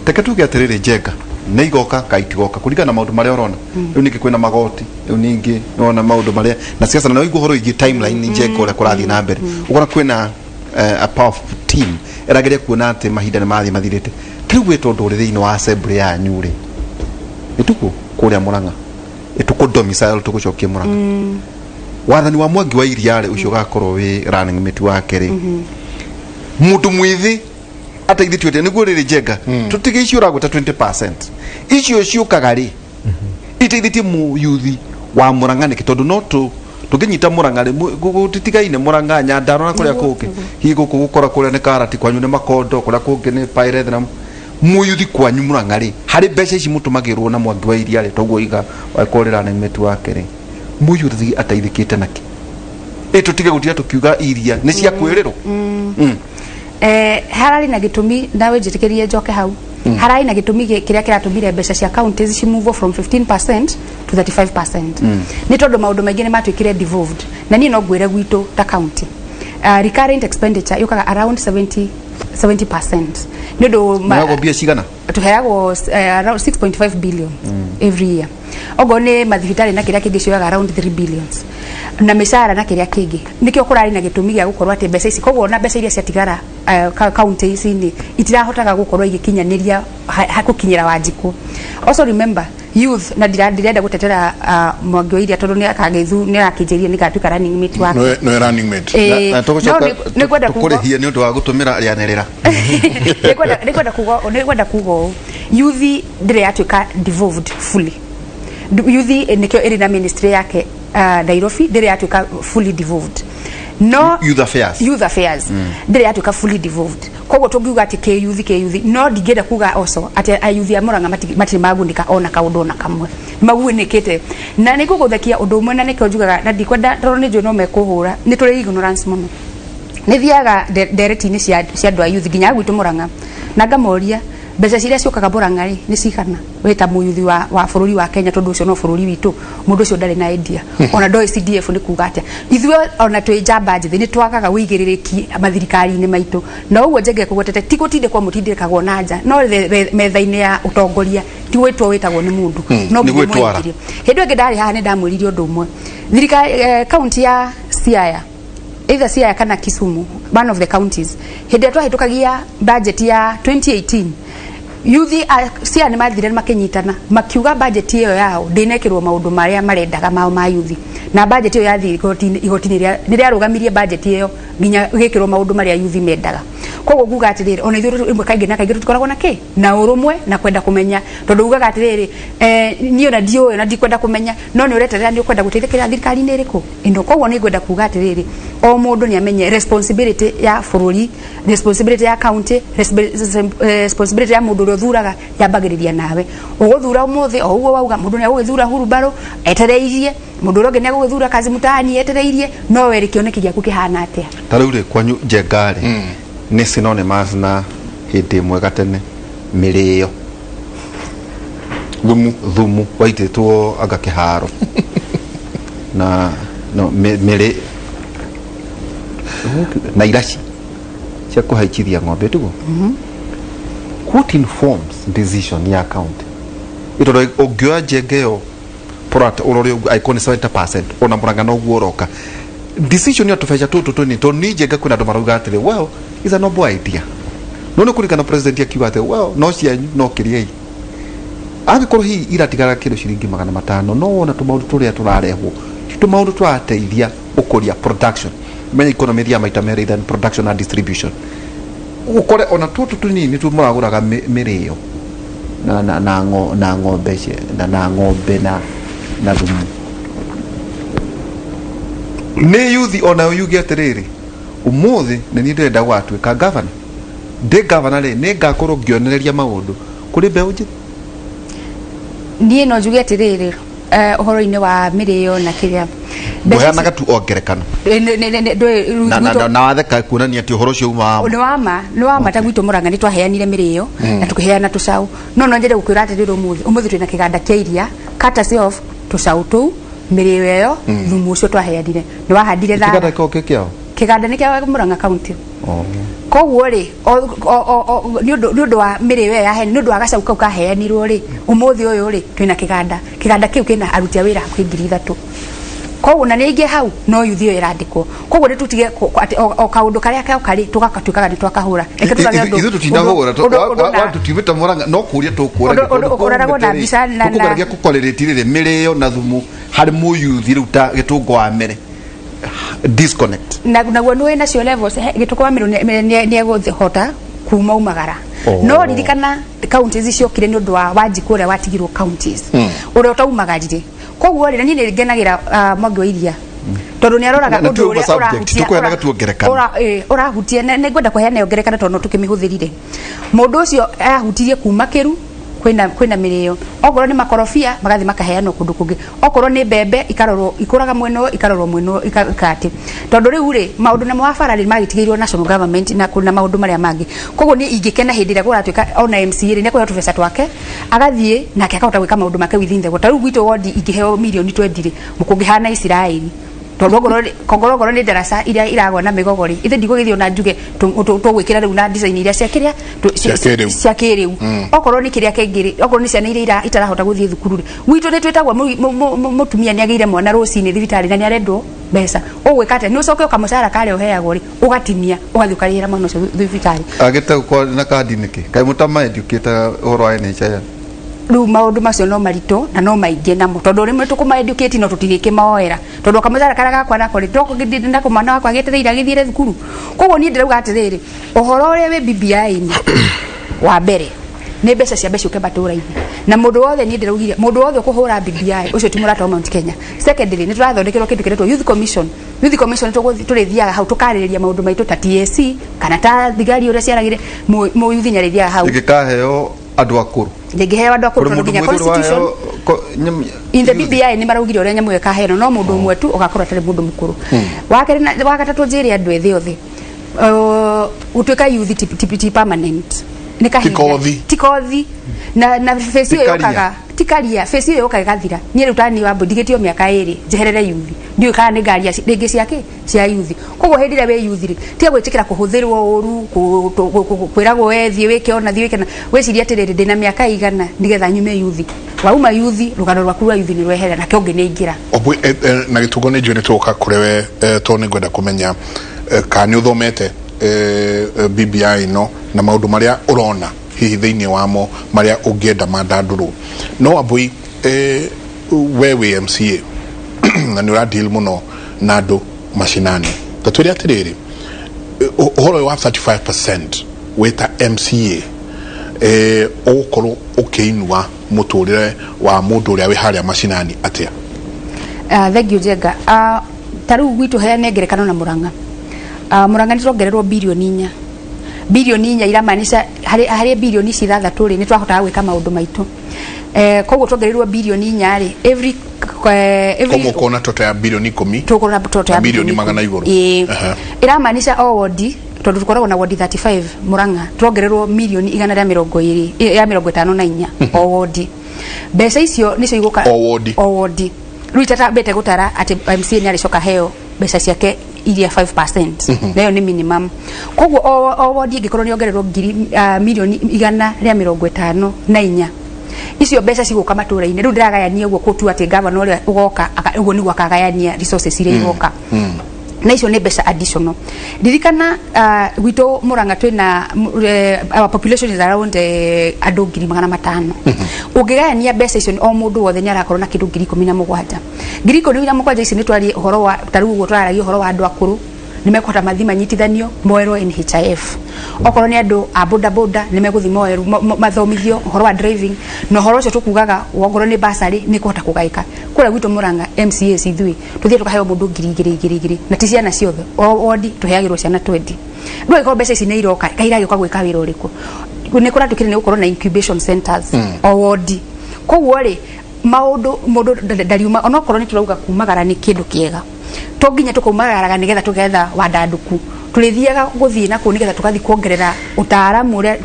reke tuge atĩrĩrĩ, Njenga, nĩ igoka ka itigoka kũringana na maũndũ marĩa ũrona rĩu? Ningĩ kwĩna magoti rĩu, ningĩ nĩwona maũndũ marĩa na siasa, na ũigua ũhoro wĩgiĩ timeline, Njenga, ũrĩa kũrathiĩ na mbere, ũkona kwĩna a powerful team ĩrageria kuona atĩ mahinda nĩ mathiĩ mathirĩte. Rĩu wĩ tondũ ũrĩ thĩinĩ wa assembly yanyu rĩ, ĩtukũ kũrĩa Mũrang'a, ĩtukũ domicile, tũgũcokie Mũrang'a, wathani wa Mwangi wa Iria rĩ, ũcio ũgakorwo wĩ running mate wake rĩ, mũndũ mwĩthĩ ateithĩtio atĩa nĩguo rĩrĩ, Njenga, tũtige icio ũragwĩta 20% icio ciũkaga rĩ, iteithĩtie mũyuthi wa Mũrang'a nĩkĩ? Tondũ no tũngĩnyita Mũrang'a rĩ, gũtitigaine Mũrang'a, Nyandarua na kũrĩa kũngĩ, hihi gũkũ gũkora kũrĩa nĩ karati, kwanyu nĩ makondo, kũrĩa kũngĩ nĩ pyrethrum. Mũyuthi kwanyu Mũrang'a rĩ, harĩ mbeca ici mũtũmagĩrwo na Mwangi wa Iria rĩ, toguo iga wakorwo rĩ running mate wake rĩ, mũyuthi ateithĩkĩte nakĩ? Ĩ tũtige gũtira tũkiuga iria nĩ cia kwĩrĩrwo. Hararĩ na gĩtũmi, nawe njĩtĩkĩrie njoke hau. Hararĩ na gĩtũmi kĩrĩa kĩratũmire mbeca cia counties ci move from 15% to 35%, nĩ tondũ maũndũ maingĩ nĩ matuĩkire devolved. Na niĩ no ngwĩre gwitũ ta county, recurrent expenditure yũkaga around 70% nĩ ũndũ Mũheagwo mbia cigana? Tuheagwo around 6.5 billion every year. Ogo nĩ mathibitarĩ na kĩrĩa kĩngĩ cioyaga around 3 billions, na mĩcara na kĩrĩa kĩngĩ. Nĩkĩo kũrarĩ na gĩtũmi gĩa gũkorwo atĩ mbeca ici, koguo ona mbeca iria ciatigara county ici nĩ itirahotaga gũkorwo igĩkinyanĩria gũkinyĩra Wanjikũ. Also remember youth, na ndirenda gũtetera Mwangi wa Iria tondũ nĩ akagĩthu nĩ arakĩnjĩrire nĩ gatuĩka running mate wake. Nĩwe running mate. Eh, Na no tũgũcoka nĩ ngwenda kuga tũkũrĩhie nĩ ũndũ wa gũtũmĩra rĩanĩrĩra. Nĩngwenda kuga ũũ, youth ndĩrĩ yatuĩka devolved fully. Youth nĩkĩo ĩrĩ na ministry yake Nairobi, ndĩrĩ yatuĩka fully devolved, no Youth affairs. Youth affairs ndĩrĩ yatuĩka fully devolved. Koguo tũngiuga atĩ kĩ youth no ndingĩenda kuga also atĩ ayuthi a Murang'a matirĩ magunĩka ona kaũndũ ona kamwe. Magunĩkĩte na nĩ ngũgũthekia ũndũ ũmwe, na nĩkĩo njugaga na ndikwenda, tondũ nĩ njũĩ no mekũhũra, nĩ tũrĩ ignorance mũno. Nĩ thiaga ndereti-inĩ cia andũ a youth nginya gwitũ Murang'a na ngamoria, mbeca ciria ciũkaga Murang'a rĩ, nĩ cigana we ta mũyuthi wa bũrũri wa Kenya? Tondũ ũcio no bũrũri witũ, mũndũ ũcio ndarĩ na idea ona ndoĩ CDF nĩ kuga atĩa. Ithuĩ ona twĩ njamba njĩthĩ nĩ twagaga wĩigĩrĩrĩki mathirikari-inĩ maitũ, na ũguo Njenge kũgwetete ti gũtindĩkwo mũtindĩkagwo na nja, no metha-inĩ ya ũtongoria ti gwĩtwo wĩtagwo nĩ mũndũ no Nĩ nginya gwĩtwara. mwĩingĩrie. Hĩndĩ ĩyo ĩngĩ ndarĩ haha nĩ ndamwĩrire ũndũ ũmwe. Thirikari kaunti ya Siaya, either Siaya kana Kisumu, one of the counties, hĩndĩ ĩrĩa twahĩtũkagia budget ya 2018, yuthi a Siaya nĩ mathire makĩnyitana makiuga budget ĩyo yao ndĩnekĩrwo maũndũ marĩa marendaga mao ma yuthi, na budget ĩyo yathiĩ igoti-inĩ, igoti nĩ rĩarũgamirie budget ĩyo nginya gĩkĩrwo maũndũ marĩa yuthi mendaga. Koguo nguga atĩrĩrĩ, ona ithuĩ rĩmwe kaingĩ na kaingĩ tũtikoragwo na kĩ na ũrũmwe na kwenda kũmenya, tondũ ugaga atĩrĩrĩ, niĩ ona ndiũĩ na ndikwenda kũmenya, no nĩ ũreterera nĩ ũkwenda gũteithĩkĩra thirikari-inĩ ĩrĩkũ ĩno. Koguo nĩ ngwenda kuga atĩrĩrĩ, o mũndũ nĩ amenye responsibility ya bũrũri, responsibility ya county, responsibility ya mũndũ ũrĩa ũthuraga yambagĩrĩria nawe. Ũgũthura ũmũthĩ o ũguo wauga, mũndũ nĩ agũgĩthura hurumbarũ etereirie, mũndũ ũrĩa ũngĩ nĩ agũgĩthura kazi mtaani etereirie, no we rĩ, kĩoneki gĩaku kĩhana atĩa? Ta rĩu rĩ, kwanyu Njenga rĩ, nĩ synonymous na hĩndĩ ĩmwe gatene mĩrĩo, thumu. Thumu waitĩtwo anga kĩharo na no mĩrĩ na iraci cia kũhaicithia ng'ombe tiguo. What informs decision ya county? Ĩtondũ ũngĩoya Njenga ĩyo product ũrore ũguo, angĩkorwo nĩ 70%, ona Murang'a noguo ũroka decision ya tũbeca tũtũ tũnini, tondũ niĩ Njenga kwĩna andũ marauga atĩrĩ, "Well, is a noble idea," no nĩ kũringana president akiuga atĩ, "Well, no cianyu no kĩrĩei." Angĩkorwo hihi iratigara kĩndũ ciringi 500, no wona tũmaũndũ tũrĩa tũrarehwo ti tũmaũndũ tũrateithia ũkũria production. Menya economy ĩthiaga maita merĩ than production and distribution. Ũkore ona tũtũ tũnini nĩtuo mũragũraga mĩrĩo na ng'ombe na ng'ombe na thumu nĩ yuthi. Onayo yuge atĩrĩrĩ, ũmũthĩ nĩ niĩ ndĩrenda gũgatuĩka gavana, ndĩ gavana rĩ, nĩ ngakorwo ngĩonereria maũndũ kũrĩ mbeũ njĩthĩ. Niĩ no njuge atĩrĩrĩ, ũhoro-inĩ wa mĩrĩo na kĩrĩa Ngũheanaga tu o ngerekano. Na watheka kuonania atĩ ũhoro ũcio uma wa Nĩ wama, nĩ wama. Ta gwitũ Murang'a nĩ twaheanire mĩrĩo na tũkĩheana tũcaũ, no nyende gũkwĩra atĩrĩrĩ, ũmũthĩ twĩna kĩganda kĩa iria courtesy of tũcaũ tũu, mĩrĩo ĩyo, thumu ũcio twaheanire nĩ wahandire kĩganda thara. Gĩkoragwo kĩ kĩao? Kĩganda nĩ kĩa Murang'a County. Koguo rĩ, nĩ ũndũ wa mĩrĩo ĩyo yaheanirwo, nĩ ũndũ wa gacaũ kau kaheanirwo rĩ, ũmũthĩ ũyũ rĩ, twĩna kĩganda. Kĩganda kĩu kĩna aruti a wĩra hakuhĩ 3000. Koguo na nĩ aingĩ hau no yuthi ĩyo ĩrandĩkwo. Koguo nĩ tũtige atĩ o kaũndũ karĩa koka rĩ, tũgatuĩkaga nĩ twakahũra. Reke tũgage Ithuĩ tũtinahũra tutiumĩte Murang'a, no kũria tũkũragia. Ũndũ ũroragwo na mbica Tũkũgeragia kũkorĩrĩti rĩrĩ mĩrĩo na thumu harĩ mũyuthi rĩu ta gĩtũngo wa mere disconnect. Na naguo nĩ nacio levels gĩtũkũ wa mĩrũ nĩ egũhota kuma umagara. No ririkana counties ciokire nĩ ũndũ wa Wanjikũ ũrĩa watigirwo counties, ũrĩa ũtaumagarire. Koguo rĩ, na niĩ nĩ ngenagĩra Mwangi wa Iria tondũ nĩ aroraga Na ũndũ ti ũrĩa subject, ũrahutia tũkũheanaga tu ngerekano. Ũrahutia nĩ ngwenda kũheana ĩyo ngerekano tondũ no tũkĩmĩhũthĩrire. Mũndũ ũcio ahutirie kuma kĩru kwĩna mĩrĩo, okorwo nĩ makorobia magathiĩ makaheanwo kũndũ kũngĩ, okorwo nĩ mbembe ikarorwo ikũraga mwena ũyũ, ikarorwo mwena ũyũ ikatĩ, tondũ rĩu rĩ, maũndũ namo wa bara rĩ magĩtigĩirwo national government na na maũndũ marĩa mangĩ. Koguo niĩ ingĩkena hĩndĩ ĩrĩa kũratuĩka ona MCA rĩ, nĩekũheo tũbeca twake agathiĩ nake akahota gwĩka maũndũ make within the. Ta rĩu gwitũ wodi ingĩheo mirioni 20 rĩ, kũngĩhana Isiraeli, tondũ okorwo nĩ ndaraca iria iragwa na mĩgogo rĩ, ithe ndigũgĩthiĩ ona njuge tũgwĩkĩra rĩu na design iria cia kĩrĩa Cia kĩrĩu. Cia kĩrĩu. Okorwo nĩ kĩrĩa kĩngĩ rĩ, okorwo nĩ ciana iria itarahota gũthiĩ thukuru rĩ, gwitũ nĩ twĩtagwo mũtumia nĩ agĩire mwana rũcinĩ thibitarĩ na nĩ arendwo mbeca, ũgwĩka atĩa? Nĩ ũcoke ũkamũcara karĩa ũheagwo rĩ, ũgatinia ũgathiĩ ũkarĩhĩra mwana ũcio thibitarĩ. Agĩte gũkorwo na kandi nĩkĩ kaĩ mũtama educate ũhoro wa NHIF? Rĩu maũndũ macio no maritũ na no maingĩ namo, tondũ rĩmwe tũkũma educate no tũtirĩkĩmaoera, tondũ kamũcara karĩa gakwa nako rĩ nako mwana wakwa agĩetereire agĩthiĩre thukuru. Koguo niĩ ndĩrauga atĩrĩrĩ, ũhoro ũrĩa wĩ BBI-inĩ wa mbere nĩ mbeca ciambe ciũke matũra-inĩ, na mũndũ wothe, niĩ ndĩraugire mũndũ wothe ũkũhũra BBI ũcio ti mũrata wa Mount Kenya. Secondly, nĩ tũrathondekerwo kĩndũ kĩretwo youth commission. Youth commission tũrĩthiaga hau tũkarĩrĩria maũndũ maitũ ta TSC kana ta thigari ũrĩa ciaragire. Mũyuthi nĩ arĩthiaga hau. Ĩngĩkaheo andũ akũrũ? Ndĩngĩheo andũ akũrũ, Kũrĩ tondũ mũndũ nginya mwĩthĩ constitution ũraheo in the BBI nĩ maraugire ũrĩa nyamũ ĩyo ĩkaheanwo no mũndũ ũmwe tu ũgakorwo atarĩ mũndũ mũkũrũ. Wa kerĩ wa gatatũ, njĩre andũ ethĩ othe, gũtuĩka youth ti permanent, nĩ kahinda. Ti kothi. Ti kothi na face ĩyo Ti career. yũkaga, ti career. Face ĩyo yũkaga ĩgathira. Niĩ rĩu tani wa ndigĩtio mĩaka 2 njeherere youth, ndiũĩ kana nĩ ngari rĩngĩ ciake cia youth. Koguo hĩndĩ ĩrĩa wĩ youth rĩ, tiga gwĩtĩkĩra kũhũthĩrwo ũru, kwĩragwo we thiĩ wĩke ona thiĩ wĩke na wĩcirie atĩrĩrĩ, ndĩna mĩaka igana nĩgetha nyume youth. Wauma youth, rũgano rwaku rwa youth nĩ rwehera nake ũngĩ nĩ aingĩra. Obwe, na gĩtũngo nĩ njũĩ nĩ tũgũka kũrĩ we, tondũ nĩ ngwenda kũmenya kana nĩ ũthomete BBI ĩno na maũndũ marĩa ũrona hihi thĩinĩ wamo marĩa ũngĩenda mandandũrwo. No Wambui, we wĩ MCA na nĩ ũra deal mũno na andũ macinani, ta twĩre atĩrĩrĩ, ũhoro ũyũ wa 35% wĩta MCA, ũgũkorwo ũkĩinua mũtũrĩre wa mũndũ ũrĩa wĩ harĩa macinani atĩa? Thank you, Njenga. Ta rĩu gwitũ, heane ngerekano na Murang'a. Murang'a nĩ turongererwo 4 bilioni. 4 bilioni iramaanisha harĩ bilioni ici ithathatũ rĩ, nĩ twahotaga gwĩka maũndũ maitũ. Koguo tuongererwo 4 bilioni rĩ, every Koguo ũkona toto ya 10 bilioni tũgũra toto ya na bilioni magana igũrũ. Ĩĩ. Ĩramaanisha o wodi, tondũ tũkoragwo na wodi 35 Murang'a, turongererwo mirioni 120 ya 54 o wodi. Mbeca icio nicio igũka. O wodi. O wodi. Rĩu itatambĩte gũtara atĩ MCA nĩ arĩcoka heo mbeca ciake iria 5%, nayo nĩ minimum. Koguo o wodi ĩngĩkorwo nĩ ongererwo ngiri 154 milioni icio, mbeca cigũka matũra-inĩ. Rĩu ndĩragayania ũguo kũtua atĩ gavana ũrĩa ũgoka ũguo nĩguo akagayania resources iria igoka, na icio nĩ mbeca additional. Ririkana, gwitũ Murang'a twĩna our population is around andũ 500,000. Ũngĩgayania mbeca icio, o mũndũ wothe nĩ arakorwo na kĩndũ 17,000. 17,000 ici nĩ twarie ũhoro wa ta rĩu ũguo tũraragia ũhoro wa andũ akũrũ, nĩ mekũhota mathi manyitithanio moerwo NHIF. Okorwo nĩ andũ a boda boda, nĩ megũthi moerwo mathomithio ũhoro wa driving, na ũhoro ũcio tũkugaga okorwo nĩ basarĩ nĩ kũhota kũgaĩka kũrĩa gwitũ Murang'a. MCAs ithuĩ tũthiĩ tũkaheo mũndũ 2000 igĩrĩ igĩrĩ, na ti ciana ciothe, o wodi tũheagĩrwo ciana 20. Rĩu angĩkorwo mbeca ici nĩ iroka, kaĩ iragĩũka gwĩka wĩra ũrĩkũ? Nĩ kũratuĩkire nĩ gũkorwo na incubation centers o wodi. Koguo rĩ, maũndũ mũndũ ndariuma, onokorwo nĩ tũrauga kumagara nĩ kĩndũ kĩega, to nginya tũkaumagaraga nĩgetha tũgetha wandandũku. Tũrĩthiaga gũthiĩ nakuo nĩgetha tũgathiĩ kuongerera ũtaaramu ũrĩa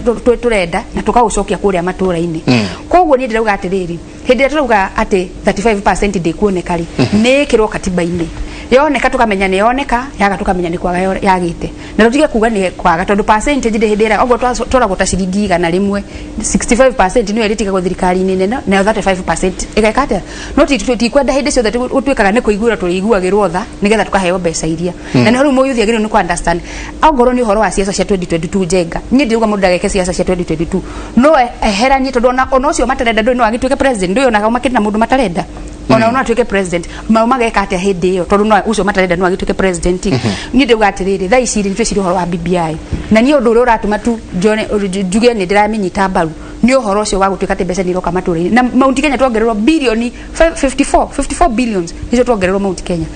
tũrenda na tũkaũcokia kũrĩa matũra-inĩ. Koguo niĩ ndĩrauga atĩrĩrĩ, hĩndĩ ĩrĩa tũrauga atĩ 35% ndĩkuoneka rĩ, nĩ ĩkĩrwo katiba-inĩ, yoneka tũkamenya nĩ yoneka, yaga tũkamenya nĩ kwaga yagĩte, na tũtige kuga nĩ kwaga, tondũ percentage ndĩ hĩndĩ ĩrĩa oguo twaragwo ta ciringi 100, 65% nĩyo ĩrĩtigagwo thirikari-inĩ nene, nayo 35% ĩgeka atĩa? No tikwenda hĩndĩ ciothe gũtuĩkaga nĩ kũiguĩrwo tũrĩiguagĩrwo tha nĩgetha tũkaheo mbeca iria. Na nĩho rĩu mũyuthi agĩrĩirwo nĩ kũ understand ongorwo nĩ ũhoro wa siasa cia 2022. Njenga, niĩ ndĩrauga mũndũ ndageke siasa cia 2022, no eheranie, tondũ ona ũcio matarenda ndũĩ no agĩtuĩke president. Ndũĩ ona makĩrĩ na mũndũ matarenda, ona no atuĩke president. Mao mageka atĩa hĩndĩ ĩyo? Tondũ no ũcio matarenda no agĩtuĩke president. Niĩ ndĩrauga atĩrĩrĩ, thaa ici rĩ, nĩtwĩcirie ũhoro wa BBI, na niĩ ũndũ ũrĩa ũratũma tu njone njuge nĩ ndĩramĩnyita mbaru nĩ ũhoro ũcio wa gũtuĩka atĩ mbeca nĩ iroka matũra-inĩ. Na Mount Kenya tuongererwo bilioni 54, 54 billions nĩcio tuongererwo Mount Kenya.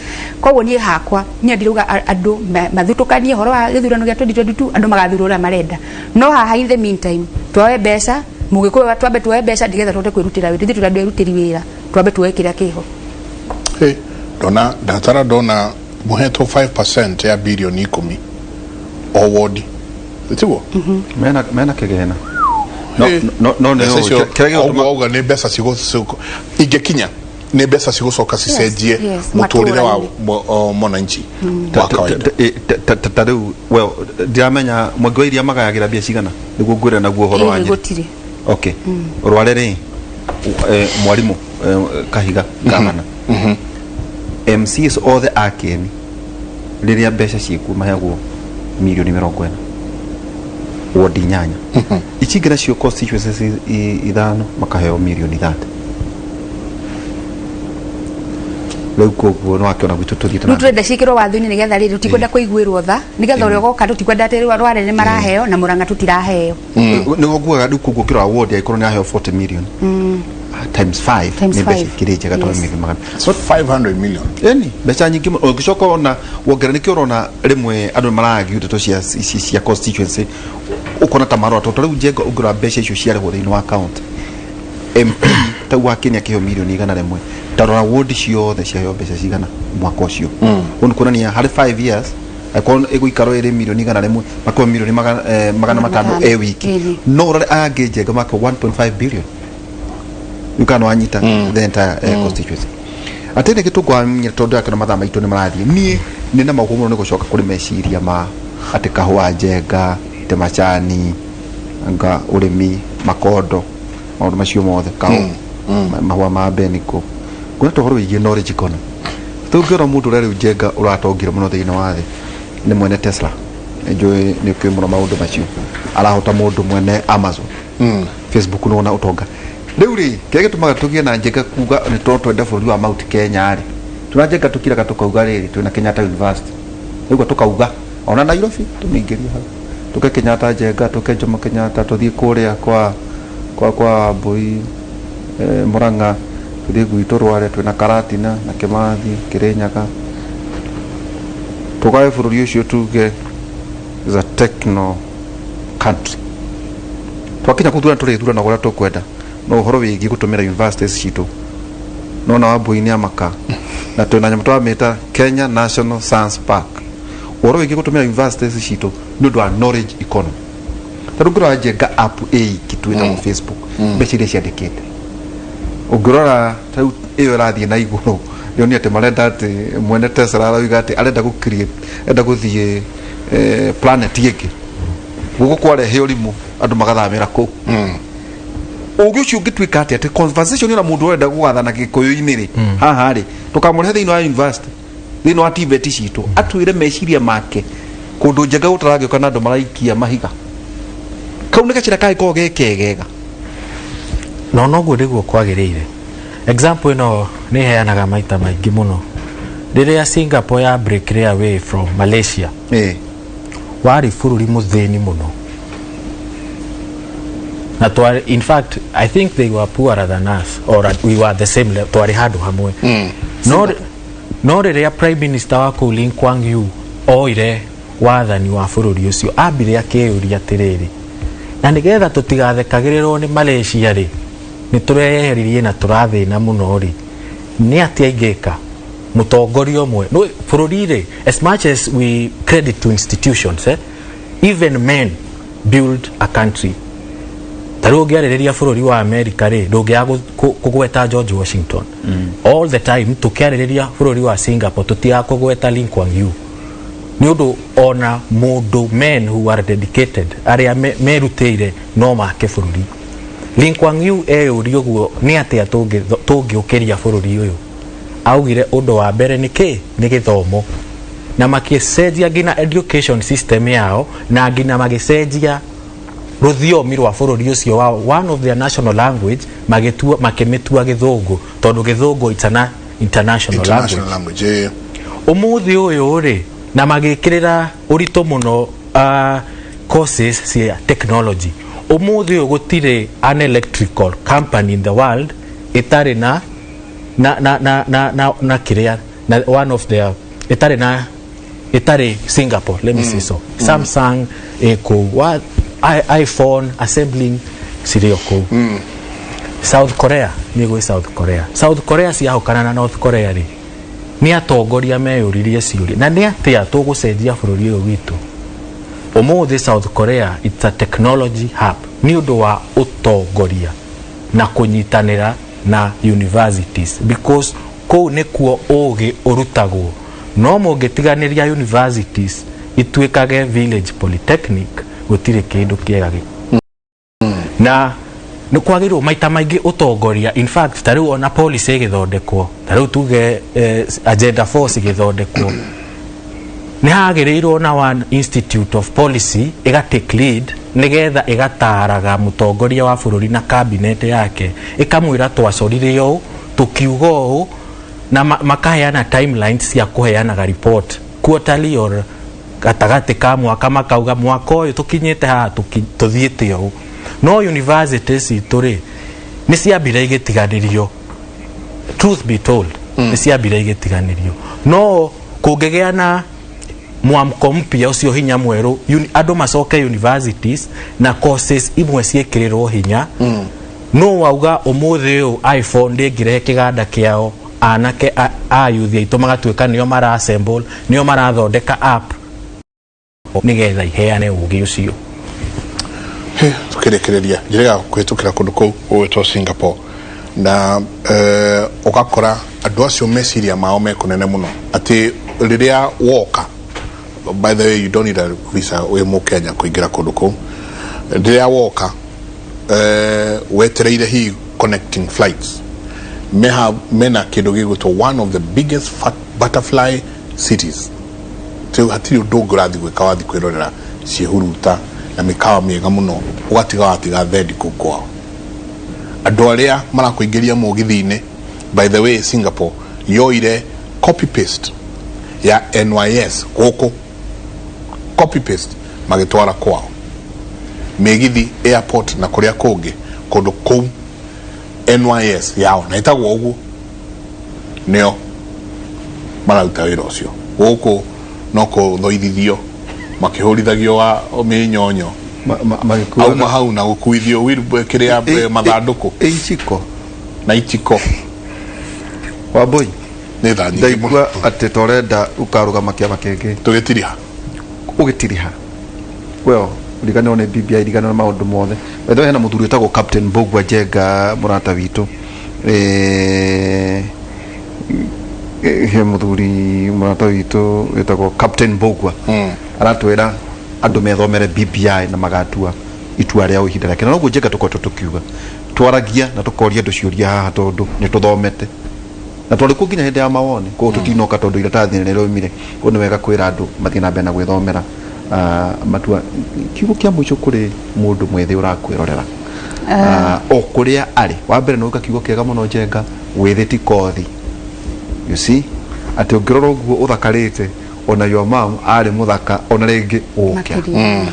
Koguo niĩ hakwa niĩ ndirauga andũ mathutũkanie ũhoro wa gĩthurano gĩa 2022, andũ magathurwo ũrĩa marenda. No haha in the meantime, tuoe mbeca, mũgĩkũyũ twambe tuoe mbeca nĩgetha tũhote kwĩrutĩra wĩra. Ithuĩ tũrĩ andũ erutĩri wĩra, twambe tuoe kĩrĩa kĩho. Hey, ndona ndatara ndona mũhetwo 5% ya 10 bilioni o wodi, tiguo? Mena kĩgĩna no no nĩ Mbeca icio, kĩrĩa gĩgũtũma ũguo auga nĩ mbeca ingĩkinya nĩ mbeca cigũcoka cicenjie mũtũrĩre wa matũra-inĩ. Mwananchi wa kawaida. Ta rĩu, well, ndiramenya mwangi wa iria magayagĩra mbia cigana nĩguo ngwĩre naguo ũhoro wa Ĩĩ, Nyĩrĩ. Gũtirĩ. Okay, rware rĩ, mwarimũ, Kahiga, gavana, MCs othe a Kĩeni rĩrĩa mbeca ciĩkuo maheagwo 40 milioni. Ward inyanya ici ingĩ nacio constituencies ithano makaheo mirioni 30. Rĩu koguo no akĩona gwitũ tũthiĩte Rĩu na tũrenda ciĩkĩrwo watho-inĩ nĩgetha rĩrĩ tũtikwenda kũiguĩrwo tha, nĩgetha ũrĩa ũgoka tũtikwenda atĩ Rware nĩ maraheo na Mũrang'a tũtiraheo. Nĩguo ngugaga rĩu koguo kĩrora ward angĩkorwo nĩ aheo 40 million times 5 Times nĩ mbeca five. ikĩrĩ njega tondũ nĩ magana So 500 million. Ĩni mbeca nyingĩ mũno. Ũngĩcoka ona wongerera nĩkĩo ũrona rĩmwe andũ maragiu ndeto cia ici cia constituency, ũkona ta marora tondũ rĩu njenga ũngĩrora mbeca icio ciarĩhwo thĩinĩ wa county, MP tau wa Kenya akĩheo mirioni 100, tarora ward ciothe ciaheo mbeca cigana mwaka ũcio. Ũguo nĩ kuonania harĩ 5 years angĩkorwo ĩgũikarwo ĩrĩ mirioni 100, makorwo mirioni 500 500 e wiki. No ũrore aya angĩ njenga makĩo 1.5 billion. Rĩu kana wanyita the entire constituency atĩ nĩ gĩtũngwamenya tondũ akĩona mathaa maitũ nĩ marathiĩ. Niĩ nĩ na maũndũ mũno nĩ gũcoka kũrĩ meciria ma atĩ kahũa njenga te macani anga ũrĩmi makondo maũndũ macio mothe kahũa mahũa ma beniko ngona ta ũhoro wĩgiĩ knowledge economy. Tũngĩona mũndũ ũrĩa rĩu njenga ũratongire mũno thĩinĩ wa thĩ nĩ mwene Tesla. Njũĩ nĩ ũkĩũĩ mũno maũndũ macio, arahota mũndũ mwene Amazon, Facebook, nĩwona ũtonga. Rĩu rĩ kĩrĩa gĩtũmaga tũgĩe na njenga kuga nĩ tondũ twende bũrũri wa Mount Kenya rĩ, tuna njenga tũkiraga tũkauga rĩrĩ twĩna Kenyatta University rĩu tũkauga ona Nairobi tũmĩingĩrie hau, tũke Kenyatta njenga, tũke Jomo Kenyatta, tũthiĩ kũrĩa kwa Mbui, Murang'a, tũthiĩ gwitũ Rware twĩna Karatina na Kimathi, Kirinyaga, tũgae bũrũri ũcio tuge is a techno country. Twakinya kũu tũrĩthurana ũrĩa tũkwenda, no ũhoro wĩgiĩ gũtũmĩra universities citũ nona Wambui nĩ amaka na twĩna nyamũ twamĩta Kenya National Science Park. Ũhoro wĩgiĩ gũtũmĩra universities citũ nĩ ũndũ wa knowledge economy, tondũ ngĩrora njenga app ĩiki twĩtagwo Facebook, mbeca iria ciandĩkĩte ũngĩrora ta rĩu ĩyo ĩrathiĩ na igũrũ nĩonia atĩ marenda atĩ mwene Tesla arauga atĩ arenda gũ create, arenda gũthiĩ planet ĩngĩ gũkũ kwarehe ũrimũ andũ magathamĩra kũu. Ũgĩ ũcio ũngĩtuĩka atĩ conversation na mũndũ ũrenda gũgathana gĩkũyũ-inĩ rĩ haha rĩ tũkamũrehe thĩinĩ wa university, thĩinĩ wa TVET citũ, atwĩre meciria make kũndũ njenga gũtaragĩũka na andũ maraikia mahiga. Kau nĩ gacĩra kangĩkorwo ge kegega. Na onoguo nĩguo kwagĩrĩire. Example ĩno nĩ heanaga maita maingĩ mũno, rĩrĩa Singapore ya break away from Malaysia, warĩ bũrũri mũthĩni mũno na twarĩ, in fact I think they were poorer than us or we were the same level, twarĩ handũ hamwe. No rĩrĩa prime minister wa kũu Lee Kuan Yew oire wathani wa bũrũri ũcio, ambire akĩyũria atĩrĩrĩ, na nĩgetha tũtigathekagĩrĩrwo nĩ Malaysia rĩ, nĩ tũreyeheririe na tũrathĩna mũno rĩ, nĩ atĩa ingĩka mũtongoria ũmwe no bũrũri rĩ? As much as we credit to institutions, even men build a country. Ta rĩu ũngĩarĩrĩria bũrũri wa America rĩ, ndũngĩaga kũgweta George Washington all the time. Tũkĩarĩrĩria bũrũri wa Singapore tũtiaga kũgweta Lee Kuan Yew, nĩ ũndũ ona mũndũ, men who are dedicated, arĩa merutĩire no make bũrũri. Lee Kuan Yew eyũria ũguo, nĩ atĩa tũngĩũkĩria bũrũri ũyũ? Augire ũndũ wa mbere nĩ kĩ? Nĩ gĩthomo. Na makĩcenjia nginya education system yao na nginya magĩcenjia rũthiomi rwa bũrũri ũcio wa one of their national language, magĩtua makĩmĩtua gĩthũngũ, tondũ gĩthũngũ it's an international international language. Language. Ũmũthĩ ũyũ rĩ, na magĩkĩrĩra ũritũ mũno courses cia technology. Ũmũthĩ ũyũ gũtirĩ an electrical company in the world ĩtarĩ na kĩrĩa na one of their ĩtarĩ na ĩtarĩ Singapore, let me say so. Samsung ĩkũu wa iPhone assembling cirĩ o kũu. South Korea nĩ gwĩ South Korea, South Korea ciahũkana na North Korea rĩ, nĩ atongoria meyũririe ciũria, na nĩ atĩa tũgũcenjia bũrũri ũyũ witũ? Ũmũthĩ South Korea it's a technology hub nĩ ũndũ wa ũtongoria na kũnyitanĩra na universities, because kũu nĩkuo ũgĩ ũrutagwo. No mũngĩtiganĩria universities ituĩkage village polytechnic, gũtirĩ kĩndũ kĩega na nĩ kwagĩrĩirwo maita maingĩ ũtongoria. In fact, ta rĩu ona policy ĩgĩthondekwo, ta rĩu tuge agenda 4 cigĩthondekwo, nĩ hagĩrĩirwo na one institute of policy ĩga take lead. Nigetha ĩgataraga mũtongoria wa bũrũri na cabinet yake, ĩkamwĩra twacorire ũũ, tũkiuga ũũ, na makaheana timelines cia kũheanaga report quarterly or gatagatĩ ka mwaka, makauga mwaka ũyũ tũkinyĩte haha, tũthiĩte ũũ. No university citũ rĩ, nĩ ciambire igĩtiganĩrio. Truth be told, nĩ ciambire igĩtiganĩrio. No kũngĩgĩa na mwamko mpya ũcio, hinya mwerũ, andũ macoke universities na courses imwe ciĩkĩrĩrwo hinya. No wauga ũmũthĩ ũyũ iPhone ndĩngĩrehe kĩganda kĩao, anake a youth aitũ magatuĩka nĩo mara assemble, nĩo marathondeka app nĩgetha iheane ũgĩ ũcio. Tukĩrĩkĩrĩria, njĩrĩga kũhĩtũkĩra kũndũ kũu gũgwĩtwo Singapore na ũgakora andũ acio meciria mao me kũnene mũno, atĩ rĩrĩa woka, by the way, you don't need a visa wĩ mũkenya kũingĩra kũndũ kũu. Rĩrĩa woka, wetereire hihi connecting flights, meha mena kĩndũ gĩgwĩtwo one of the biggest fat butterfly cities. Rĩu hatirĩ ũndũ ũngĩ ũrathiĩ gwĩka, wathiĩ kwĩrorera ciĩhuruta na mĩkawa mĩega mũno, ũgatiga watiga thendi kũu kwao. Andũ arĩa marakũingĩria mũgithi-inĩ, by the way, Singapore yoire copy paste ya NYS gũkũ, copy paste magĩtwara kwao, mĩgithi, airport na kũrĩa kũngĩ. Kũndũ kũu NYS yao na ĩtagwo ũguo, nĩo mararuta wĩra ũcio. Gũkũ no kũthoithithio makĩhũrithagio wa mĩnyonyo Magĩkuaga- auma hau na gũkuithio kĩrĩa mathandũkũ. Ĩiciko. Na ichiko. Wambui. Nĩ thaa nyingĩ mũno. Ndaigua atĩ torenda ũkarũgama kĩama kĩngĩ. Tũgĩtiriha. Ũgĩtiriha, well, riganĩrwo nĩ BBI, riganĩrwo nĩ maũndũ mothe. By the way, hena mũthuri wĩtagwo Captain Mbugua Njenga, mũrata witũ. He mũthuri mũrata witũ wĩtagwo Captain Mbugua, aratwĩra andũ methomere BBI na magatua itua rĩao ihinda rĩake, na noguo Njenga tũkoretwo tũkiuga, twaragia na tũkoria andũ ciũria haha tondũ nĩ tũthomete na twarĩ kuo nginya hĩndĩ ya mawoni. Koguo tũtinoka tondũ iratathi nĩ rĩraumire. Koguo nĩ wega kwĩra andũ mathiĩ na mbere na gwĩthomera matua. Kiugo kĩa mũico kũrĩ mũndũ mwĩthĩ ũrakwĩrorera o kũrĩa arĩ. Wa mbere nĩ ũka kiugo kĩega mũno Njenga, wĩthĩ ti kothi. You see, atĩ ũngĩrora ũguo ũthakarĩte, ona your mom arĩ mũthaka ona rĩngĩ ũkĩa. Makĩria.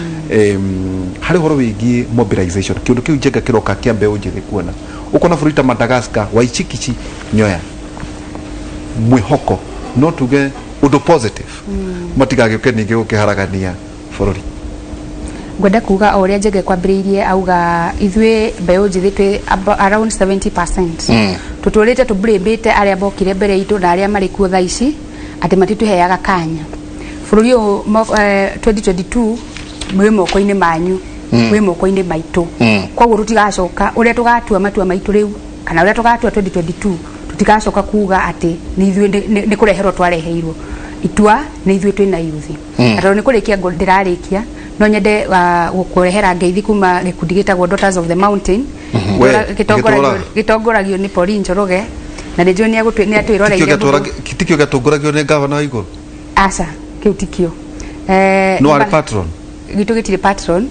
Harĩ ũhoro wĩgiĩ mobilization, kĩũndũ kĩu Njenga kĩroka kĩa mbeũ njĩthĩ, kuona ũkona bũrũri ta Madagascar, Waichikichi nyoya mwĩhoko, no tuge ũndũ positive, matigagĩũke ningĩ gũkĩharagania bũrũri. Ngwenda kuga o ũrĩa Njenge kwambĩrĩirie, auga ithuĩ mbeũ njĩthĩ twĩ around 70%. Tũtũrĩte tũblĩmbĩte arĩa mokire mbere itũ na arĩa marĩ kuo thaa ici atĩ matitũheaga kanya. Bũrũri ũyũ 2022 wĩ moko-inĩ manyu, wĩ moko-inĩ maitũ. Koguo tũtigacoka, ũrĩa tũgatua matua maitũ rĩu kana ũrĩa tũgatua 2022, tũtigacoka kuga atĩ nĩ ithuĩ nĩ kũreherwo twareheirwo itua, nĩ ithuĩ twĩna yuthi. Na tondũ nĩ kũrĩkia ndĩrarĩkia, no nyende gũkũrehera ngeithi kuma gĩkundi gĩtagwo Daughters of the Mountain. We, Gĩtongoragio gĩtũraga. gĩtongoragio nĩ Pauline Njoroge, na nĩ njũĩ nĩ atwĩroreire mũno. Tikio gĩatongoragio nĩ gavana wa igũrũ? Aca, kĩu tikio. No arĩ patron? Gitũ gĩtirĩ patron.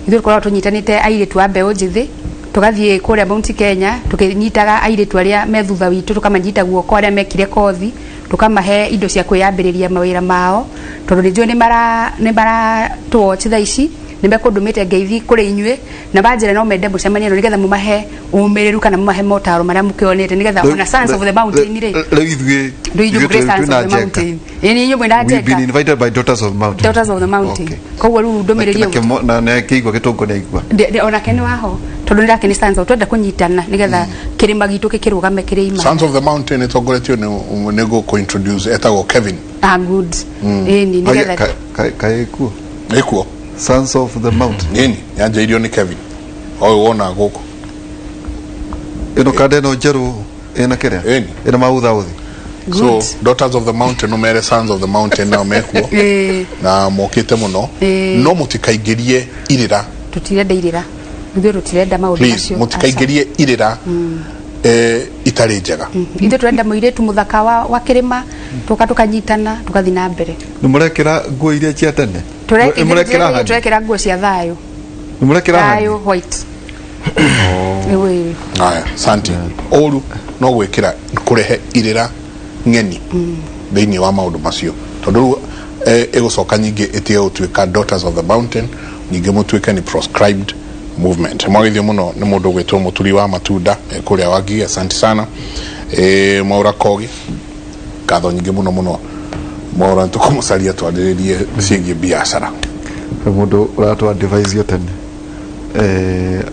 Ithuĩ tũkoragwo tũnyitanĩte airĩtu a mbeũ njĩthĩ, tũgathiĩ kũrĩa Mount Kenya tũkĩnyitaga airĩtu arĩa me thutha witũ, tũkamanyita guoko, arĩa mekire kothi, tũkamahe indo cia kwĩyambĩrĩria mawĩra mao, tondũ nĩ njũĩ nĩ mara tũwatch thaa ici, nĩ mekũndũmĩte ngeithi kũrĩ inyuĩ na manjĩra no mende mũcemanie nao nĩgetha mũmahe ũmĩrĩru kana mũmahe motaro marĩa mũkĩonete, nĩgetha ona Sons of the Mountain rĩ. Rĩu ithuĩ Rĩu ithuĩ ithuĩ mũkĩrĩ Sons twĩ na of the Njenga. Mountain. Ĩĩ, nĩ inyuĩ mwĩna We've been Njenga. invited by Daughters of the Mountain. Daughters of the Mountain. Koguo rĩu ndũmĩrĩri ĩyo Na na kĩigua gĩtũngũ nĩ aigua. Onake nĩ waho, tondũ nĩ ndake nĩ Sons of, twenda kũnyitana nĩgetha kĩrĩma gitũ gĩkĩrũgame kĩrĩ imara. Sons of the Mountain ĩtongoretio nĩ gũkũ-introduce, etagwo Kevin. Ah, good. Ĩni nĩgetha Kaĩ kuo? Ĩkuo. Sons of the Mountain. Nini yanjĩirio nĩ Kevin ũyũ wona gũkũ. Ĩno kanda ĩno njerũ ĩna kĩrĩa? Ĩni. Ĩna maũthauthi. So Daughters of the Mountain, numere Sons of the Mountain nao mekuo na mokĩte mũno. No mũtikaingĩrie irĩra. Tũtirenda irĩra ithuĩ, tũtirenda maũndũ Please, macio. mũtikaingĩrie irĩra itarĩ njega. Ithuĩ tũrenda mũirĩtu mũthaka wa kĩrĩma, tũka tũkanyitana, tũgathiĩ na mbere. Nĩ mũrekĩra nguo iria cia tene? Nĩ mũrekĩra hani? Tũrekĩra nguo cia thayũ. Mũrekĩra Thayũ white. Ĩĩ. Aya, santi. Ũru no gwĩkĩra kũrehe irĩra ng'eni thĩinĩ wa maũndũ macio, tondũ rĩu ĩgũcoka nyingĩ ĩtige gũtuĩka Daughters of the Mountain, nyingĩ mũtuĩke nĩ proscribed movement. Mwagithio mũno nĩ mũndũ ũgwĩtwo mũturi wa matunda kũrĩa Wangigĩ, asante sana. Mwaura Kogi, ngatho nyingĩ mũno mũno. Mwaura nĩ tũkũmũcaria twarĩrĩrie ciĩgiĩ biacara. He mũndũ ũratũ advise tene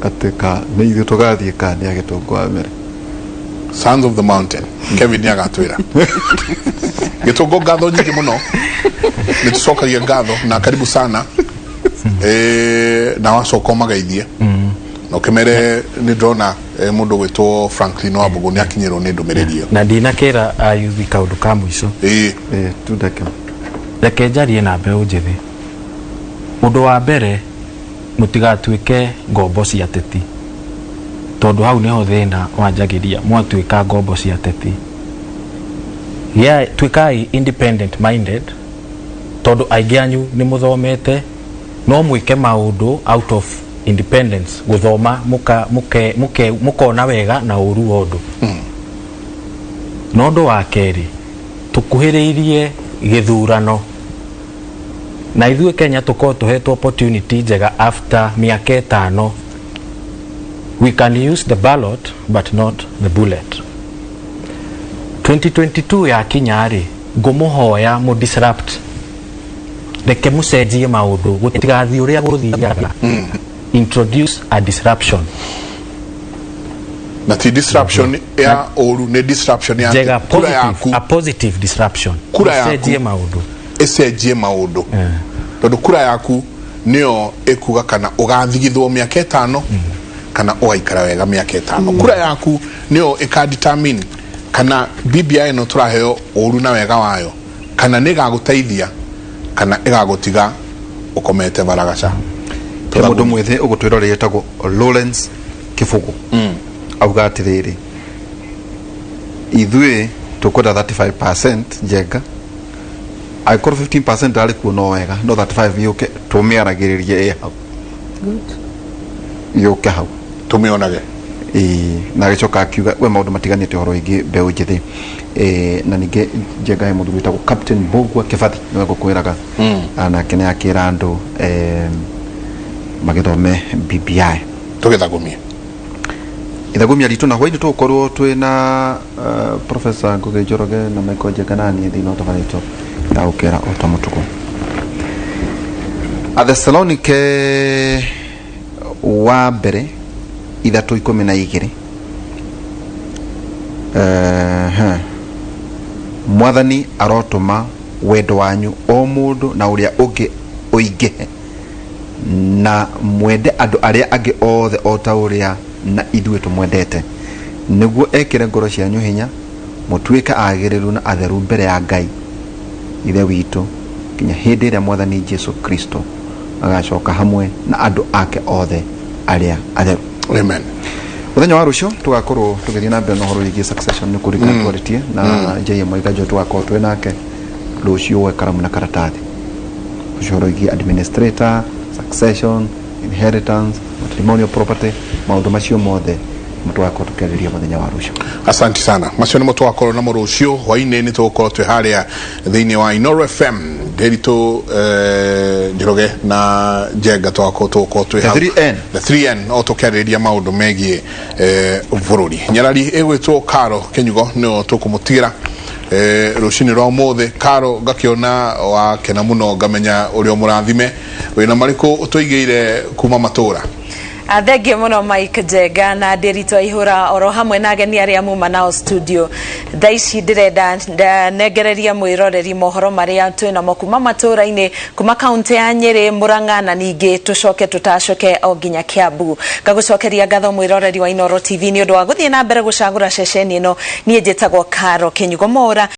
atĩ ka nĩ ithuĩ tũgathiĩ ka nĩ agĩtũngwo wa mbere. Sons of the Mountain, Kevin nĩ agatwĩra. Gĩtũngũ, ngatho nyingĩ mũno, nĩ tũcokagia ngatho na karibu sana. Na wacoka ũmageithie na ũkĩmere nĩ ndona mũndũ ũgwĩtwo Franklin Wambũgũ nĩ akinyĩrwo nĩ ndũmĩrĩri ĩyo. Na ndinakĩra ayuthi kaũndũ ka mũico. Ĩĩ. Tundeke. Reke njarie na mbeũ njĩthĩ. Ũndũ wa mbere, mũtigatuĩke ngombo cia ateti, tondũ hau nĩho thĩna wanjagĩria. Mwatuĩka ngombo cia ateti, tuĩkai independent minded, tondũ aingĩ anyu nĩ mũthomete, no mwĩke maũndũ out of independence, gũthoma muka, muke, muke, mũkona wega na ũru wa ũndũ. Na ũndũ wa kerĩ, tũkuhĩrĩirie gĩthurano, na ithuĩ Kenya tũkorwo tũhetwo opportunity njega after mĩaka 5. We can use the ballot but not the bullet. 2022 yakinya rĩ, ngũmũhoya mũ disrupt, reke mũcenjie maũndũ, gũtigathiĩ ũrĩa gũthiaga. Introduce a disruption. Na ti disruption ya ũru, nĩ disruption ya njega, kura positive, yaku. A positive disruption. Kura yaku. Mũcenjie maũndũ. Ĩcenjie maũndũ, tondũ kura yaku nĩyo ĩkuga kana ũgathigithwo mĩaka 5 kana ũgaikara wega mĩaka 5. Kura yaku nĩyo ĩka kana BBI ĩno tũraheo ũru na wega wayo, kana nĩ ĩgagũteithia kana ĩgagũtiga ũkomete baragaca. He mũndũ mwĩthĩ ũgũtwĩrorera etagwo Lawrence Kĩbũgũ, auga atĩrĩrĩ, ithuĩ tũkwenda 35% njenga, angĩkorwo 15% arĩ kuo no wega, no 35 yũke tũmĩaragĩrĩrie ĩ hau, yũke hau. Tũmĩonage. Ĩĩ, na agĩcoka akiuga we maũndũ matiganĩte ũhoro wĩgiĩ mbeũ njĩthĩ. Na ningĩ njenga, he mũthuri wĩtagwo Captain Mbũgua Kĩbathi, nĩwe ngũkwĩraga. Nake nĩ akĩra andũ magĩthome BBI. Tũgĩthagũmie. Ithagumia ritũ na hwainĩ tũgũkorwo twĩna Professor Ngugi Njoroge na Michael Njenga naniĩ thĩinĩ wa tabarĩra itũ ya gũkĩra o ta mũtugo. Athesalonike wa mbere 3:12. Mwathani arotũma wendo wanyu o mũndũ na ũrĩa ũngĩ ũingĩhe, na mwende andũ arĩa angĩ othe o ta ũrĩa na ithuĩ tũmwendete, nĩguo ekĩre ngoro cianyu hinya mũtuĩke agĩrĩru na atheru mbere ya Ngai Ithe witũ nginya hĩndĩ ĩrĩa Mwathani Jesu Kristo agacoka hamwe na andũ ake othe arĩa atheru. Amen. Mũthenya wa rũciũ tũgakorwo tũgĩthiĩ na mbere na ũhoro wĩgiĩ succession, nĩ kũrikana twarĩtie na JM Mwaiganjo, tũgakorwo twĩ nake rũciũ gwe karamu na karatathi, ũcio ũhoro wĩgiĩ administrator, succession, inheritance, matrimonial property, maũndũ macio mothe tũgakorwo tũkĩarĩria mũthenya wa rũciũ. Asante sana. Macio nĩmo tũgakorwo namo rũciũ hwainĩ. Nĩ tũgũkorwo twĩ harĩa thĩinĩ wa Inoro FM Ndĩritũ, Njoroge na Njenga, tũgakorwo tũgũkorwo twĩ The hau. 3N. The 3N, o tũkĩarĩrĩria maũndũ megiĩ bũrũri. Nyarari ĩgwĩtwo Karo Kĩnyugo nĩyo tũkũmũtigĩra rũcinĩ rwa ũmũthĩ. Karo, ngakĩona wakena mũno, ngamenya ũrĩa ũmũrathime wĩna marĩkũ ũtũigĩire kuma matũra. Thengio mũno Mike Njenga na Ndĩritũ Aihũra oro hamwe na ageni arĩa muma nao studio. Thaa ici ndĩrenda nengereria mwĩroreri mohoro marĩa twĩnamo kuma matũra-inĩ, kuma kaunti ya Nyĩrĩ, Mũrang'a na ningĩ tũcoke tũtacoke o nginya Kiambu. Ngagũcokeria ngatho mwĩroreri wa Inoro TV nĩ ũndũ wa gũthiĩ na mbere gũcagũra ceceni ĩno. Niĩ njĩtagwo Karo Kĩnyugo Mora.